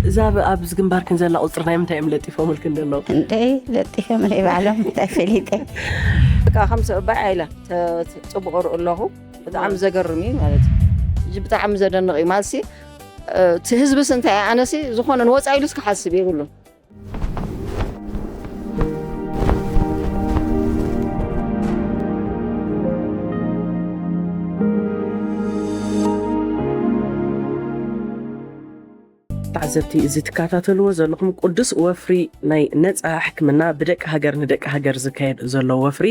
እዛ ኣብ ኣብዚ ግንባርክን ዘላ ቁፅሪ ናይ ምንታይ እዮም ለጢፎምልክን ዘለዉ? እንተይ ለጢፎምለይ ባዕሎም እንታይ ፈሊጠ። በቃ ከም ሰብኣይ ኣይለ ጽቡቅ ርእ ኣለኹ። ብጣዕሚ ዘገርም እዩ ማለት እዩ። እዚ ብጣዕሚ ዘደንቕ እዩ ማለት ሲ እቲ ህዝብስ እንታይ ኣነሲ ዝኾነ ንወፃ ኢሉስ ክሓስብ የብሉን። ተዓዘብቲ፣ እዚ ትከታተልዎ ዘለኹም ቅዱስ ወፍሪ ናይ ነፃ ሕክምና ብደቂ ሃገር ንደቂ ሃገር ዝካየድ ዘሎ ወፍሪ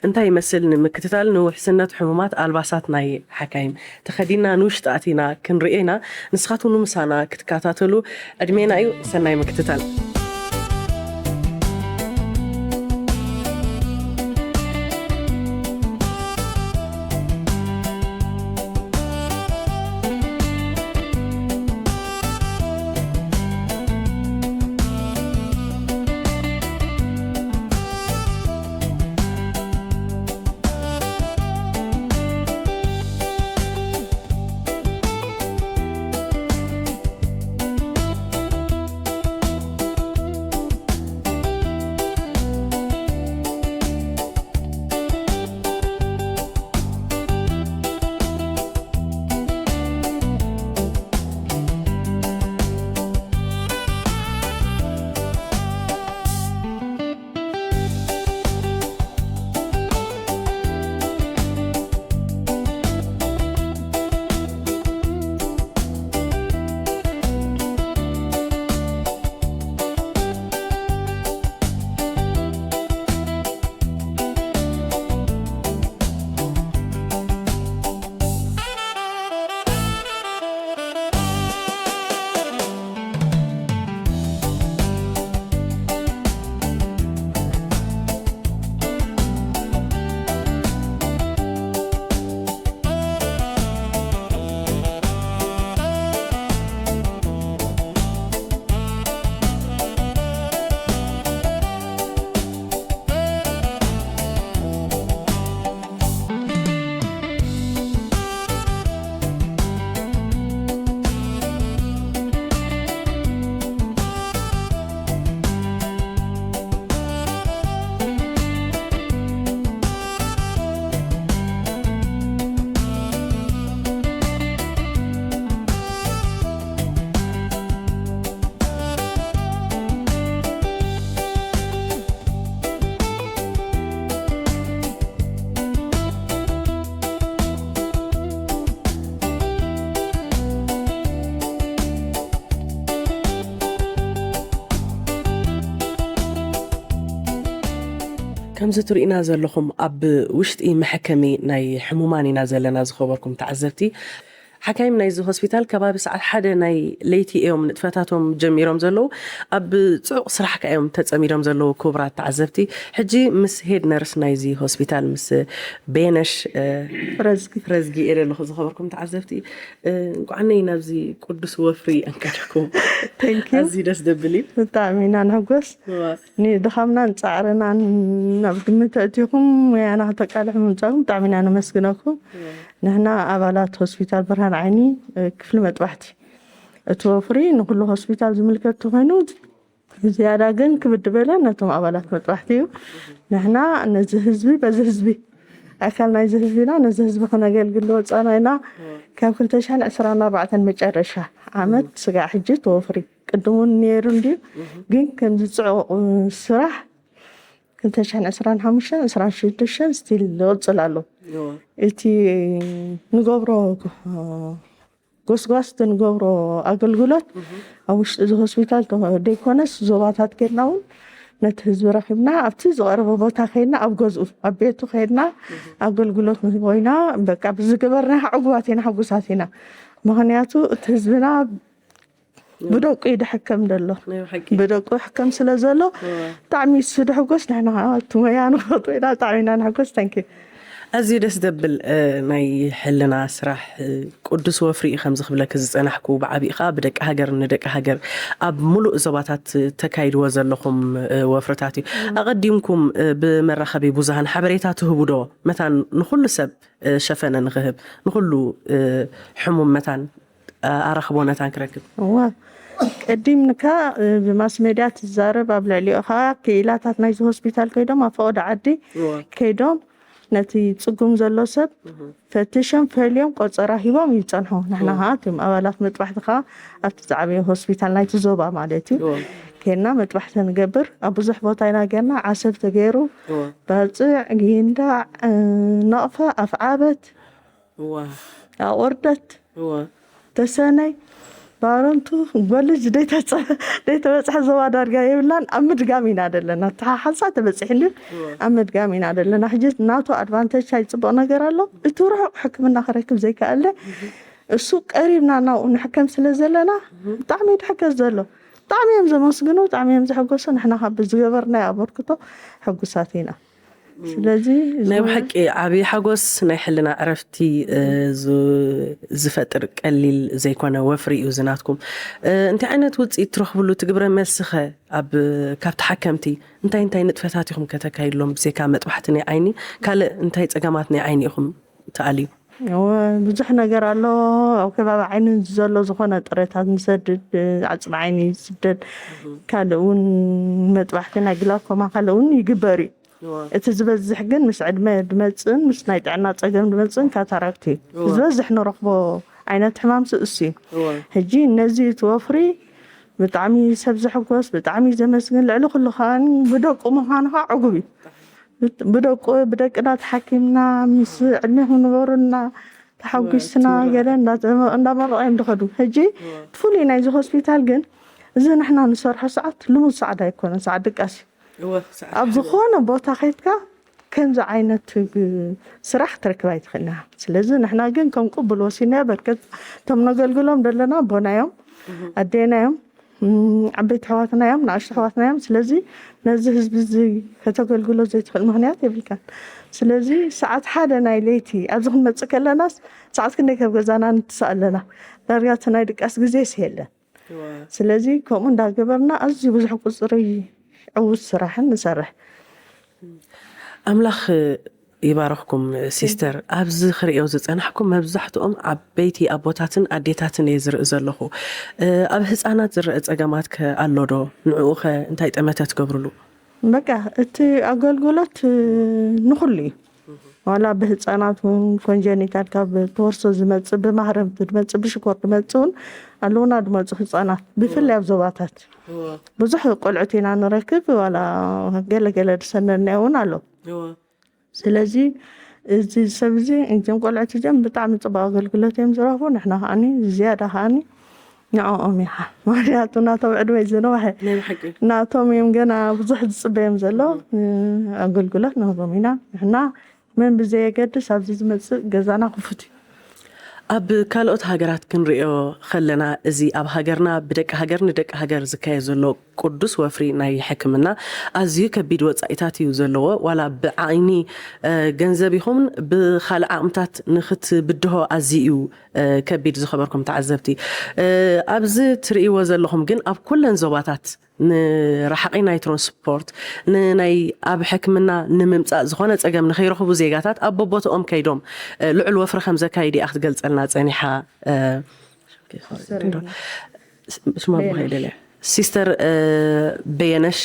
እንታይ ይመስል ንምክትታል ንውሕስነት ሕሙማት ኣልባሳት ናይ ሓካይም ተኸዲና ንውሽጢ ኣቲና ክንርእዮ ኢና። ንስኻትኩም ንምሳና ክትከታተሉ ዕድሜና እዩ። ሰናይ ምክትታል። ከምዚ ትርእዩና ዘለኹም ኣብ ውሽጢ መሐከሚ ናይ ሕሙማን ኢና ዘለና። ዝኸበርኩም ተዓዘብቲ፣ ሓካይም ናይዚ ሆስፒታል ከባቢ ሰዓት ሓደ ናይ ለይቲ እዮም ንጥፈታቶም ጀሚሮም ዘለዉ። ኣብ ጽዑቕ ስራሕ ከ እዮም ተጸሚዶም ዘለዉ። ክቡራት ተዓዘብቲ፣ ሕጂ ምስ ሄድ ነርስ ናይዚ ሆስፒታል ምስ ቤነሽ እ፣ ፍረዝጊ ፍረዝጊ እየ ዘለኹ። ዝኸበርኩም ተዓዘብቲ፣ እ፣ እንኳዓነይ ናብዚ ቅዱስ ወፍሪ ኣንቀደኩም። Thank you። ኣዝዩ ደስ ደብል እዩ። ብጣዕሚ ኢና ንሕጎስ። እዋ፣ ንድኻምናን ፃዕርናን ናብ ግምት ኣእቲኹም ሙያና ክተቃልሑ ምምፃእኩም ብጣዕሚ ኢና ነመስግነኩም። ንሕና ኣባላት ሆስፒታል ብርሃን ዓይኒ፣ እ፣ ክፍሊ መጥባሕቲ፣ እቲ ወፍሪ ንኩሉ ሆስፒታል ዝምልከት ተኾይኑ፣ ዝያዳ ግን ክብድ ዝበለ ነቶም ኣባላት መጥባሕቲ እዩ። ንሕና ነዚ ህዝቢ በዚ ህዝቢ ኣካል ናይዚ ህዝቢና ነዚ ህዝቢ ክነገልግል ዝወፃና ኢና። ካብ ክልተ ሽሕን ዕስራን ኣርባዕተን መጨረሻ ዓመት ስጋዕ ሕጂ ተወፍሪ ቅድም እውን ነይሩ እንድዩ፣ ግን ከምዚ ፅዑቕ ስራሕ ክልተ ሽሕን ዕስራን ሓሙሽተን ዕስራን ሽዱሽተን ስቲል ዝቕፅል ኣሎ። እዋ፣ እቲ ንገብሮ ጎስጓስ፣ እቲ ንገብሮ ኣገልግሎት ኣብ ውሽጢ እዚ ሆስፒታል ተ- ደይኮነስ ዞባታት ከድና እውን ነቲ ህዝቢ ረኺብና ኣብቲ ዝቐረበ ቦታ ከይድና ኣብ ገዝኡ ኣብ ቤቱ ከይድና ኣገልግሎት ንህቦ ኢና። በቃ ብዝገበርና ዕጉባት ኢና፣ ሕጉሳት ኢና። ምክንያቱ እቲ ህዝብና ብደቁ እዩ ድሕከም ዘሎ። ናይ ብሓቂ። ብደቁ ሕከም ስለ ዘሎ ብጣዕሚ እሱ ድሕጎስ ንሕና እቲ ሞያ ንፈትዎ ኢና። ብጣዕሚ ኢና ንሕጎስ። Thank you። ኣዝዩ ደስ ዘብል እ፣ ናይ ሕልና ስራሕ እ፣ ቅዱስ ወፍሪ እዩ። ከምዚ ክብለኪ ዝጸናሕኩ ብዓቢኡ ከዓ ብደቂ ሃገር ንደቂ ሃገር ኣብ ሙሉእ ዞባታት ተካይድዎ ዘለኹም እ፣ ወፍርታት እዩ። ኣቐዲምኩም እ፣ ብመራኸቢ ብዙሃን ሓበሬታ ትህቡ ዶ? መታን ንኹሉ ሰብ እ፣ ሸፈነ ንኽህብ ንኹሉ እ፣ ሕሙም መታን እ፣ ኣራኽቦ ነታን ክረክብ። እዋ ቀዲምካ ብማስ ሜድያ ትዛረብ፣ ኣብ ልዕሊኡ ከዓ ክኢላታት ናይዚ ሆስፒታል ከይዶም ኣብ ፈቐዶ ዓዲ ከይዶም ነቲ ፅጉም ዘሎ ሰብ ፈቲሾም ፈልዮም ቆፀራ ሂቦም ይፀንሑ። ንሕና ከዓ እቶም ኣባላት መጥባሕቲ ከዓ ኣብቲ ዝዓበየ ሆስፒታል ናይቲ ዞባ ማለት እዩ ከና መጥባሕቲ ንገብር። ኣብ ብዙሕ ቦታ ኢና ገርና፣ ዓሰብ ተገይሩ፣ ባፅዕ፣ ጊንዳዕ፣ ነቕፈ፣ ኣፍዓበት፣ ኣቆርደት፣ ተሰነይ፣ ባረንቱ፣ ጎልጅ ደይተበፅሐ ዞባ ዳርጋ የብላን። ኣብ ምድጋም ኢና ዘለና። ተሓሓንሳ ተበፂሕሉ ኣብ ምድጋም ኢና ዘለና። ሕጂ ናቱ ኣድቫንቴጅ እንታይ ፅቡቕ ነገር ኣሎ? እቲ ርሑቕ ሕክምና ክረክብ ዘይከኣለ እሱ ቀሪብና ናብኡ ንሕከም ስለ ዘለና ብጣዕሚ እዩ ድሕገዝ ዘሎ። ብጣዕሚ እዮም ዘመስግኑ፣ ብጣዕሚ እዮም ዘሐጎሱ። ንሕና ካብ ዝገበርናዮ ኣበርክቶ ሕጉሳት ኢና። ስለዚ ናይ ብሓቂ ዓብዪ ሓጎስ ናይ ሕልና ዕረፍቲ ዝፈጥር ቀሊል ዘይኮነ ወፍሪ እዩ ዝናትኩም። እንታይ ዓይነት ውፅኢት ትረኽብሉ ትግብረ መልስኸ ኣብ ካብ ተሓከምቲ እንታይ እንታይ ንጥፈታት ኢኹም ከተካይድሎም ብዘይካ መጥባሕቲ ናይ ዓይኒ ካልእ እንታይ ፀገማት ናይ ዓይኒ ኢኹም ትኣልዩ? እወ፣ ብዙሕ ነገር ኣሎ። ኣብ ከባቢ ዓይኒ ዘሎ ዝኾነ ጥረታት ንሰድድ፣ ዓፅሚ ዓይኒ ይስደድ። ካልእ እውን መጥባሕቲ ናይ ግላኮማ ካልእ እውን ይግበር እዩ። እቲ ዝበዝሕ ግን ምስ ዕድመ ድመፅእን ምስ ናይ ጥዕና ፀገም ድመፅእን ካታራክት እዩ። ዝበዝሕ ንረኽቦ ዓይነት ሕማም ስእሱ እዩ። ሕጂ ነዚ እቲ ወፍሪ ብጣዕሚ ሰብ ዘሕጎስ ብጣዕሚ ዘመስግን ልዕሊ ኩሉ ከዓ ብደቁ ምዃኑ ከዓ ዕጉብ እዩ። ብደቁ ብደቅና ተሓኪምና ምስ ዕድሜኹም ንበሩና ተሓጒስና ገለ እንዳመረቑ እዮም ዝኸዱ። ሕጂ ፍሉይ ናይዚ ሆስፒታል ግን እዚ ንሕና ንሰርሖ ሰዓት ልሙድ ሰዓት ኣይኮነን፣ ሰዓት ድቃስ እዩ። ኣብ ዝኾነ ቦታ ከይድካ ከምዚ ዓይነት ስራሕ ክትረክብ ኣይትኽእልና። ስለዚ ንሕና ግን ከም ቅቡል ወሲና በርከት እቶም ነገልግሎም ዘለና ኣቦና እዮም፣ ኣዴና እዮም፣ ዓበይቲ ኣሕዋትና እዮም፣ ንኣሽቱ ኣሕዋትና እዮም። ስለዚ ነዚ ህዝቢ እዚ ከተገልግሎ ዘይትኽእል ምኽንያት የብልካን። ስለዚ ሰዓት ሓደ ናይ ለይቲ ኣብዚ ክንመፅእ ከለናስ ሰዓት ክንደይ ከብ ገዛና ንትስእ ኣለና። ዳርጋ እቲ ናይ ድቃስ ግዜስ የለን። ስለዚ ከምኡ እንዳገበርና ኣዝዩ ብዙሕ ቁፅሪ ዕዉት ስራሕን ንሰርሕ። ኣምላኽ ይባርኽኩም ሲስተር። ኣብዚ ክርእዮ ዝጸናሕኩም መብዛሕትኦም ዓበይቲ ኣቦታትን ኣዴታትን እየ ዝርኢ ዘለኹ። ኣብ ህጻናት ዝረአ ጸገማት ከ ኣሎ ዶ? ንዕኡ ኸ እንታይ ጠመተ ትገብርሉ? በቃ እቲ ኣገልግሎት ንኹሉ እዩ። ዋላ ብህፃናት እውን ኮንጀኒታል ካብ ተወርሶ ዝመፅእ ብማህረምቲ ዝመፅእ ብሽኮር ዝመፅእ እውን ኣለውና ዝመፁ ህፃናት ብፍላይ ኣብ ዞባታት ብዙሕ ቆልዑት ኢና ንረክብ ዋላ ገለ ገለ ዝሰነድናዮ እውን ኣሎ ስለዚ እዚ ሰብ እዚ እዞም ቆልዑት እዚኦም ብጣዕሚ ፅቡቅ ኣገልግሎት እዮም ዝረኽቡ ንሕና ከዓኒ ዝያዳ ከዓኒ ንዕኦም ኢኻ ምክንያቱ ናቶም ዕድመ ዝነውሐ ናቶም እዮም ገና ብዙሕ ዝፅበዮም ዘሎ ኣገልግሎት ንህቦም ኢና ንሕና መን ብዘየገድስ ኣብዚ ዝመፅእ ገዛና ክፉት እዩ ኣብ ካልኦት ሃገራት ክንሪኦ ከለና እዚ ኣብ ሃገርና ብደቂ ሃገር ንደቂ ሃገር ዝካየ ዘሎ ቅዱስ ወፍሪ ናይ ሕክምና ኣዝዩ ከቢድ ወፃኢታት እዩ ዘለዎ ዋላ ብዓይኒ ገንዘብ ይኹን ብካልእ ዓቕምታት ንክትብድሆ ኣዝዩ እዩ ከቢድ ዝኸበርኩም ተዓዘብቲ ኣብዚ ትርእይዎ ዘለኹም ግን ኣብ ኩለን ዞባታት ንረሓቒ ናይ ትራንስፖርት ንናይ ኣብ ሕክምና ንምምፃእ ዝኾነ ፀገም ንኸይረኽቡ ዜጋታት ኣብ በቦትኦም ከይዶም ልዑል ወፍሪ ከም ዘካይድ እያ ክትገልፀልና ፀኒሓ ሽማ ብኸይደለ ሲስተር በየነሽ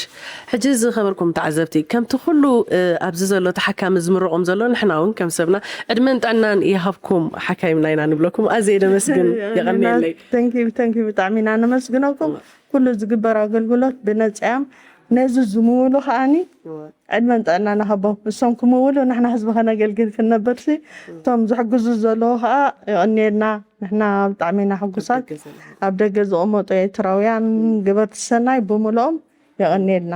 ሕጂ ዝኸበርኩም ተዓዘብቲ ከምቲ ኩሉ ኣብዚ ዘሎ ተሓካሚ ዝምረቖም ዘሎ ንሕና እውን ከም ሰብና ዕድመን ጥዕናን ይሃብኩም ሓካይምና ኢና ንብለኩም ኣዘየ ደመስግን የቐንየለይ ብጣዕሚ ኢና ነመስግነኩም ኩሉ ዝግበር ኣገልግሎት ብነፃ እዮም ነዚ ዝምውሉ ከዓኒ ዕድመን ጥዕናን ይሃቦም እሶም ክምውሉ ንሕና ህዝቢ ከነገልግል ክንነብርሲ እቶም ዝሕግዙ ዘለዉ ከዓ የቐንየልና ንሕና ብጣዕሚ ኢና ሕጉሳት ኣብ ደገ ዝቕመጡ ኤርትራውያን ገበርቲ ሰናይ ብምልኦም የቐንየልና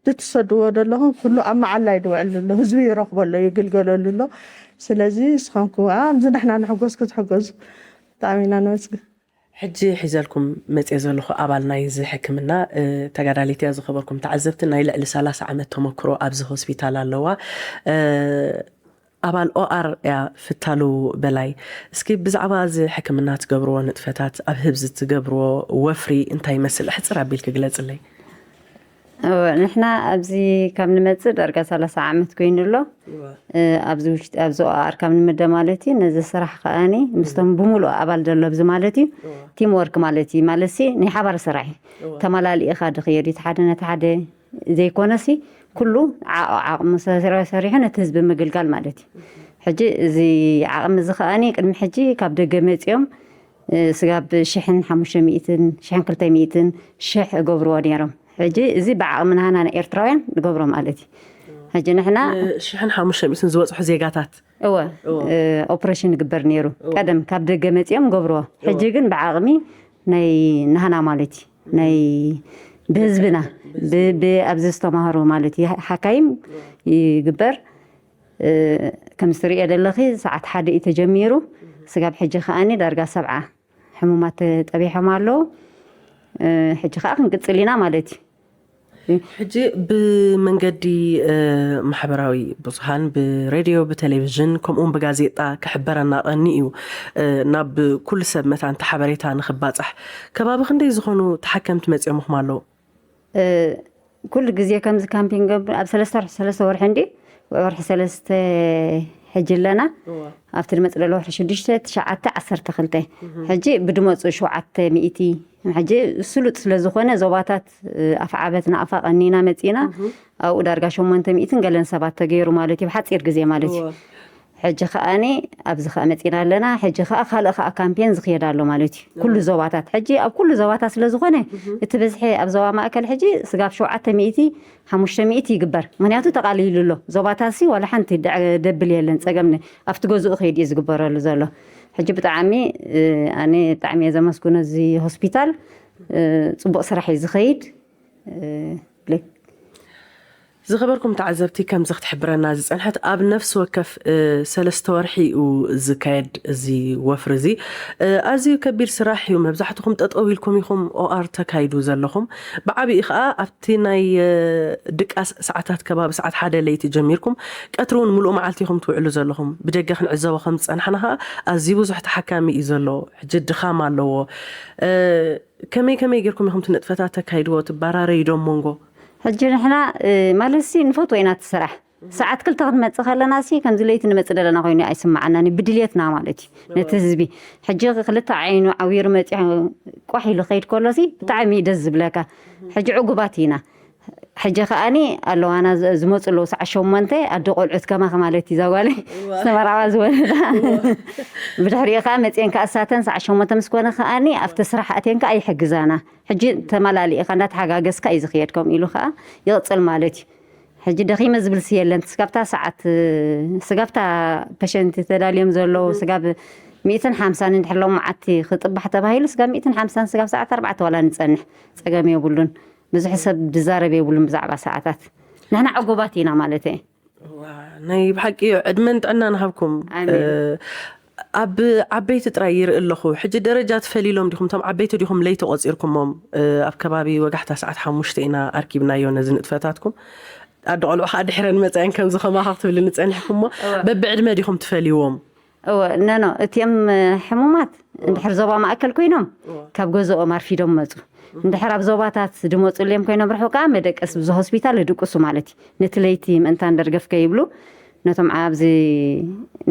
ዝትሰድዎ ዘለኹም ኩሉ ኣብ መዓላ እዩ ዝውዕል ዘሎ ህዝቢ ይረኽቦ ኣሎ ይግልገለሉ ኣሎ ስለዚ ንስኹም ከዓ ኣብዚ ንሕና ንሕጎስ ክትሕገዙ ብጣዕሚ ኢና ነመስግን ሕጂ ሒዘልኩም መፅየ ዘለኹ ኣባል ናይዚ ሕክምና ተጋዳሊት እያ ዝኸበርኩም ተዓዘብቲ ናይ ልዕሊ ሰላሳ ዓመት ተመክሮ ኣብዚ ሆስፒታል ኣለዋ ኣባል ኦኣር እያ ፍታሉ በላይ እስኪ ብዛዕባ እዚ ሕክምና ትገብርዎ ንጥፈታት ኣብ ህብዚ ትገብርዎ ወፍሪ እንታይ ይመስል ሕፅር ኣቢልክ ግለፅለይ እወ፣ ንሕና ኣብዚ ካብ ንመጽእ ዳርጋ ሰላሳ ዓመት ኮይኑ ኣሎ። እወ። እ፣ ኣብዚ ውሽጢ፣ ኣብዚ ኦኣር ካብ ንምደ ማለት እዩ። ነዚ ስራሕ ከኣኒ ምስቶም ብምሉእ ኣባል ዘሎ ኣብዚ ማለት እዩ። እወ። ቲም ወርክ ማለት እዩ። ማለት ሲ ናይ ሓባር ስራሕ እዩ። እወ። ተመላሊእኻ ድኽየድ እዩ። እቲ ሓደ ነቲ ሓደ ዘይኮነሲ ኩሉ ዓ-፣ ዓቕሙ ሰሪሑ ነቲ ህዝቢ ምግልጋል ማለት እዩ። ሕጂ እዚ ዓቕሚ እዚ ከኣኒ ቅድሚ ሕጂ ካብ ደገ መጺኦም፣ እ፣ ስጋብ ሽሕን ሓሙሽተ ሚእትን፣ ሽሕን ክልተ ሚእትን፣ ሽሕ እገብርዎ ነይሮም። ሕጂ እዚ ብዓቕሚ ናህና ንኤርትራውያን ንገብሮ ማለት እዩ። ሕጂ ንሕና ሽሕን ሓሙሽተ ሚእትን ዝበጽሑ ዜጋታት። እወ፣ እወ። እ፣ ኦፕሬሽን ይግበር ነይሩ። እወ። ቀደም ካብ ደገ መጺኦም ገብርዎ። እወ። ሕጂ ግን ብዓቕሚ ናይ ናህና ማለት እዩ። ናይ ብህዝብና፣ ብህዝቢ። ብ-፣ ብ-፣ ኣብዚ ዝተማህሩ ማለት እዩ። ሓካይም እወ። ይግበር። እ፣ ከም ዝትርእዮ ዘለኺ ሰዓት ሓደ እዩ ተጀሚሩ። ስጋብ ሕጂ ከኣኒ ዳርጋ ሰብዓ ሕሙማት ተጠቢሖም ኣለዉ። እ፣ ሕጂ ከኣ ክንቅጽል ኢና ማለት እዩ። ሕጂ ብመንገዲ፣ እ፣ ማሕበራዊ ብዙሃን፣ ብሬድዮ፣ ብቴሌቪዥን፣ ከምኡውን ብጋዜጣ ክሕበረና ቀኒ እዩ። እ፣ ናብ ኩሉ ሰብ መታን ሓበሬታ ንኽባጻሕ። ከባቢ ክንደይ ዝኾኑ ተሓከምቲ መጺኦምኹም ኣለዉ? እ፣ ኩሉ ግዜ ከምዚ ካምፒንግ ገብር ኣብ ሰለስተ ወርሒ፣ ሰለስተ ወርሒ እንዲ፣ ወርሒ ሰለስተ ሕጂ ኣለና። እወ። ኣብቲ ድመጽእ ዘሎ ወርሒ ሽዱሽተ፣ ትሽዓተ፣ ዓሰርተ ክልተ። እህ። ሕጂ ብድመጹ ሸውዓተ ሚእቲ። ሕጂ ስሉጥ ስለ ዝኾነ ዞባታት፣ እ፣ ኣፍዓበት ንኣፋ ቀኒና መጺና። እህ። ኣብኡ ዳርጋ ሸሞንተ ሚእትን ገለን ሰባት ተገይሩ ማለት እዩ፣ ብሓጺር ግዜ ማለት እዩ። እወ። ሕጂ ከኣኒ ኣብዚ ከኣ መጺና ኣለና። ሕጂ ከኣ ካልእ ከኣ ካምፔን ዝኽየድ ኣሎ ማለት እዩ። ኩሉ እወ። ዞባታት። ሕጂ ኣብ ኩሉ ዞባታት ስለ ዝኾነ፣ እህ። እቲ ብዝሒ ኣብ ዞባ ማእከል ሕጂ ስጋብ ሸውዓተ ሚእቲ፣ ሓሙሽተ ሚእቲ ይግበር። ምኽንያቱ ተቓሊሉ ኣሎ። ዞባታሲ ዋላ ሓንቲ ደ-፣ ደብል የለን። ጸገም ነ-፣ ኣብቲ ገዝኡ ከይድ እዩ ዝግበረሉ ዘሎ። ሕጂ ብጣዕሚ፣ እ፣ ኣነ ብጣዕሚ እየ ዘመስግኖ እዚ ሆስፒታል። እ፣ ጽቡቕ ስራሕ እዩ ዝኸይድ። እ፣ ብለ-፣ ዝኸበርኩም ተዓዘብቲ፣ ከምዚ ክትሕብረና ዝጸንሐት ኣብ ነፍሲ ወከፍ፣ እ፣ ሰለስተ ወርሒ እዩ ዝካየድ እዚ ወፍሪ እዚ። እ፣ ኣዝዩ ከቢድ ስራሕ እዩ። መብዛሕትኹም ጠጠው ኢልኩም ኢኹም ኦኣር ተካይዱ ዘለኹም። ብዓቢኡ ከኣ ኣብቲ ናይ፣ እ፣ ድቃስ ሰዓታት ከባቢ ሰዓት ሓደ ለይቲ ጀሚርኩም ቀትሪ እውን ምሉእ መዓልቲ ኢኹም ትውዕሉ ዘለኹም። ብደገ ክንዕዘቦ ከም ዝጸናሕና ከኣ ኣዝዩ ብዙሕ ተሓካሚ እዩ ዘሎ። ሕጂ ድኻም ኣለዎ። እ፣ ከመይ ከመይ ጌርኩም ኢኹም እቲ ንጥፈታት ተካይድዎ? ትባራረዩ ዶ ኣብ መንጎ? ሕጂ ንሕና፣ እ፣ ማለት ሲ ንፈትዎ ኢና እቲ ስራሕ። ሰዓት ክልተ ክንመጽእ ከለና ሲ ከምዚ ለይቲ ንመጽእ ዘለና ኮይኑ ኣይስምዓናን እዩ፣ ብድልየትና ማለት እዩ። ነቲ ህዝቢ ሕጂ ክልተ ዓይኑ ዓዊሩ መጺሑ ቋሕ ኢሉ ከይድ ከሎ ሲ ብጣዕሚ እዩ ደስ ዝብለካ። ሕጂ ዕጉባት ኢና። ሕጂ ከኣኒ ኣለዋና ዝ-፣ ዝመጹ ኣለዉ ሰዓት ሸሞንተ ኣደ ቆልዑት ከማኺ ማለት እዩ እዛ ጓለይ እዋ። ዝተመርዓዋ ዝወለዳ። እዋ። ብድሕሪኡ ከኣ መጺኤን ከኣ እሳተን ሰዓት ሸሞንተ ምስ ኮነ ከኣኒ ኣብቲ ስራሕ ኣትየን ከኣ ይሕግዛና። ሕጂ ተመላሊእኻ እንዳተሓጋገዝካ እዩ ዝኽየድ። ከምኡ ኢሉ ከኣ ይቕጽል ማለት እዩ። ሕጂ ደኺመ ዝብል ሲ የለን። ስጋብታ ሰዓት፣ ስጋብታ ፐሸንቲ ተዳልዮም ዘለዉ፣ እህ። ስጋብ ሚእትን ሓምሳን እንድሕር ሎም መዓልቲ ክጥባሕ ተባሂሉ፣ ስጋብ ሚእትን ሓምሳን ስጋብ ሰዓት ኣርባዕተ ዋላ ንጸንሕ፣ ጸገም የብሉን። ብዙሕ ሰብ ዝዛረብ የብሉን ብዛዕባ ሰዓታት። ንሕና ዕጉባት ኢና ማለት እየ። ዋ፣ ናይ ብሓቂ ዕድመን ጥዕናን ሃብኩም። ኣሜን። እ፣ ኣብ ዓበይቲ ጥራይ ይርኢ ኣለኹ። ሕጂ ደረጃ ትፈልይሎም ዲኹም? እቶም ዓበይቲ ዲኹም ለይቲ ቆጺርኩሞም? እ፣ ኣብ ከባቢ ወጋሕታ ሰዓት ሓሙሽተ ኢና ኣርኪብናዮ ነዚ ንጥፈታትኩም። ኣደ ቆልዑ ከኣ ድሕረን መጻእን ከምዚ ከማኻ ክትብልኒ ጸኒሕኩሞ። እወ። በብዕድመ ዲኹም ትፈልይዎም? እወ፣ ኖ፣ ኖ፣ እቲኦም፣ እ፣ ሕሙማት እወ። እንድሕር ዞባ ማእከል ኮይኖም እወ። ካብ ገዝኦም ኣርፊዶም መጹ። እንድሕር ኣብ ዞባታት ዝመጹ እዮም ኮይኖም ርሑቕ ከኣ መደቀሲ ብዚ ሆስፒታል ይድቅሱ ማለት እዩ። ነቲ ለይቲ ምእንታን ደርገፍ ከይብሉ ነቶም ኣብዚ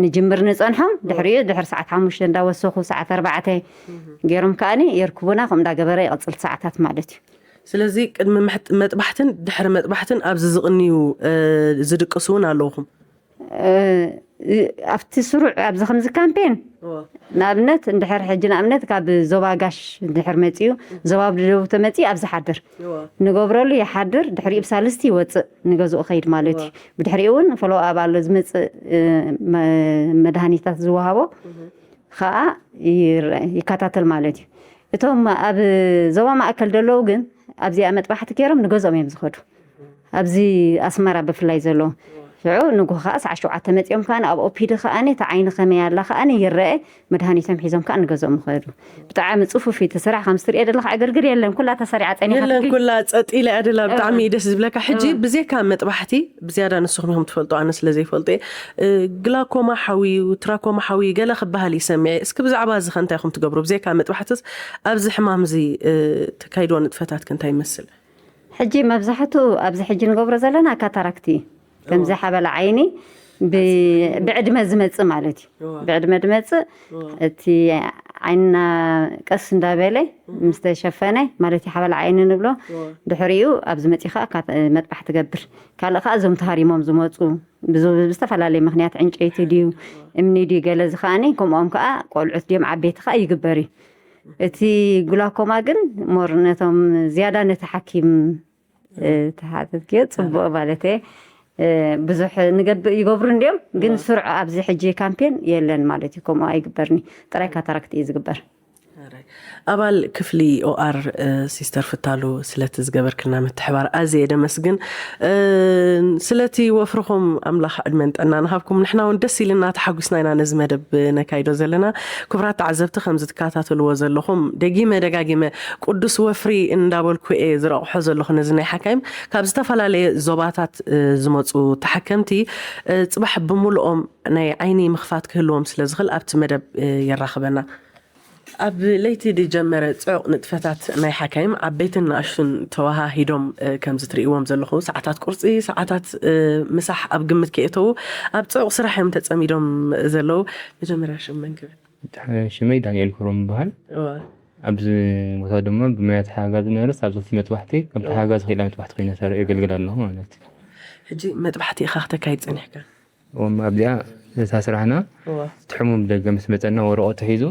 ንጅምር ንጸንሖም፣ እወ። ድሕሪኡ ድሕሪ ሰዓት ሓሙሽተ እንዳወሰኹ ሰዓት ኣርባዕተ እህ። ገይሮም ከኣኒ የርክቡና፣ ከምኡ እንዳገበረ ይቕጽል ሰዓታት ማለት እዩ። ስለዚ ቅድሚ ምሕጥ-፣ መጥባሕትን ድሕሪ መጥባሕትን ኣብዚ ዝቕንዩ፣ እ፣ ዝድቅሱ እውን ኣለውኹም? እ፣ እ፣ ኣብቲ ስሩዕ ኣብዚ ከምዚ ካምፔን እወ። ንኣብነት እንድሕር ሕጂ ንኣብነት ካብ ዞባ ጋሽ እንድሕር መጺኡ፣ ዞባ ደቡብ ተመጺኡ ኣብ ዝሓድር እወ። ንገብረሉ ይሓድር፣ ድሕሪኡ ብሳልስቲ ይወጽእ ንገዝኡ ኸይድ ማለት እዩ። እወ። ብድሕሪኡ እውን ፎሎው ኣፕ ኣሎ ዝመጽእ፣ እ፣ መ-፣ መድሃኒታት ዝወሃቦ እህ። ኸኣ ይረ-፣ ይከታተል ማለት እዩ። እቶም ኣብ ዞባ ማእከል ዘለዉ ግን ኣብዚኣ መጥባሕቲ ገይሮም ንገዝኦም እዮም ዝኸዱ። ኣብዚ ኣስመራ ብፍላይ ዘለዉ። ሽዑ ንግሆ ከኣ ሰዓት ሸውዓተ መጺኦም ከኣ ኣብ ኦፒዲ ከኣ እቲ ዓይኒ ከመይ ኣላ ከኣ ይረአ፣ መድሃኒቶም ሒዞም ከኣ ንገዝኦም ይኸዱ። ብጣዕሚ ጽፉፍ እዩ እቲ ስራሕ፣ ከም ዝትርእዮ ዘለኻ ዕግርግር የለን፣ ኩላ ተሰሪዓ ጸኒሓ የለን፣ ትከይድ። ኩላ ጸጥ ኢላ እያ ደላ። ብጣዕሚ እወ። እዩ ደስ ዝብለካ። ሕጂ እወ። ብዘይካ መጥባሕቲ ብዝያዳ ንስኹም ኢኹም ትፈልጡ፣ ኣነ ስለ ዘይፈልጡ እየ። እ፣ ግላኮማ ሓውዩ፣ ትራኮማ ሓውዩ ገለ ክበሃል ይሰምዐ። እስኪ ብዛዕባ እዚ ከ እንታይ ኢኹም ትገብሩ? ብዘይካ መጥባሕትስ ኣብዚ ሕማም እዚ፣ እ፣ ተካይድዎ ንጥፈታትከ እንታይ ይመስል? ሕጂ መብዛሕቱ ኣብዚ ሕጂ ንገብሮ ዘለና ካታራክት እዩ። ከምዚ ሓበላ ዓይኒ ብ- ብዕድመ ዝመጽእ ማለት እዩ። ብዕድመ ዝመጽእ እቲ ዓይንና ቀስ እንዳበለ ምስ ተሸፈነ ማለት እዩ ሓበላ ዓይኒ ንብሎ። ድሕሪኡ ኣብዚ መጺኻ መጥባሕ ትገብር። ካልእ ከዓ እዞም ተሃሪሞም ዝመፁ ብዝተፈላለየ ምክንያት ዕንጨይቲ ድዩ እምኒ ድዩ ገለ ዝከኣኒ ከምኦም ከዓ ቆልዑት ድዮም ዓበይቲ ከዓ ይግበር እዩ። እቲ ግላኮማ ግን ሞር ነቶም ዝያዳ ነቲ ሓኪም ተሓተትክዮ ፅቡቅ ማለት ብዙሕ ንገብእ ይገብሩ እንዲዮም ግን ስርዑ ኣብዚ ሕጂ ካምፔን የለን ማለት እዩ። ከምኡ ኣይግበርኒ ጥራይ ካታራክት እዩ ዝግበር። ኣባል ክፍሊ ኦኣር ሲስተር ፍታሉ ስለቲ ዝገበርክልና ምትሕባር ኣዝየ ደመስግን። ስለቲ ወፍርኹም ኣምላኽ ዕድመን ጥዕናን ሃብኩም። ንሕና እውን ደስ ኢልና ተሓጒስና ኢና ነዚ መደብ ነካይዶ ዘለና። ክቡራት ተዓዘብቲ ከምዚ ትከታተልዎ ዘለኹም ደጊመ ደጋጊመ ቅዱስ ወፍሪ እንዳበልኩ እየ ዝረቑሖ ዘለኹ ነዚ ናይ ሓካይም ካብ ዝተፈላለየ ዞባታት ዝመፁ ተሓከምቲ ፅባሕ ብምልኦም ናይ ዓይኒ ምኽፋት ክህልዎም ስለ ዝኽእል ኣብቲ መደብ የራኽበና። ኣብ ለይቲ ዝጀመረ ጽዑቕ ንጥፈታት ናይ ሓካይም ዓበይትን ንኣሽቱን ተወሃሂዶም ከምዚ ትርእይዎም ዘለኹ ሰዓታት ቁርጺ፣ ሰዓታት ምሳሕ ኣብ ግምት ከየእተዉ ኣብ ጽዑቕ ስራሕ እዮም ተጸሚዶም ዘለዉ። መጀመርያ ሽም መን ክብል? ሽመይ ዳንኤል ክብሮም ይበሃል። ኣብዚ ቦታ ድማ ብመያ ተሓጋጋዚ ነርስ ኣብ ዞቲ መጥባሕቲ ከም ተሓጋጋዚ ክኢላ መጥባሕቲ ኮይነ ሰር የገልግል ኣለኹ ማለት እዩ። ሕጂ መጥባሕቲ ኢኻ ክተካይድ ጸኒሕካ? እሞ ኣብዚኣ እታ ስራሕና እቲ ሕሙም ብደገ ምስ መፀና ወረቐቱ ሒዙ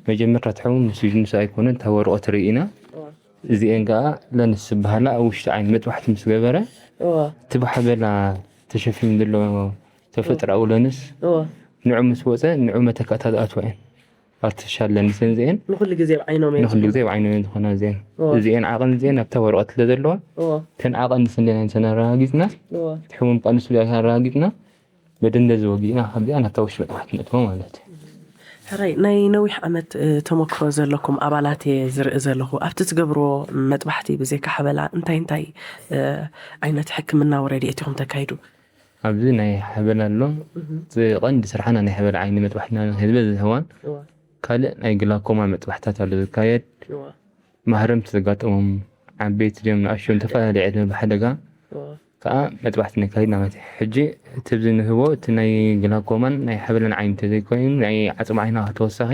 መጀመርታ እቲ ሕሙም ንሱ ንሱ ኣይኮነን እታ ወረቐቱ ርኢና እዚኤን ከዓ ለንስ ዝበሃላ ኣብ ውሽጢ ዓይኒ መጥባሕቲ ምስ ገበረ እቲ ብሓበላ ተሸፊኑ ዘሎ ተፈጥራዊ ለንስ ንዑ ምስ ወፀ ንዑ መተካእታ ዝኣትዋ እየን ኣርቲፊሻል ለንሰን እዚኤን ንኩሉ ግዜ ኣብ ዓይኖም እየን ንኩሉ ግዜ ኣብ ዓይኖም እየን ዝኾና እዚኤን እዚኤን ዓቐን እዚኤን ኣብታ ወረቐት ስለ ዘለዋ እተን ዓቐን ስንዴና ንሰን ኣረጋጊፅና እቲ ሕሙም ከዓ ንሱ ኣረጋጊፅና መደንደዚ ወጊእና ካብዚኣ ናብታ ውሽጢ መጥባሕቲ ነእትዎ ማለት እዩ። ሕራይ ናይ ነዊሕ ዓመት ተመክሮ ዘለኩም ኣባላት እየ ዝርኢ ዘለኹ። ኣብቲ ትገብርዎ መጥባሕቲ ብዘይካ ሓበላ እንታይ እንታይ ዓይነት ሕክምናዊ ረድኤት ኢኹም ተካይዱ? ኣብዚ ናይ ሓበላ ኣሎ። እቲ ቀንዲ ስርሓና ናይ ሓበላ ዓይኒ መጥባሕትና ንህዝበ ዝህዋን ካልእ ናይ ግላኮማ መጥባሕታት ኣሎ ዝካየድ። ማህረምቲ ዘጋጠሞም ዓበይቲ ድዮም ንኣሽዮም ዝተፈላለዩ ዕድመ ብሓደጋ ከዓ መጥባሕቲ ነካይድ ናመት ሕጂ እቲ ብዚ ንህቦ እቲ ናይ ግላኮማን ናይ ሓበለን ዓይኒ ተዘይኮይኑ ናይ ዓፅሚ ዓይና ተወሳኺ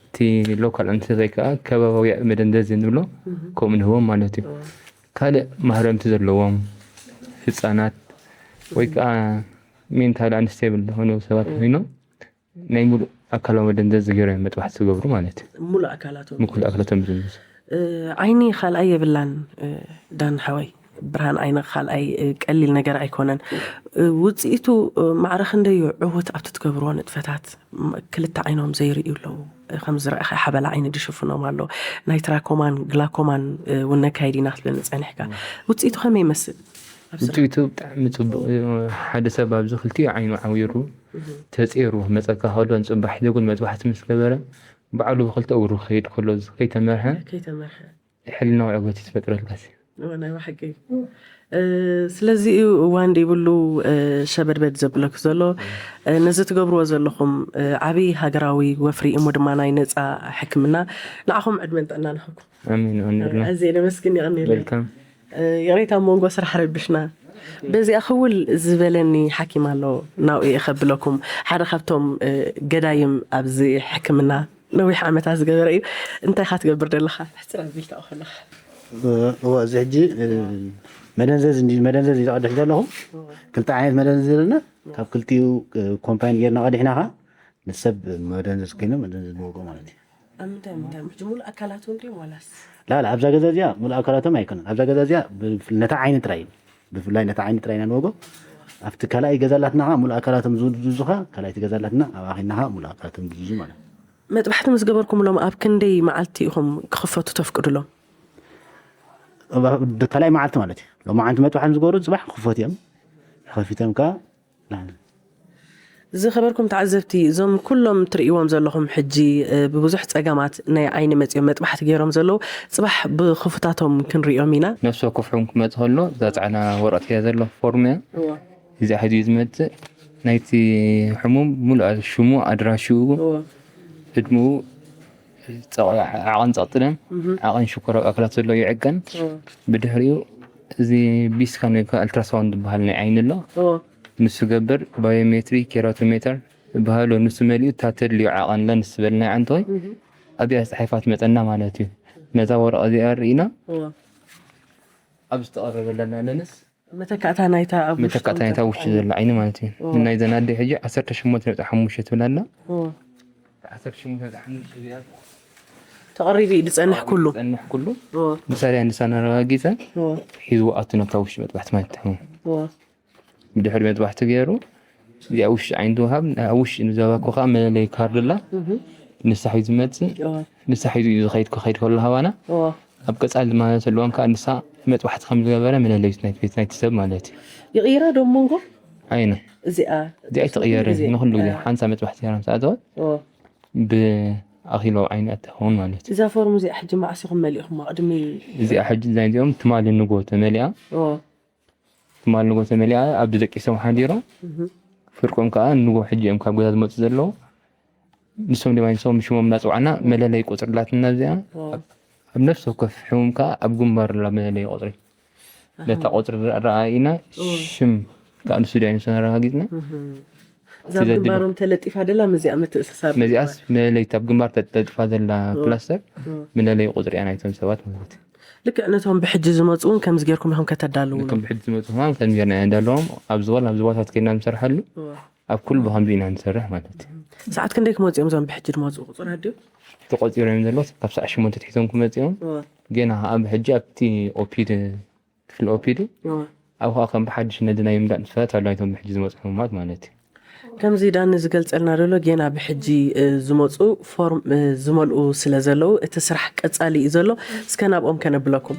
እቲ ሎካል ኣንስተታይ ከዓ ከባባዊ መደንዘዚ ንብሎ ከምኡ ንህቦም ማለት እዩ። ካልእ ማህረምቲ ዘለዎም ህፃናት ወይ ከዓ ሜንታል ኣንስቴብል ዝኾኑ ሰባት ኮይኖም ናይ ሙሉእ ኣካላዊ መደንዘዚ ገይሮም እዮም መጥባሕቲ ዝገብሩ ማለት እዩ። ሙሉእ ኣካላቶም ሙኩል ኣካላቶም ዝምዝ ዓይኒ ካልኣይ የብላን። ዳን ሓወይ ብርሃን ዓይኒ ካልኣይ ቀሊል ነገር ኣይኮነን። ውፅኢቱ ማዕረ ክንደዩ ዕውት ኣብቲ ትገብርዎ ንጥፈታት ክልተ ዓይኖም ዘይርእዩ ኣለዉ። ከም ዝረእኻ ሓበላ ዓይኒ ድሽፍኖም ኣሎ። ናይ ትራኮማን ግላኮማን እውን ነካይድ ኢና ክትብለኒ ፀኒሕካ። ውፅኢቱ ከመይ ይመስል? ውፅኢቱ ብጣዕሚ ፅቡቅ እዩ። ሓደ ሰብ ኣብዚ ክልቲኡ ዓይኑ ዓዊሩ ተፂሩ መፀካ ከሎ ንፅባሕ ሒዘ ግን መጥባሕቲ ምስ ገበረ ባዕሉ ብክልተ እግሩ ክኸይድ ከሎ እዚ ከይተመርሐ ከይተመርሐ ሕልናዊ ዕግበት እዩ ዝፈጥረልካ። ናይ ብሓቂ ስለዚ እዩ እዋን ዘይብሉ ሸበድበድ ዘብለክ ዘሎ። ነዚ ትገብርዎ ዘለኹም ዓብዪ ሃገራዊ ወፍሪ እሞ ድማ ናይ ነፃ ሕክምና ንዓኹም ዕድመን ጥዕና ንሃብኩም። ኣሜን። ኣዝየ ነመስግን። የቐንየለይ። ይቕሬታ ኣብ መንጎ ስራሕ ረቢሽና። በዚኣ ክውል ዝበለኒ ሓኪም ኣሎ፣ ናብኡ እየ ከብለኩም። ሓደ ካብቶም ገዳይም ኣብዚ ሕክምና ነዊሕ ዓመታት ዝገበረ እዩ። እንታይ ኢኻ ትገብር ዘለኻ? ሕፅር ኣቢልካ ከለኻ። እዋ፣ እዚ ሕጂ መደንዘዝ እንዲ መደንዘዝ እዩ ዝቐድሕ ዘለኹ። ክልተ ዓይነት መደንዘዝ ዘለና፣ ካብ ክልቲኡ ኮምፓይን ጌርና ቀዲሕና ኸዓ ንሰብ መደንዘዝ ኮይኖም መደንዘዝ ንወግኦ ማለት እዩ። ኣብ ምንታይ ምንታይ ሕጂ ሙሉእ ኣካላቶም ድዮም ዋላስ? ላላ ኣብዛ ገዛ እዚኣ ሙሉእ ኣካላቶም ኣይኮነን። ኣብዛ ገዛ እዚኣ ብፍል- ነታ ዓይኒ ጥራይ እዩ። ብፍላይ ነታ ዓይኒ ጥራይ ኢና ንወጎ። ኣብቲ ካልኣይ ገዛ ኣላትና ከዓ ሙሉእ ኣካላቶም ዝውድዙ ከዓ ካልኣይቲ ገዛ ኣላትና ኣብኣ ኸይድና ከዓ ሙሉእ ኣካላቶም ዝውድዙ ማለት እዩ። መጥባሕቲ ምስ ገበርኩምሎም ኣብ ክንደይ መዓልቲ ኢኹም ክኽፈቱ ተፍቅዱሎም? ኣብ- ብ- ካልኣይ መዓልቲ ማለት እዩ። ሎማዓንቲ መጥባሕቲ ምስ ገበሩ ፅባሕ ክፈቱ እዮም። ከፊቶም ከዓ ዝኸበርኩም ተዓዘብቲ፣ እዞም ኩሎም ትርእይዎም ዘለኹም ሕጂ ብብዙሕ ጸገማት ናይ ዓይኒ መጺኦም መጥባሕቲ ገይሮም ዘለዉ፣ ጽባሕ ብኽፉታቶም ክንርእዮም ኢና። ነፍሲ ወከፍ ሕሙም ክመጽእ ከሎ እዛ ጻዕዳ ወረቐት እያ ዘሎ ፎርም እያ። እዚኣ ሒዙ እዩ ዝመጽእ። ናይቲ ሕሙም ሙሉእ ሽሙ፣ ኣድራሽኡ፣ ዕድምኡ፣ ዓቐን ጸቕጢ ደም፣ ዓቐን ሽኮር ኣብ ኣካላት ዘሎ ይዕቀን። ብድሕሪኡ እዚ ቢስካን ወይ ከዓ ኣልትራሳውንድ ዝበሃል ናይ ዓይኒ ኣሎ። ንሱ ገብር፣ ባዮሜትሪ፣ ኬራቶሜተር ዝበሃሉ፣ ንሱ መሊኡ እታ ተድልዮ ዓቐን ኣላ፣ ንሱ ዝበል ናይ ዓንተወይ ኣብዚኣ ተፃሒፋ ትመፀና ማለት እዩ። ነዛ ወረቐ እዚኣ ርኢና ኣብ ዝተቐረበለና ነንስ መተካእታ ናይታ ኣብ ውሽጢ መተካእታ ናይታ ውሽጢ ዘላ ዓይኒ ማለት እዩ። ናይ ዘናደ ሕጂ ዓሰርተ ሸሞንተ ነጥቢ ሓሙሽተ ትብል ኣላ። ዓሰርተ ሸሞንተ ነጥቢ ሓሙሽተ እዚኣ ተቐሪቡ እዩ ዝፀንሕ ኩሉ። ዝፀንሕ ኩሉ ምሳሌ ንሳ እናረጋጊፀ ሒዝዎ ኣቱ ናብታ ውሽጢ መጥባሕቲ ማለት እዩ። ብድሕሪ መጥባሕቲ ገይሩ እዚኣ ውሽጢ ዓይኒ ትወሃብ። ኣብ ውሽጢ ንዘባኮ ከዓ መለለይ ካርድ ኣላ። ንሳ ሒዙ ዝመፅእ ንሳ ሒዙ እዩ ዝኸይድ። ክኸይድ ከሎ ሃባና ኣብ ቀፃሊ ማለት ኣለዎም ከዓ ንሳ መጥባሕቲ ከም ዝገበረ መለለይት ናይቲ ቤት ናይቲ ሰብ ማለት እዩ። ይቕይራ ዶ መንጎ ዓይነ እዚኣ እዚኣ ኣይተቐየረ ንኩሉ ግዜ ሓንሳ መጥባሕቲ ገይራ ምስ ኣተወት ብኣኺሎ ዓይኒ ኣትኸውን ማለት እዩ። እዛ ፎርም እዚኣ ሕጂ መዓስ ኢኹም መሊእኹማ? ቅድሚ እዚኣ ሕጂ እዛ እዚኦም ትማሊ ንጎ ተመሊኣ ትማሊ ንጎ ተመሊኣ ኣብ ደቂሶም ሓዲሮም ፍርቆም ከዓ ንጎ ሕጂ እዮም ካብ ገዛ ዝመፁ ዘለዉ። ንሶም ድማ ንሶም ሽሞም እናፅዋዕና መለለይ ቁፅሪ ላትና እዚኣ ኣብ ነፍሲ ወከፍ ሕሙም ከዓ ኣብ ግንባር ላ መለለይ ቁፅሪ ነታ ቁፅሪ ረኣኢና ሽም ከዓ ንሱ ዳይ ንሶም ኣረጋጊፅና እዛ ግንባሮም ተለጢፋ ደላ መዚኣ ምትእስሳር መዚኣስ መለለይ ኣብ ግንባር ተለጢፋ ዘላ ፕላስተር መለለይ ቁፅሪ እያ ናይቶም ሰባት ማለት እዩ። ልክዕ ነቶም ብሕጂ ዝመፁ እውን ከምዚ ጌርኩም ኢኹም ከተዳልውሎም። ልክም ብሕጂ ዝመፁ ከማን ከምዚ ጌርና ኢና እንዳለዎም ኣብ ዝወል ኣብዚ ቦታት ከይድና ንሰርሐሉ ኣብ ኩሉ ብከምዚ ኢና ንሰርሕ ማለት እዩ። ሰዓት ክንደይ ክመፁ እዮም እዞም ብሕጂ ዝመፁ ቁፅር ኣድዮም? ተቆፂሮም እዮም ዘለዉ ካብ ሰዓት ሸሞንተ ትሒዞም ክመፁ እዮም። ገና ከዓ ብሕጂ ኣብቲ ኦፒድ ክፍሊ ኦፒዲ ኣብኡ ከዓ ከም ብሓድሽ ነዚ ናይ ምምዳእ ንጥፈታት ኣሎ ናይቶም ብሕጂ ዝመፁ ሕሙማት ማለት እዩ። ከምዚ ዳኒ ዝገልፀልና ዘሎ ጌና ብሕጂ ዝመፁ ፎርም ዝመልኡ ስለ ዘለዉ እቲ ስራሕ ቀፃሊ እዩ ዘሎ። እስከ ናብኦም ከነብለኩም።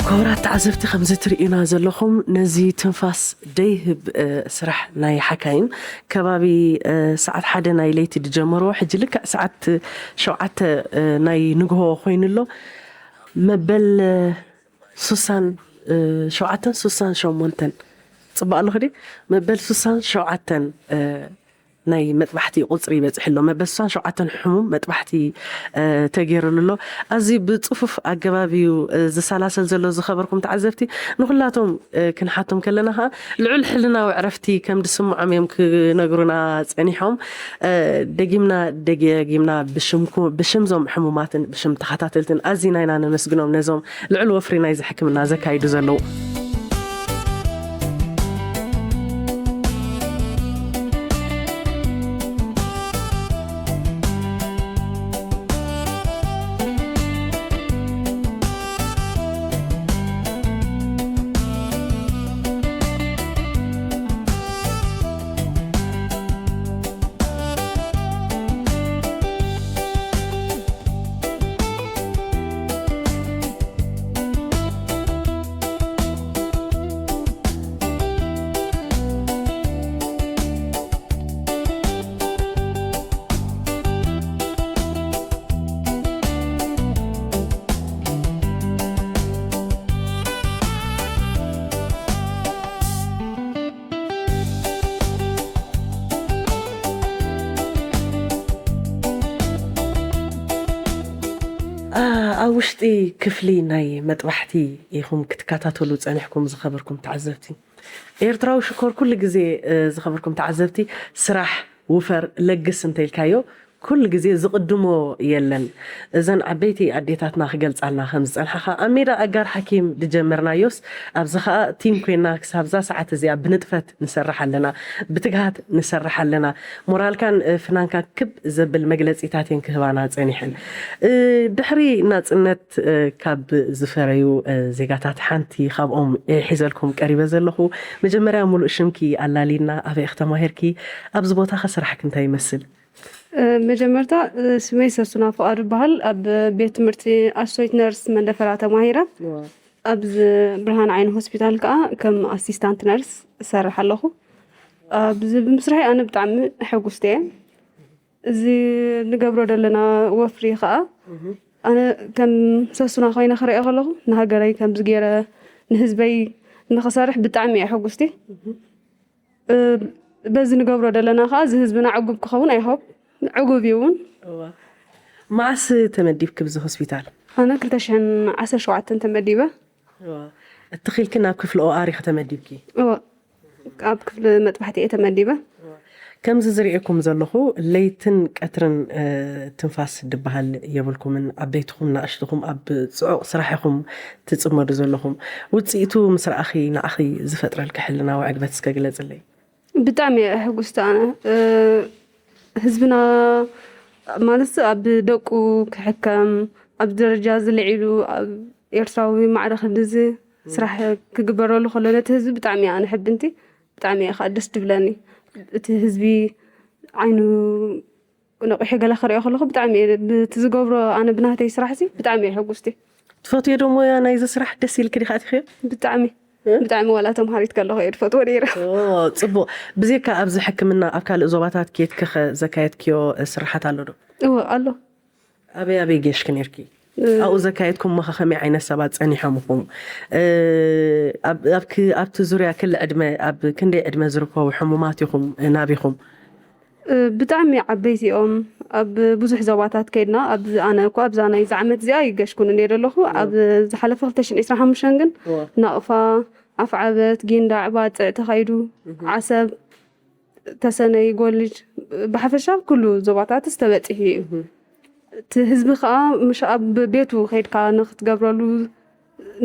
ክቡራት ተዓዘብቲ ከምዚ ትርእዩና ዘለኹም ነዚ ትንፋስ ደይህብ ስራሕ ናይ ሓካይም ከባቢ ሰዓት ሓደ ናይ ለይቲ ዝጀመርዎ ሕጂ ልክዕ ሰዓት ሸውዓተ ናይ ንግሆ ኮይኑ ኣሎ። መበል ሱሳን ሸውዓተን ሱሳን ሸሞንተን ፅባቅ ኣለኹ ዲ መበል ሱሳን ሸውዓተን ናይ መጥባሕቲ ቁፅሪ ይበፅሕ ኣሎ። መበል ሱሳን ሸውዓተን ሕሙም መጥባሕቲ ተገይሩሉ ኣሎ። ኣዝዩ ብፅፉፍ ኣገባብ እዩ ዝሰላሰል ዘሎ። ዝኸበርኩም ተዓዘብቲ ንኩላቶም ክንሓቶም ከለና ከዓ ልዑል ሕልናዊ ዕረፍቲ ከም ዝስምዖም እዮም ክነግሩና ፀኒሖም። ደጊምና ደጊምና ብሽምዞም ሕሙማትን ብሽም ተኸታተልትን ኣዚና ኢና ነመስግኖም ነዞም ልዑል ወፍሪ ናይዚ ሕክምና ዘካይዱ ዘለዉ። ውሽጢ ክፍሊ ናይ መጥባሕቲ ኢኹም ክትከታተሉ ጸኒሕኩም፣ ዝኸበርኩም ተዓዘብቲ። ኤርትራዊ ሽኮር ኩሉ ግዜ፣ እ፣ ዝኸበርኩም ተዓዘብቲ፣ ስራሕ፣ ውፈር፣ ለግስ እንተኢልካዮ፣ ኩሉ ግዜ ዝቕድሞ የለን። እዘን ዓበይቲ ኣዴታትና ክገልጻልና ከም ዝጸንሓ ከኣ ኣብ ሜዳ ኣጋር ሓኪም ድጀመርናዮስ፣ ኣብዚ ከኣ ቲም ኮይና ክሳብ እዛ ሰዓት እዚኣ ብንጥፈት ንሰርሕ ኣለና፣ ብትግሃት ንሰርሕ ኣለና። ሞራልካን፣ እ፣ ፍናንካ ክብ ዘብል መግለጺታት እየን ክህባና ጸኒሐን። እ፣ ድሕሪ ናጽነት፣ እ፣ ካብ ዝፈረዩ፣ እ፣ ዜጋታት ሓንቲ ካብኦም እየ ሒዘልኩም ቀሪበ ዘለኹ። መጀመርያ ሙሉእ ሽምኪ ኣላሊና፣ ኣበይ ኢኺ ተማሂርኪ? ኣብዚ ቦታኸ ስራሕኪ እንታይ ይመስል? እ፣ መጀመርታ፣ እ፣ ስመይ ሰሱና ፍቓዱ ይበሃል። ኣብ ቤት ትምህርቲ ኣሶይት ነርስ መንደፈራ ተማሂረ። ዋ። ኣብዚ ብርሃን ዓይኒ ሆስፒታል ከኣ ከም ኣሲስታንት ነርስ እሰርሕ ኣለኹ። ኣብዚ ብምስራሐይ ኣነ ብጣዕሚ ሕጉስቲ እየ። እዚ ንገብሮ ዘለና ወፍሪ ከኣ እህ። ኣነ ከም ሰሱና ኮይነ ክርእዮ ከለኹ ንሃገረይ ከምዚ ገይረ ንህዝበይ ንኽሰርሕ ብጣዕሚ እየ ሕጉስቲ። እህ። እ፣ በዚ ንገብሮ ዘለና ከኣ እዚ ህዝብና ዕጉብ ክኸውን ኣይሆፕ ዕጉብ እዩ እውን። እዋ። መዓስ ተመዲብኪ ብዚ ሆስፒታል? ኣነ ክልተ ሽሕን ዓሰርተ ሸውዓተን ተመዲበ። እዋ። እትኺልኪ ናብ ክፍሊ ኦኣር ኢኺ ተመዲብኪ? እዋ። ኣብ ክፍሊ መጥባሕቲ እየ ተመዲበ። ከምዚ ዝርእየኩም ዘለኹ ለይትን ቀትርን፣ እ፣ ትንፋስ ድበሃል የብልኩምን። ዓበይትኹም ንኣሽትኹም ኣብ ጽዑቕ ስራሕ ኢኹም ትጽመዱ ዘለኹም። ውጽኢቱ ምስ ረኣኺ ንዓኺ ዝፈጥረልኪ ሕልናዊ ዕግበት እስከ ግለጽለይ። ብጣዕሚ እየ ሕጉስቲ ኣነ። እ፣ ህዝብና ማለት ኣብ ደቁ ክሕከም፣ ኣብ ደረጃ ዝልዒሉ፣ ኣብ ኤርትራዊ ማዕረ ክንድዚ ስራሕ ክግበረሉ ከሎ ነቲ ህዝቢ ብጣዕሚ እየ ኣነ ሕብንቲ፣ ብጣዕሚ እየ ከዓ ደስ ድብለኒ። እቲ ህዝቢ ዓይኑ ነቂሑ ገለ ክሪኦ ከለኹ ብጣዕሚ እየ፣ ብቲ ዝገብሮ ኣነ ብናተይ ስራሕሲ ብጣዕሚ እየ ሕጉስቲ። ትፈትዮ ዶ ሞያ ናይዚ ስራሕ? ደስ ኢልኪ ዲኻ ኣቲኽዮ? ብጣዕሚ፣ እ? ብጣዕሚ ዋላ ተምሃሪት ከለኹ እየ ዝፈትዎ ነይረ። ኦ፣ ጽቡቕ። ብዘይካ ኣብዚ ሕክምና ኣብ ካልእ ዞባታት ኬድኪ ኸ ዘካየድክዮ ስራሓት ኣሎ ዶ? እወ፣ ኣሎ። ኣበይ ኣበይ ጌሽኪ ነይርኪ? እ። ኣብኡ ዘካየድኩሞ ኸ ከመይ ዓይነት ሰባት ጸኒሖም ኢኹም? እ፣ ኣብ-፣ ኣብ ክ-፣ ኣብቲ ዙርያ ክሊ ዕድመ፣ ኣብ ክንደይ ዕድመ ዝርከቡ ሕሙማት ኢኹም ናቢኹም? እ፣ ብጣዕሚ ዓበይቲ እዮም። ኣብ ብዙሕ ዞባታት ከይድና፣ ኣብ ኣነ እኮ ኣብዛ ናይ እዚ ዓመት እዚኣ ይገሽኩን እንደ ዘለኹ፣ እዎ። ኣብ ዝሓለፈ ክልተ ሽሕን ዕስራን ሓሙሽተን ግን እዎ። ናቕፋ፣ ኣፍዓበት፣ ጊንዳዕ፣ ባጽዕ ተኻይዱ፣ እህ። ዓሰብ፣ ተሰነይ፣ ጎልጅ፣ ብሓፈሻ ኩሉ ዞባታትስ ተበጺሑ እዩ። እህ። እቲ ህዝቢ ከኣ ምሽ ኣብ ቤቱ ከይድካ ንክትገብረሉ፣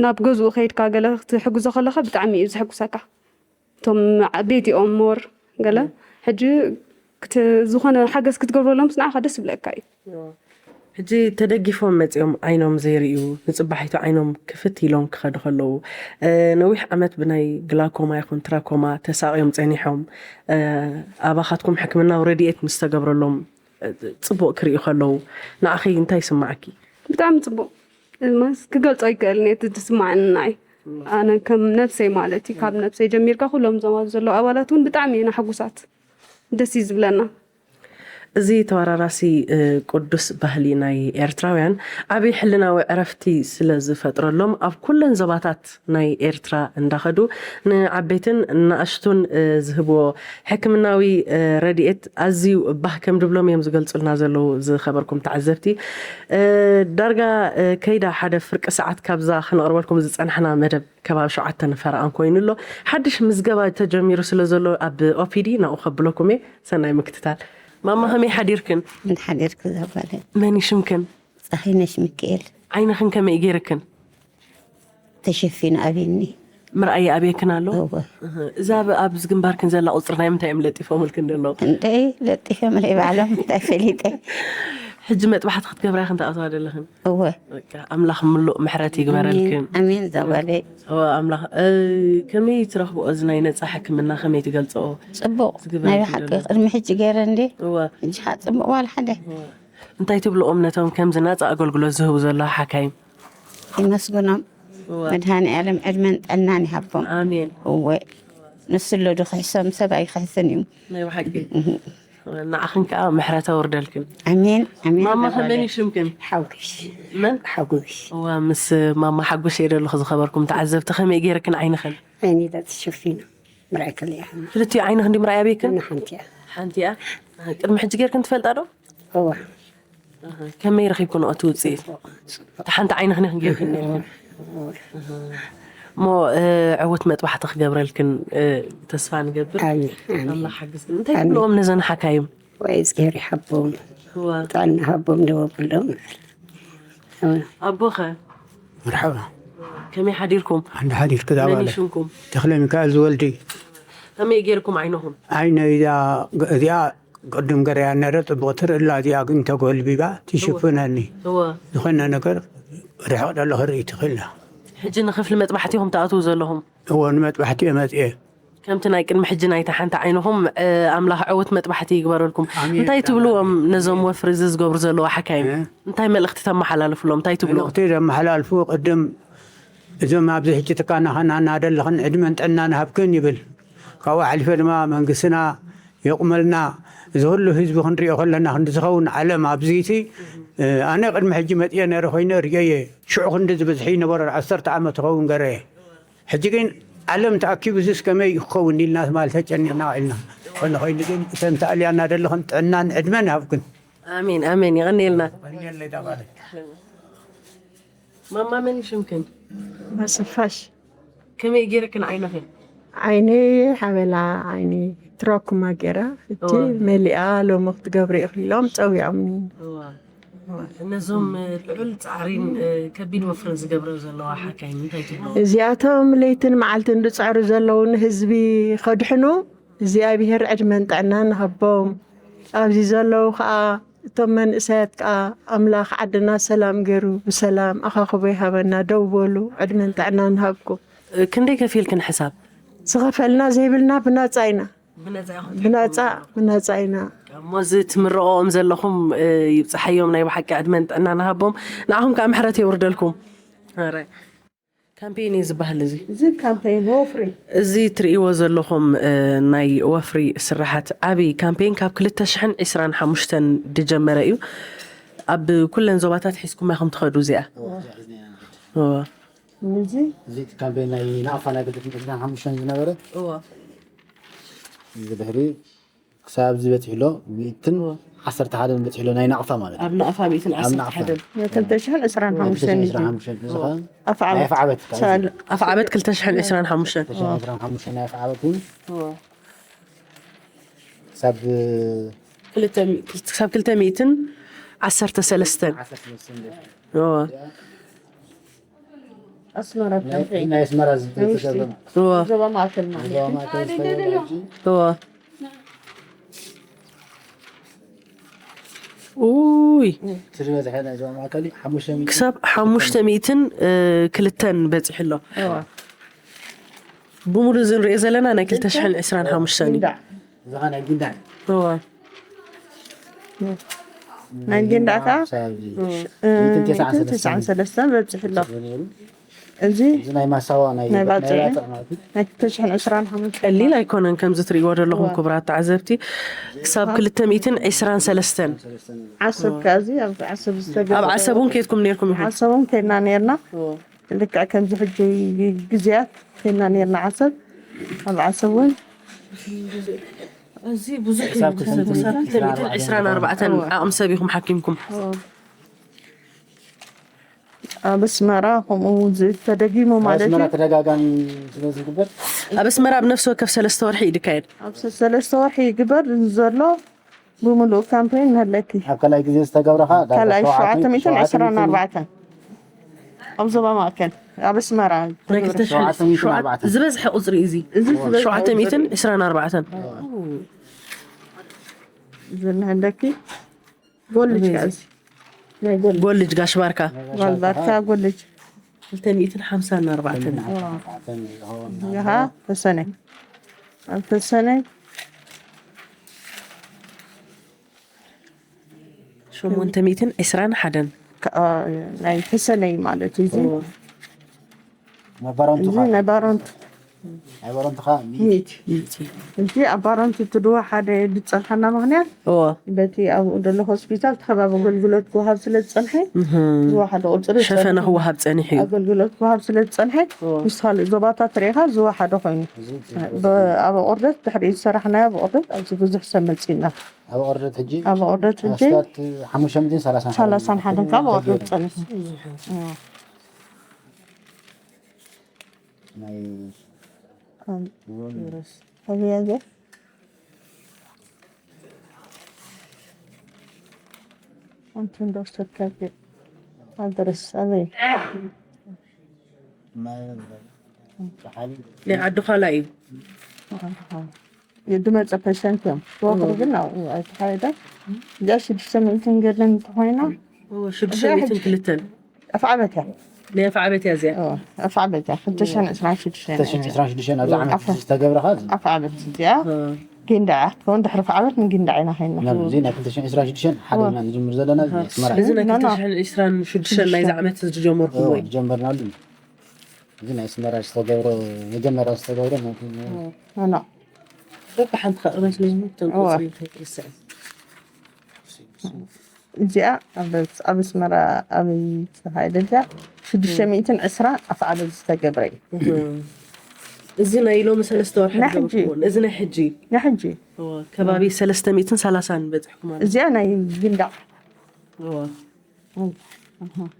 ናብ ገዝኡ ከይድካ ገለ ክትሕግዞ ከለኻ ብጣዕሚ እዩ ዝሕጉሰካ። እቶም ዓበይቲኦም ሞር ገለ እም። ሕጂ ክት-፣ ዝኾነ ሓገዝ ክትገብረሎምስ ንዓኻ ደስ ይብለካ እዩ። እዎ። ሕጂ ተደጊፎም መጺኦም ዓይኖም ዘይርእዩ፣ ንጽባሒቱ ዓይኖም ክፍት ኢሎም ክኸዱ ከለዉ፣ እ፣ ነዊሕ ዓመት ብናይ ግላኮማ ይኹን ትራኮማ ተሳቕዮም ጸኒሖም፣ እ፣ ኣባኻትኩም ሕክምናዊ ረድኤት ምስ ተገብረሎም፣ እ፣ ጽቡቕ ክርእዩ ከለዉ፣ ንዓኺ እንታይ ይስምዓኪ? ብጣዕሚ ጽቡቕ። ማስ ክገልጾ ኣይክእልን እየ እቲ ዝስማዓኒ ንዓይ። እም። ኣነ ከም ነብሰይ ማለት እዩ። ካብ እም። ነብሰይ ጀሚርካ ኩሎም እዞም ኣብዚ ዘለዉ ኣባላት እውን ብጣዕሚ ኢና ሕጉሳት። ደስ እዩ ዝብለና። እዚ ተወራራሲ፣ እ፣ ቅዱስ ባህሊ ናይ ኤርትራውያን ዓቢ ሕልናዊ ዕረፍቲ ስለ ዝፈጥረሎም ኣብ ኩለን ዞባታት ናይ ኤርትራ እንዳኸዱ ንዓበይትን ንኣሽቱን፣ እ፣ ዝህብዎ ሕክምናዊ፣ እ፣ ረድኤት ኣዝዩ ባህ ከም ድብሎም እዮም ዝገልጹልና ዘለዉ ዝኸበርኩም ተዓዘብቲ። እ፣ ዳርጋ፣ እ፣ ከይዳ ሓደ ፍርቂ ሰዓት ካብዛ ክነቕርበልኩም ዝጸናሕና መደብ ከባቢ ሸውዓተ ንፈረቓን ኮይኑ ኣሎ። ሓድሽ ምዝገባ ተጀሚሩ ስለ ዘሎ ኣብ ኦፒዲ ናብኡ ከብለኩም እየ። ሰናይ ምክትታል። ማማ ከመይ ሓዲርክን? ምን ሓዲርክ ዘበለ? መን እዩ ሽምክን? ፀሃይነሽ ሚካኤል። ዓይንኽን ከመይ ገይርክን? ተሸፊኑ ኣብኒ። ምርኣይ ኣብየክን ኣሎ? እወ። እህ፣ እዛ ኣብ-፣ ኣብዚ ግንባርክን ዘላ ቁፅሪ ናይ ምንታይ እዮም ለጢፎምልክን ዘለዉ? እንደ ለጢፎም ለይ ባዕሎም እንታይ ፈሊጠ? ሕጂ መጥባሕቲ ክትገብራ ኢኽን ትኣትዋ ዘለኽን? እወ። በቃ፣ ኣምላኽ ምሉእ ምሕረት ይግበረልክን። ኣሜን፣ ኣሜን፣ ዘበለ። እወ፣ ኣምላኽ፣ እ፣ ከመይ ትረኽብኦ እዚ ናይ ነጻ ሕክምና፣ ከመይ ትገልጽኦ? ጽቡቕ፣ ዝግበር ናይ ዘሎ? ብሓቂ ቅድሚ ሕጂ ገይረ እንዴ? እወ። ሕጂ ኸዓ ጽቡቕ ዋላ ሓደ። እወ። እንታይ ትብልኦም ነቶም ከምዚ ናጻ ኣገልግሎት ዝህቡ ዘለዉ ሓካይም? ይመስግኖም። እወ። መድሃኔ ዓለም ዕድመን ጥዕናን ይሃቦም። ኣሜን። እወ። ንሱ ኣሎ ዶ ክሕሶም ሰብ ኣይክሕስን እዩ። ናይ ብሓቂ። እህ። ንዓኽን ከኣ ምሕረት ኣውርደልክን። ኣሜን፣ ኣሜን። ማማ ኣሜን። ከመይ እዩ ሽምክን? ሓጉሽ። መን? ሓጉሽ። እዋ፣ ምስ ማማ ሓጉሽ እየ ዘለኹ። ዝኸበርኩም ተዓዘብቲ፣ ከመይ ገይርክን ዓይንኽን? ዓይነይ ዳ ተሸፊኑ ምርኣይ ከለይ። ክልቲኡ ዓይንኽን ድዩ ምርኣይ ኣብየክን? ኣነ ሓንቲ እያ። ሓንቲ እያ? ቅድሚ ሕጂ ገይርክን ትፈልጣ ዶ? እዋ። ከመይ ረኺብክንኦ እቲ ውፅኢት? እቲ ሓንቲ ዓይንኽኒ ክንጌርክን ነርክን እሞ ዕውት መጥባሕቲ ክገብረልክን ተስፋ ንገብር። ኣላ ሓግዝክን። እንታይ ትብልኦም ነዘን ሓካይም? ወይ እግዚኣብሔር ይሓቦም፣ ጥዕና ሃቦም ደወብሎም። ኣቦኸ? መርሓባ። ከመይ ሓዲርኩም? ኣንዳ ሓዲርክ ዛባለ። ሽምኩም? ተኽለ ሚካኤል ዝወልዲ። ከመይ ገይርኩም ዓይንኹም? ዓይነ እዚኣ ቅድም ገረያ ነረ ጽቡቕ ትርእላ፣ እዚኣ ግን ተጎልቢባ ትሽፍነኒ። ዝኾነ ነገር ርሕቕ ደሎ ክርኢ ትኽእላ። ሕጂ ንክፍሊ መጥባሕቲ ኢኹም ትኣትዉ ዘለኹም? እዎ፣ ንመጥባሕቲ እየ መጽኤ። ከምቲ ናይ ቅድሚ ሕጂ ናይታ ሓንቲ ዓይንኹም ኣምላኽ ዕውት መጥባሕቲ ይግበረልኩም። እንታይ ትብልዎም ነዞም ወፍሪ እዚ ዝገብሩ ዘለዉ ሓካይም? እንታይ መልእኽቲ ተመሓላልፍሎም? እንታይ ትብልዎም? መልእኽቲ ዘመሓላልፉ ቅድም እዞም ኣብዚ ሕጂ ትካናኸና እናደለኽን ዕድመን ጥዕናን ሃብክን ይብል። ካብኡ ሓሊፈ ድማ መንግስትና የቑመልና። እዚ ኩሉ ህዝቢ ክንሪኦ ከለና ክንዲ ዝኸውን ዓለም ኣብዚቲ ኣነ ቅድሚ ሕጂ መጥየ ነረ ኮይነ ርእየ ሽዑ ክንዲ ዝበዝሒ ይነበረ ዓሰርተ ዓመት ይኸውን ገረ ሕጂ ግን ዓለም ተኣኪቡ እዚስ ከመይ ክኸውን ኢልና ትማል ተጨኒቕና ኢልና። ኮነ ኮይኑ ግን እተን ተኣልያና ዘለኽን ጥዕናን ዕድመን ይሃብክን። ኣሜን ኣሜን። የቐንየልና። ማማ መን ሽምክን? ማስፋሽ። ከመይ ገይርክን ዓይንኽን? ዓይኒ ሓበላ ዓይኒ ትራኩማ ገይራ እቲ መሊኣ ሎሚ ክትገብሪ ኢኽሊሎም ፀዊዖምኒ። ነዞም ልዑል ፃዕሪን ከቢድ ወፍርን ዝገብረ ዘለዋ ሓካይም እንታይ ትብሎ? እዚኣቶም ለይትን መዓልትን ዝፅዕሩ ዘለዉ ንህዝቢ ከድሕኑ እግዚኣብሔር ዕድመን ጥዕናን ሃቦም። ኣብዚ ዘለዉ ከዓ እቶም መንእሰያት ከዓ ኣምላኽ ዓድና ሰላም ገይሩ ብሰላም ኣኻኽቦ ይሃበና። ደው በሉ፣ ዕድመን ጥዕናን ሃብኩም። ክንደይ ከፊልክን ሕሳብ? ዝኸፈልና ዘይብልና ብናፃ ኢና። ብናፃ ብናፃ ኢና። እሞ እዚ ትምረቕኦም ዘለኹም ይብፅሓዮም፣ ናይ ብሓቂ ዕድመን ጥዕናን ሃቦም። ንዓኹም ከዓ ምሕረት የውርደልኩም። ካምፔን እዩ ዝበሃል እዚ። እዚ ካምፔን ወፍሪ። እዚ ትርእይዎ ዘለኹም ናይ ወፍሪ ስራሓት ዓብዪ ካምፔን ካብ ክልተ ሽሕን ዕስራን ሓሙሽተን ዝጀመረ እዩ። ኣብ ኩለን ዞባታት ሒዝኩማ ኢኹም ትኸዱ እዚኣ። እዋ። እዚ እዚ እቲ ካምፔን ናይ ናቕፋ ናይ ክልተ ሽሕን ዕስራን ሓሙሽተን ዝነበረ እዋ። እዚ ድሕሪ ክሳብ ኣብዚ በፂሑ ኣሎ፣ ሚእትን ዓሰርተ ሓደን በፂሑ ኣሎ፣ ናይ ናቕፋ ማለት እዩ። ኣብ ናቕፋ ሚእትን ዓሰርተ ሓደን። ናይ ክልተ ሽሕን ዕስራን ሓሙሽተን እዩ። ክልተ ሽሕን ዕስራን ሓሙሽተን እዚ ኸዓ ኣፍ ዓበት። ናይ ኣፍ ዓበት። ኣፍ ዓበት ክልተ ሽሕን ዕስራን ሓሙሽተን። ክልተ ሽሕን ዕስራን ሓሙሽተን ናይ ኣፍ ዓበት እዩ። ክሳብ ክልተ ሚ-፣ ክሳብ ክልተ ሚእትን ዓሰርተ ሰለስተን። ዓሰርተ ሰለስተን። እዎ። ኣስመራ ናይ፣ ናይ ኣስመራ ዝተዘርገመ። እዎ። ዞባ ማእከል ማለት ዞባ እዩ። ማእከል ዝተዘርገመ። እዎ። ኡይ። እቲ ዝበዝሐ ናይ ዞባ ማእከል ሓሙሽተ ሚእቲ። ክሳብ ሓሙሽተ ሚእትን ክልተን በፂሑ ኣሎ። እዎ። ብምሉእ እዚ ንሪኦ ዘለና ናይ ክልተ ሽሕን ዕስራን ሓሙሽተን እዩ። ጊንዳዕ። እዚ ኸዓ ናይ ጊንዳዕ። እዎ። ናይ ጊንዳዕ ከዓ ክሳብ እዚ እ፣ ሚእትን ተስዓን ሰለስተን። ሚእትን ተስዓን ሰለስተን በፂሑ ኣሎ። ነይሩ። እዚ እዚ ናይ ማሳዋ ናይ ናይ ባጽዕ። ናይ ባጽዕ ማለት እዩ። ናይ ክልተ ሽሕን ዕስራን ሓሙሽተን። ቀሊል ኣይኮነን፣ ከምዚ ትርእይዎ ዘለኹም እዋ። ክቡራት ተዓዘብቲ፣ ክሳብ ክልተ ሚእትን ዕስራን ሰለስተን። ዓሰብ ከኣ እዚ ኣብ ዓሰብ ዝተገብረ ኣብ ዓሰብ እውን ከይድኩም ነይርኩም ኢኹም? ዓሰብ እውን ከይድና ነይርና። እዎ። ልክዕ ከምዚ ሕጂ ግዜያት ከይድና ነይርና ዓሰብ። ኣብ ዓሰብ እውን እዚ ብዙሕ እዩ። ክሳብ ክልተ ሚእትን ዕስራን ኣርባዕተን ዓቕሚ ሰብ ኢኹም ሓኪምኩም። እዎ። ኣብ ኣስመራ ከምኡ ዝ-፣ ተደጊሙ ኣብ ማለት ኣስመራ እዩ። ተደጋጋሚ ስለ ዝግበር ኣብ ኣስመራ ኣብ ነፍሲ ወከፍ ሰለስተ ወርሒ እዩ ዝካየድ። ኣብ ሰ-፣ ሰለስተ ወርሒ ይግበር ዘሎ ብምሉእ ካምፔን ንህለኪ። ኣብ ካልኣይ ግዜ ዝተገብረ ኸዓ ዳርጋ ካልኣይ ሸውዓተ ሚእትን ሸውዓተ ሚእትን ዕስራን ኣርባዕተን። ኣብ ዞባ ማእከል ኣብ ኣስመራ ናይ ክልተ ሽሕን ሸውዓተ ሚእትን ኣርባዕተን። ዝበዝሐ ቁፅሪ እዩ እዚ። እዚ ዝበዝሐ ሸውዓተ ሚእትን ዕስራን ኣርባዕተን። እዚ ንህለኪ። ጎልጅ ኣበይ? ከኣዚ። ናይ ጎልጅ። ጎልጅ ጋሽ ባርካ። ጋሽ ባርካ ጎልጅ። ክልተ ሚእትን ሓምሳን ኣርባዕተን። ይሃ ተሰነይ። ኣብ ተሰነይ። ሸሞንተ ሚእትን ዕስራን ሓደን። ከ-፣ ኣ፣ ናይ ተሰነይ ማለት እዩ። እዚ። እዎ። ነባራንቱ እዚ ኸዓ? ነባራንቱ። ናይ ባረንቱ ከዓ ሚእቲ። ሚእቲ። እቲ ኣብ ባረንቱ እቲ ድዋ ሓደ ዝፀንሓና ምክንያት እዎ በቲ ኣብኡ ዘሎ ሆስፒታል ተኸባቢ ኣገልግሎት ክወሃብ ስለ ዝፀንሐ ዝወሓደ ቁፅሪ ሸፈነ ክወሃብ ፀኒሑ እዩ። ኣገልግሎት ክወሃብ ስለ ዝፀንሐ ምስ ካልእ ዞባታት ርኢኻ ዝወሓደ ኮይኑ ብ- ኣብ ኣቑርደት ድሕሪ ዝሰራሕናዮ ኣብ ኣቑርደት ኣብዚ ብዙሕ ሰብ መፂና ኣብ ኦርደት ሕጂ ኣብ ኣቑርደት ሕጂ ኣስታት ሓሙሽተ ሚእትን ሰላሳን ሓደ ሰላሳን ሓደን ካብ ኣቑርደት ፀኒሑ ናይ ኣበይ ኣዘ ኣንቱን ዶክተር ከርቤ ኣልደረስ ኣበይ ናይ ዓዲ ኻላ እዩ። ድመፀ ፐሸንት እዮም ክወፍሩ ግን ኣብኡ ኣይተኻየደ እዚኣ ሽዱሽተ ሚእትን ገለን እንተኾይና ሽዱሽተ ሚእትን ክልተን ኣፍዓበት እያ ናይ ኣፍዓበት እያ እዚኣ። ኣፍዓበት እያ ክልተ ሽሕን ዕስራን ሽዱሽተን ክልተ ሽሕን ዕስራን ሽዱሽተን ኣብዚ ዓመት ዝተገብረ ኸዓ ኣፍዓበት እዚኣ ጊንዳዕ ክትከውን ድሕሪ ኣፍዓበት ንጊንዳዕ ኢና ኸይና እዚ ናይ ክልተ ሽሕን ዕስራን ሽዱሽተን ሓደ ኢና ንጅምር ዘለና እዚ ኣስመራ እዚ ናይ ክልተ ሽሕን ዕስራን ሽዱሽተን ናይዚ ዓመት ዝጀመርኩሞ እዩ። ዝጀመርናሉ እዚ ናይ ኣስመራ ዝተገብረ መጀመርያ ዝተገብረ ኣና በብሓንቲ ከቕርበ ስለዝምተን እዋ። ቆፅሪ ከይትርስዕ እዚኣ ኣብ ኣብ ኣስመራ ኣብ ፀሃይ ደጃ ሽዱሽተ ሚእትን ዕስራ ኣፍዓበት ዝተገብረ እዩ እዚ ናይ ሎሚ ሰለስተ ወርሒ ናይ ሕጂ። ዝገበርኩዎ። እዚ ናይ ሕጂ ንሕጂ እዋ፣ ከባቢ ሰለስተ ሚእትን ሰላሳን በፅሕኩም ኣሎ። እዚኣ ናይ ጊንዳዕ እዋ። እህ።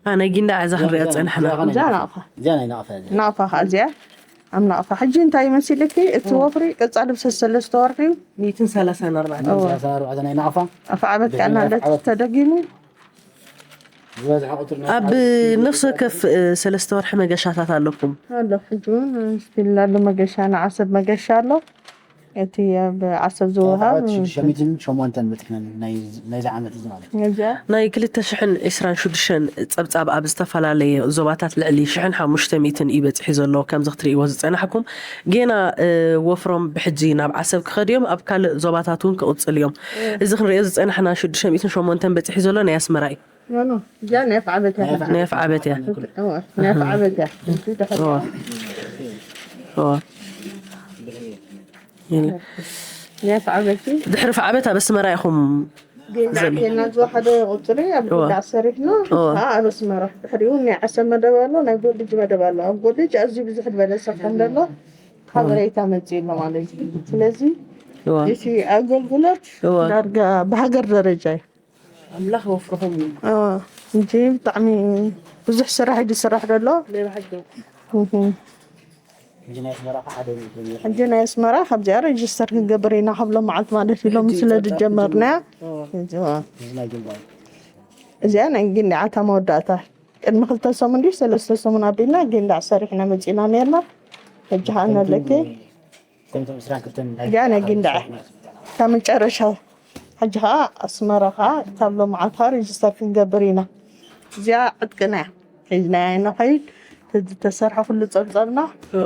ኣ፣ ናይ ጊንዳዕ እዛ ክንሪኣ ዝፀናሕና እዛ ናቕፋ እዚኣ ናይ ናቕፋ እያ። ናቕፋ እዚኣ ኣብ ናቕፋ ሕጂ እንታይ ይመስለኪ እቲ ወፍሪ ቀፃሊ ብሰ ሰለስተ ወርሒ እዩ ሚእትን ሰላሳን ኣርባዕተን እዋ። ሰላሳ ኣርባዕተ ናይ ናቕፋ ኣፍዓበት ከኣ እናለት ተደጊሙ ዝበዝሐ ቁፅሪ ናይ ኣብ ነፍሲ ወከፍ እ፣ ሰለስተ ወርሒ መገሻታት ኣለኩም። ኣሎ ሕጂ እውን ስቲል ኣሎ መገሻ ንዓሰብ መገሻ ኣሎ እቲ ኣብ ዓሰብ ዝወሃብ ሽዱሽተ ሚእትን ሸሞንተን በፂሕና ናይ- ናይዚ ዓመት እዚ ማለት እዩ። እዚኣ ናይ ክልተ ሽሕን ዕስራን ሽዱሽተን ጸብጻብ ኣብ ዝተፈላለየ ዞባታት ልዕሊ ሽሕን ሓሙሽተ ሚእትን እዩ በፂሑ ዘሎ። ከምዚ ክትርእይዎ ዝጸናሕኩም ጌና እ፣ ወፍሮም ብሕጂ ናብ ዓሰብ ክኸዱ እዮም። ኣብ ካልእ ዞባታት እውን ክቕፅሉ እዮም። እዚ ክንሪኦ ዝጸናሕና ሽዱሽተ ሚእትን ሸሞንተን በፂሑ ዘሎ ናይ ኣስመራ እዩ። ኖ ኖ እዚኣ ናይ ኣፍዓበት እያ ናይ ኣፍዓበት እያ። እዋ፣ ናይ ኣፍዓበት እያ እቲ ድሕሪ እዋ። እዋ። የለ። ናይ ኣፍዓበት እዩ ድሕሪ ፍዓበት ኣብ ኣስመራ ኢኹም ጌና ዝወሓደ ቁፅሪ ኣብ እዋ። ጊንዳዕ ሰሪሕና እዋ። ከዓ ኣብ ኣስመራ ድሕሪኡ ናይ ዓሰብ መደብ ኣሎ ናይ ጎልጅ መደብ ኣሎ ኣብ ጎልጅ ኣዝዩ ብዙሕ ዝበለ ሰብ ከም ዘሎ ሓበሬታ መፅኡ ኣሎ ማለት እዩ ስለዚ እዋ። እቲ ኣገልግሎት እዋ። ዳርጋ ብሃገር ደረጃ እዩ ኣምላኽ ወፍርኹም እዩ። እዋ። እንጂ ብጣዕሚ ብዙሕ ስራሕ እዩ ዝስራሕ ዘሎ ናይ ብሓቂ። እህም። ሕጂ ናይ ኣስመራ ከዓ ሓደ ሚእቲ ሚእቲ ሕጂ ናይ ኣስመራ ካብዚኣ ሬጅስተር ክንገብር ኢና ካብሎም መዓልቲ ማለት ኢሎም ስለ ዝጀመርናያ እዋ። እዚዋ እዚ ናይ ግንባር እዚኣ ናይ ጊንዳዕ እታ መወዳእታ ቅድሚ ክልተ ሰሙን ድዩ ሰለስተ ሰሙን ኣቢልና ጊንዳዕ ሰሪሕና መፂና ነርና ሕጂ ከዓ ኣለኪ ከምቶም ዕስራን ክልተን ናይ እዚኣ ናይ ጊንዳዕ እታ መጨረሻ ሕጂ ከዓ ኣስመራ ከዓ ካብ ሎም መዓልቲ ከዓ ሬጅስተር ክንገብር ኢና እዚኣ ዕጥቅና እያ ሒዝናያ ኢና ከይድ እቲ ዝተሰርሐ ኩሉ ፀብፀብና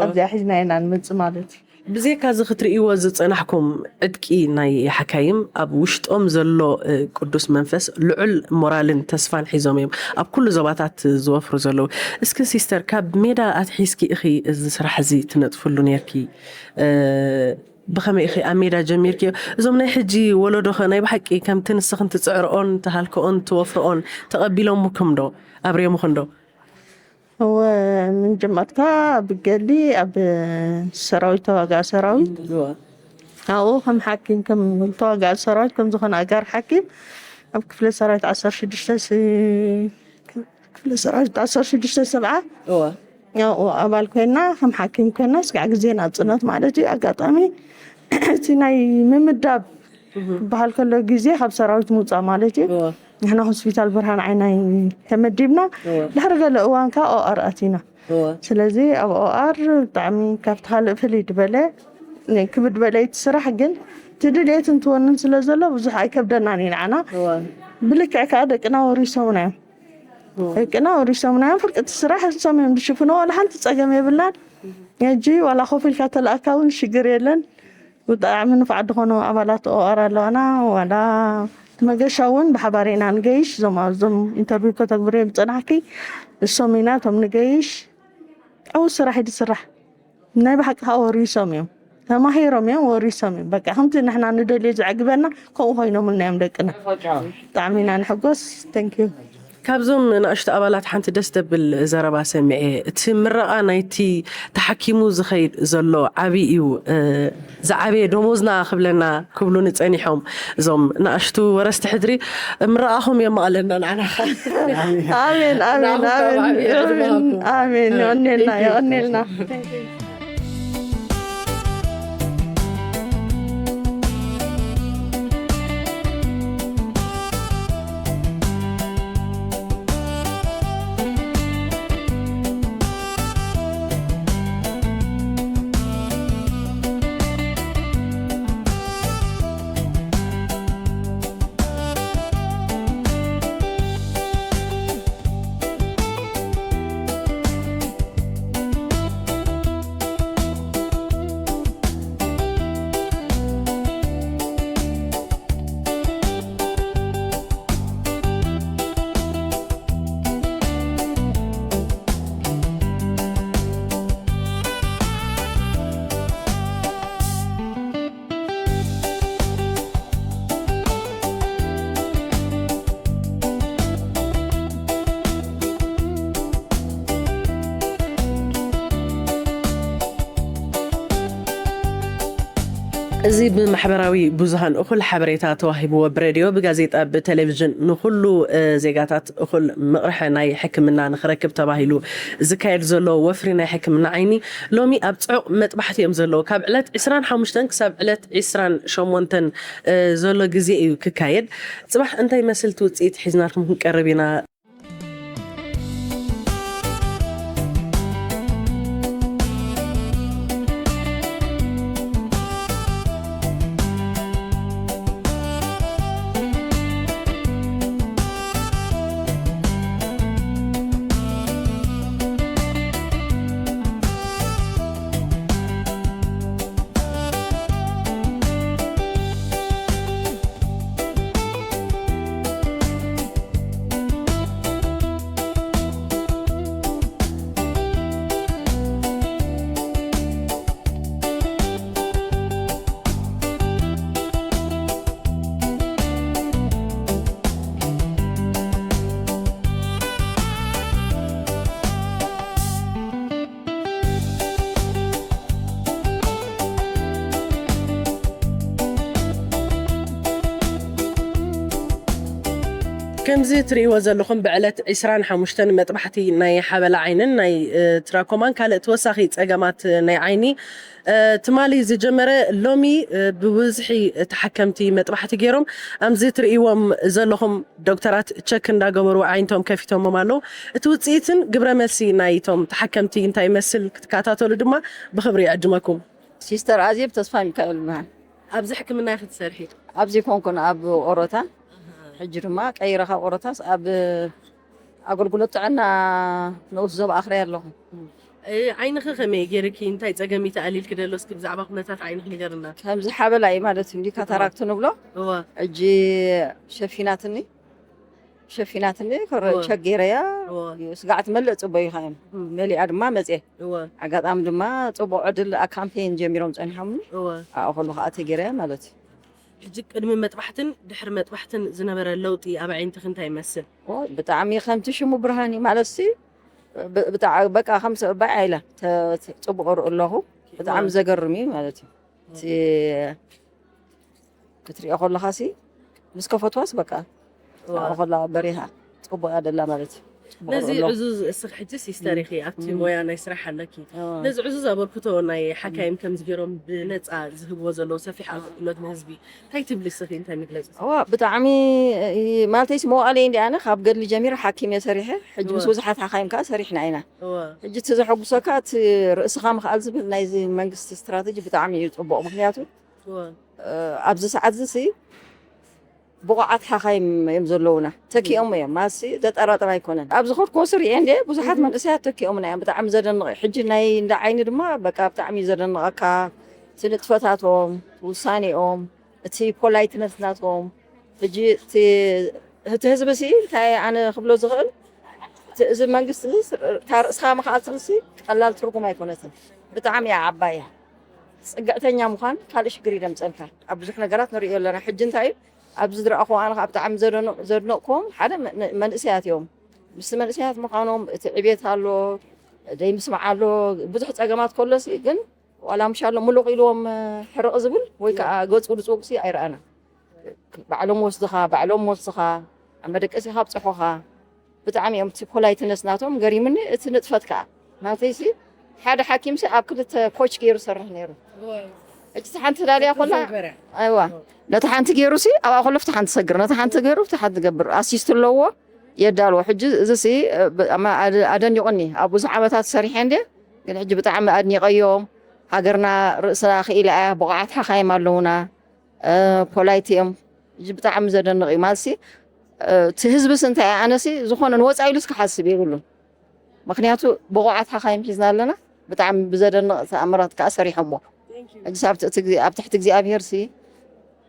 ኣብዚኣ ሒዝና ኢና ንመፅእ ማለት እዩ ብዘይካ እዚ ክትርእይዎ ዝጸናሕኩም ዕጥቂ ናይ ሓካይም ኣብ ውሽጦም ዘሎ እ፣ ቅዱስ መንፈስ ልዑል ሞራልን ተስፋን ሒዞም እዮም ኣብ ኩሉ ዞባታት ዝወፍሩ ዘለዉ። እስኪ ሲስተር ካብ ሜዳ ኣትሒዝኪ ኢኺ እዚ ስራሕ እዚ ትነጥፍሉ ነርኪ እ፣ ብኸመይ ኢኺ ኣብ ሜዳ ጀሚርኪዮ? እዞም ናይ ሕጂ ወለዶኸ ናይ ብሓቂ ከምቲ ንስኽን ትጽዕርኦን ትሃልክኦን ትወፍርኦን ተቐቢሎምኩም ዶ ኣብርዮምኽን ዶ? እወ ምንጅመርታ ብገሊ ኣብ ሰራዊት ተዋጋእ ሰራዊት ኣብኡ ከም ሓኪም ከም ተዋጋእ ሰራዊት ከም ዝኾነ ኣጋር ሓኪም ኣብ ክፍለ ሰራዊት ዓሰርተ ሽዱሽተ ስ- ክፍለ ሰራዊት ዓሰርተ ሽዱሽተ ሰብዓ ኣብኡ ኣባል ኮይና ከም ሓኪም ኮይና ስጋዕ ግዜ ናብ ፅነት ማለት እዩ ኣጋጣሚ እቲ ናይ ምምዳብ ክበሃል ከሎ ግዜ ካብ ሰራዊት ምውፃእ ማለት እዩ ንሕና ሆስፒታል ብርሃን ዓይናይ ተመዲብና ድሕሪ ገለ እዋን ከዓ ኦኣር ኣቲና ስለዚ ኣብ ኦኣር ብጣዕሚ ካብቲ ካልእ ፍልይ ዝበለ ክብድ በለይቲ ስራሕ ግን ትድልየትን ትወንን ስለ ዘሎ ብዙሕ ኣይከብደናን እዩ ንዓና ብልክዕ ከዓ ደቅና ወሪሶምና እዮም ደቅና ወሪሶምና እዮም ፍርቂ እቲ ስራሕ እሶም እዮም ዝሽፍኖ ዋላ ሓንቲ ፀገም የብልናን ሕጂ ዋላ ኮፍ ኢልካ ተለኣካ እውን ሽግር የለን ብጣዕሚ ንፉዓት ዝኾኑ ኣባላት ኦኣር ኣለዋና ዋላ መገሻ እውን ብሓባር ኢና ንገይሽ እዞም ኣብዞም ኢንተርቪው ከተግብርዮም ዝፀናሕኪ እሶም ኢና እቶም ንገይሽ ኣብኡ ስራሕ እዩ ዝስራሕ ናይ ብሓቂ ከዓ ወሪሶም እዮም፣ ተማሂሮም እዮም፣ ወሪሶም እዮም። በቃ ከምቲ ንሕና ንደልዮ ዘዕግበና ከምኡ ኮይኖምልና እዮም ደቅና። ብጣዕሚ ኢና ንሕጎስ። Thank you። ካብዞም ንኣሽቱ ኣባላት ሓንቲ ደስ ተብል ዘረባ ሰሚዐ። እቲ ምረቓ ናይቲ ተሓኪሙ ዝኸይድ ዘሎ ዓቢ እዩ፣ እ፣ ዝዓበየ ደሞዝና ክብለና ክብሉኒ ጸኒሖም። እዞም ንኣሽቱ ወረስቲ ሕድሪ ምረቓኹም የማቕለና ንዓና። ኣሜን፣ ኣሜን፣ ኣሜን፣ ኣሜን። የቐኔልና፣ የቐኔልና። እዚ ብማሕበራዊ ብዙሃን እኹል ሓበሬታ ተዋሂብዎ፣ ብሬድዮ፣ ብጋዜጣ፣ ብቴሌቪዥን ንኹሉ፣ እ፣ ዜጋታት እኹል ምቕርሐ ናይ ሕክምና ንኽረክብ ተባሂሉ ዝካየድ ዘሎ ወፍሪ ናይ ሕክምና ዓይኒ ሎሚ ኣብ ጽዑቕ መጥባሕቲ እዮም ዘለዉ። ካብ ዕለት ዕስራን ሓሙሽተን ክሳብ ዕለት ዕስራን ሸሞንተን፣ እ፣ ዘሎ ግዜ እዩ ክካየድ። ጽባሕ እንታይ መስል ውጽኢት ሒዝናልኩም ክንቀርብ ኢና። ከምዚ ትርእይዎ ዘለኹም ብዕለት ዕስራን ሓሙሽተን መጥባሕቲ ናይ ሓበላ ዓይንን ናይ፣ እ፣ ትራኮማን ካልእ ተወሳኺ ጸገማት ናይ ዓይኒ፣ እ፣ ትማሊ ዝጀመረ ሎሚ፣ እ፣ ብብዝሒ ተሓከምቲ መጥባሕቲ ገይሮም። ኣምዚ ትርእይዎም ዘለኹም ዶክተራት ቸክ እንዳገበሩ ዓይንቶም ከፊቶሞም ኣለዉ። እቲ ውጽኢትን ግብረ መልሲ ናይቶም ተሓከምቲ እንታይ ይመስል ክትከታተሉ ድማ ብኽብሪ ይዕድመኩም። ሲስተር ኣዜብ ተስፋ ሚካኤል ይበሃል። ኣብዚ ሕክምና ኢኺ ትሰርሒ? ኣብዚ ኮንኩን ኣብ ኦሮታ። ሕጂ ድማ ቀይረ ካብ ኦሮታስ ኣብ ኣገልግሎት ጥዕና ንኡስ ዞባ ኣኽርያ ኣለኹ። እ፣ ዓይንኺ ከመይ ገይርኪ? እንታይ ጸገም እዩ ተኣልዩልኪ ደሎ? እስኪ ብዛዕባ ኩነታት ዓይንኺ ንገርና። ከምዚ ሓበላ እዩ ማለት እዩ፣ እንዲ ካታራክት ንብሎ። እወ። ሕጂ ሸፊናትኒ፣ ሸፊናትኒ፣ ከረ-፣ እወ። ቸክ ገይረያ። እወ። ስጋዕ ትመልእ ጽቡቅ እዩ ኸዓ። እም። መሊኣ ድማ መጽየ። እወ። ኣጋጣሚ ድማ ጽቡቅ ዕድል ኣብ ካምፔን ጀሚሮም ጸኒሖምኒ። እወ። ኣብኡ ከለኹ ከዓ ተገይረያ ማለት እዩ። ሕጂ ቅድሚ መጥባሕትን ድሕሪ መጥባሕትን ዝነበረ ለውጢ ኣብ ኣዒንትኺ እንታይ ይመስል? ኦ፣ ብጣዕሚ ከምቲ ሽሙ ብርሃን እዩ ማለትሲ፣ ብ-፣ ብጣዕ-፣ በቃ ከም ሰብ ባይ ኣይለ ተ-፣ ተ-፣ ጽቡቕ እርኢ ኣለኹ። ብጣዕሚ እወ። ዘገርም እዩ ማለት እዩ። እቲ ክትሪኦ ከለኻሲ ምስ ከፈትዋስ በቃ እወ። ኣብኡ ከላ በሪሃ ጽቡቕ እያ ደላ ማለት እዩ። ጽቡቕ ነዚ እርኢ ኣለኹ። ዕዙዝ እስኺ ሕጂ ሲስተር እም። ኢኺ፣ ኣብቲ እም። ሞያ ናይ ስራሕ ኣለኪ። እወ። ነዚ ዕዙዝ ኣበርክቶ ናይ እም። ሓካይም ከምዚ ገይሮም ብነጻ ዝህብዎ ዘለዉ ሰፊሕ እወ። ኣገልግሎት ንህዝቢ እንታይ ትብሊ እስኺ? እንታይ መግለጺ? እዋ፣ ብጣዕሚ፣ እ፣ ማለተይስ መዋእለይ እንዲ ኣነ ካብ ገድሊ ጀሚረ ሓኪም እየ ሰሪሐ። ሕጂ ምስ እወ። ብዙሓት ሓኻይም ከኣ ሰሪሕና ኢና። እወ። ሕጂ እቲ ዘሐጉሰካ እቲ ርእስኻ ምኽኣል ዝብል ናይዚ መንግስቲ ስትራተጂ ብጣዕሚ እዩ ጽቡቕ። ምኽንያቱ፣ እወ። እ፣ ኣብዚ ሰዓት እዚ ሲ ብቑዓት ሓኻይም እዮም ዘለዉና። ተኪኦም እዮም። ማሲ ዘጠራጥር ኣይኮነን። ኣብዚ ከድኩ ስሪኤ እንደ ብዙሓት እህ። መንእሰያት ተኪኦምና እዮም። ብጣዕሚ ዘደንቕ እዩ። ሕጂ ናይ እንዳ ዓይኒ ድማ በቃ ብጣዕሚ እዩ ዘደንቐካ። እቲ ንጥፈታቶም፣ ውሳኔኦም፣ እቲ ፖላይትነት ናቶም፣ ሕጂ እቲ፣ እቲ ህዝቢ ሲ እንታይ ኣነ ክብሎ ዝኽእል፣ እዚ መንግስቲ እዚ እታ ርእስኻ ምኽኣል ትብልሲ ቀላል ትርጉም ኣይኮነትን። ብጣዕሚ እያ ዓባይ እያ። ፅግዕተኛ ምዃን ካልእ ሽግር ይደምፀልካ። ኣብ ብዙሕ ነገራት ንሪኦ ኣለና። ሕጂ እንታይ እዩ ኣብዚ ዝረኣኹ ኣነ ከዓ ብጣዕሚ ዘደንቕ- ዘድነቕኩም ሓደ መ- መንእሰያት እዮም። ምስ መንእሰያት ምዃኖም እቲ ዕቤት ኣሎ፣ ደይ ምስማዕ ኣሎ፣ ብዙሕ ፀገማት ከሎሲ ግን ዋላ ምሻሎ ሙሉቕ ኢልዎም ሕርቕ ዝብል ወይ ከዓ ገፁ ዝፅውቅሲ ኣይረኣና። ባዕሎም ወስድኻ፣ ባዕሎም ወስድኻ፣ ኣብ መደቀሲኻ ኣብፅሑኻ። ብጣዕሚ እዮም እቲ ፖላይትነስ ናቶም ገሪምኒ። እቲ ንጥፈት ከዓ ናተይሲ ሓደ ሓኪምሲ ኣብ ክልተ ኮች ገይሩ ሰርሕ ነይሩ። ሕጂ ሓንቲ ዳልያ ኮላ ኣይዋ ነቲ ሓንቲ ገይሩ ሲ ኣብኣ ኮሎ ፍቲ ሓንቲ ሰግር ነቲ ሓንቲ ገይሩ ፍቲ ሓንቲ ገብር ኣሲስት ኣለዎ የዳልዎ። ሕጂ እዚ ሲ ኣደኒቁኒ ኣብ ብዙሕ ዓመታት ሰሪሐ እንደ ግን ሕጂ ብጣዕሚ ኣድኒቀዮም። ሃገርና ርእስና ክኢላ እያ፣ ብቑዓት ሓኻይም ኣለውና፣ ፖላይት እዮም። እዚ ብጣዕሚ ዘደንቕ እዩ። ማለትሲ እቲ ህዝብስ እንታይ ኣነሲ ዝኾነ ንወፃኢ ኢሉስ ክሓስብ የብሉን። ምክንያቱ ብቑዓት ሓኻይም ሒዝና ኣለና። ብጣዕሚ ብዘደንቕ ተኣምራት ከዓ ሰሪሖሞ። ሕጂ ኣብ ትሕቲ እግዚኣብሄር ሲ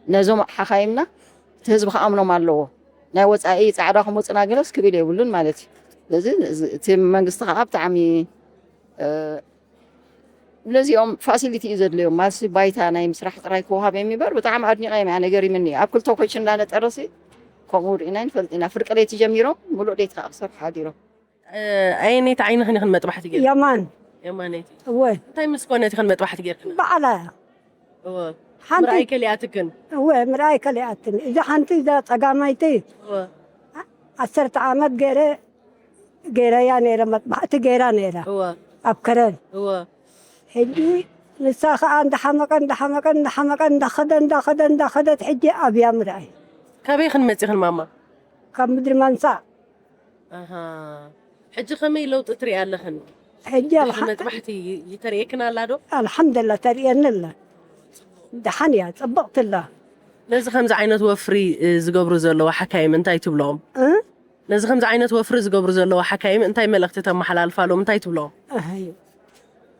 ነዞም ሓኻይምና እቲ ህዝቢ ክኣምኖም ኣለዎ። ናይ ወፃኢ ፃዕዳ ክመፁና ገለስ ክብል የብሉን ማለት እዩ። ስለዚ እቲ መንግስቲ ከዓ ብጣዕሚ ነዚኦም ፋሲሊቲ እዩ ዘድልዮም። ማለትሲ ባይታ ናይ ምስራሕ ጥራይ ክወሃብ የሚበር ብጣዕሚ ኣድኒቐ እዮም። ኣነ ገሪምኒ ኣብ ክልተ ኮች እንዳነጠረሲ ከምኡ ርኢና ንፈልጥ ኢና። ፍርቂ ለይቲ ጀሚሮም ሙሉእ ለይቲ ከዓ ክሰርሑ ሓዲሮም። ኣየነይቲ ዓይንኽን ኢኽን መጥባሕቲ ጌርክን? የማን። የማነይቲ። እወ። እንታይ ምስ ኮነት ኢኽን መጥባሕቲ ጌርክን? ባዕላ እያ። እወ። ሓንቲ ምርኣይ ከሊኣትክን? እወ፣ ምርኣይ ከሊኣትኒ። እዛ ሓንቲ እዛ ጸጋማይቲ እወ። ዓሰርተ ዓመት ገይረ ገይረያ ነይረ፣ መጥባሕቲ ገይራ ነይራ እወ። ኣብ ከረን። እወ። ሕጂ ንሳ ከዓ እንዳሓመቀ እንዳሓመቀ እንዳሓመቀ እንዳኸደ እንዳኸደ እንዳኸደት ሕጂ ኣብያ ምርኣይ። ካበይ ኢኽን መጺኽን ማማ? ካብ ምድሪ መንሳእ። ኣሃ። ሕጂ ከመይ ለውጢ ትሪኢ ኣለኽን? ሕጂ ድሕሪ ኣልሓ- መጥባሕቲ ይተርእየክን ኣላ ዶ? ኣልሓምደላ ተርእየኒ ኣላ። ደሓን እያ፣ ጽብቕቲ ኣላ። ነዚ ከምዚ ዓይነት ወፍሪ እ, ዝገብሩ ዘለዉ ሓካይም እንታይ ትብሎም? እ? ነዚ ከምዚ ዓይነት ወፍሪ ዝገብሩ ዘለዉ ሓካይም እንታይ መልእኽቲ ተመሓላልፋሎም? እንታይ ትብሎም? ኣሃይ።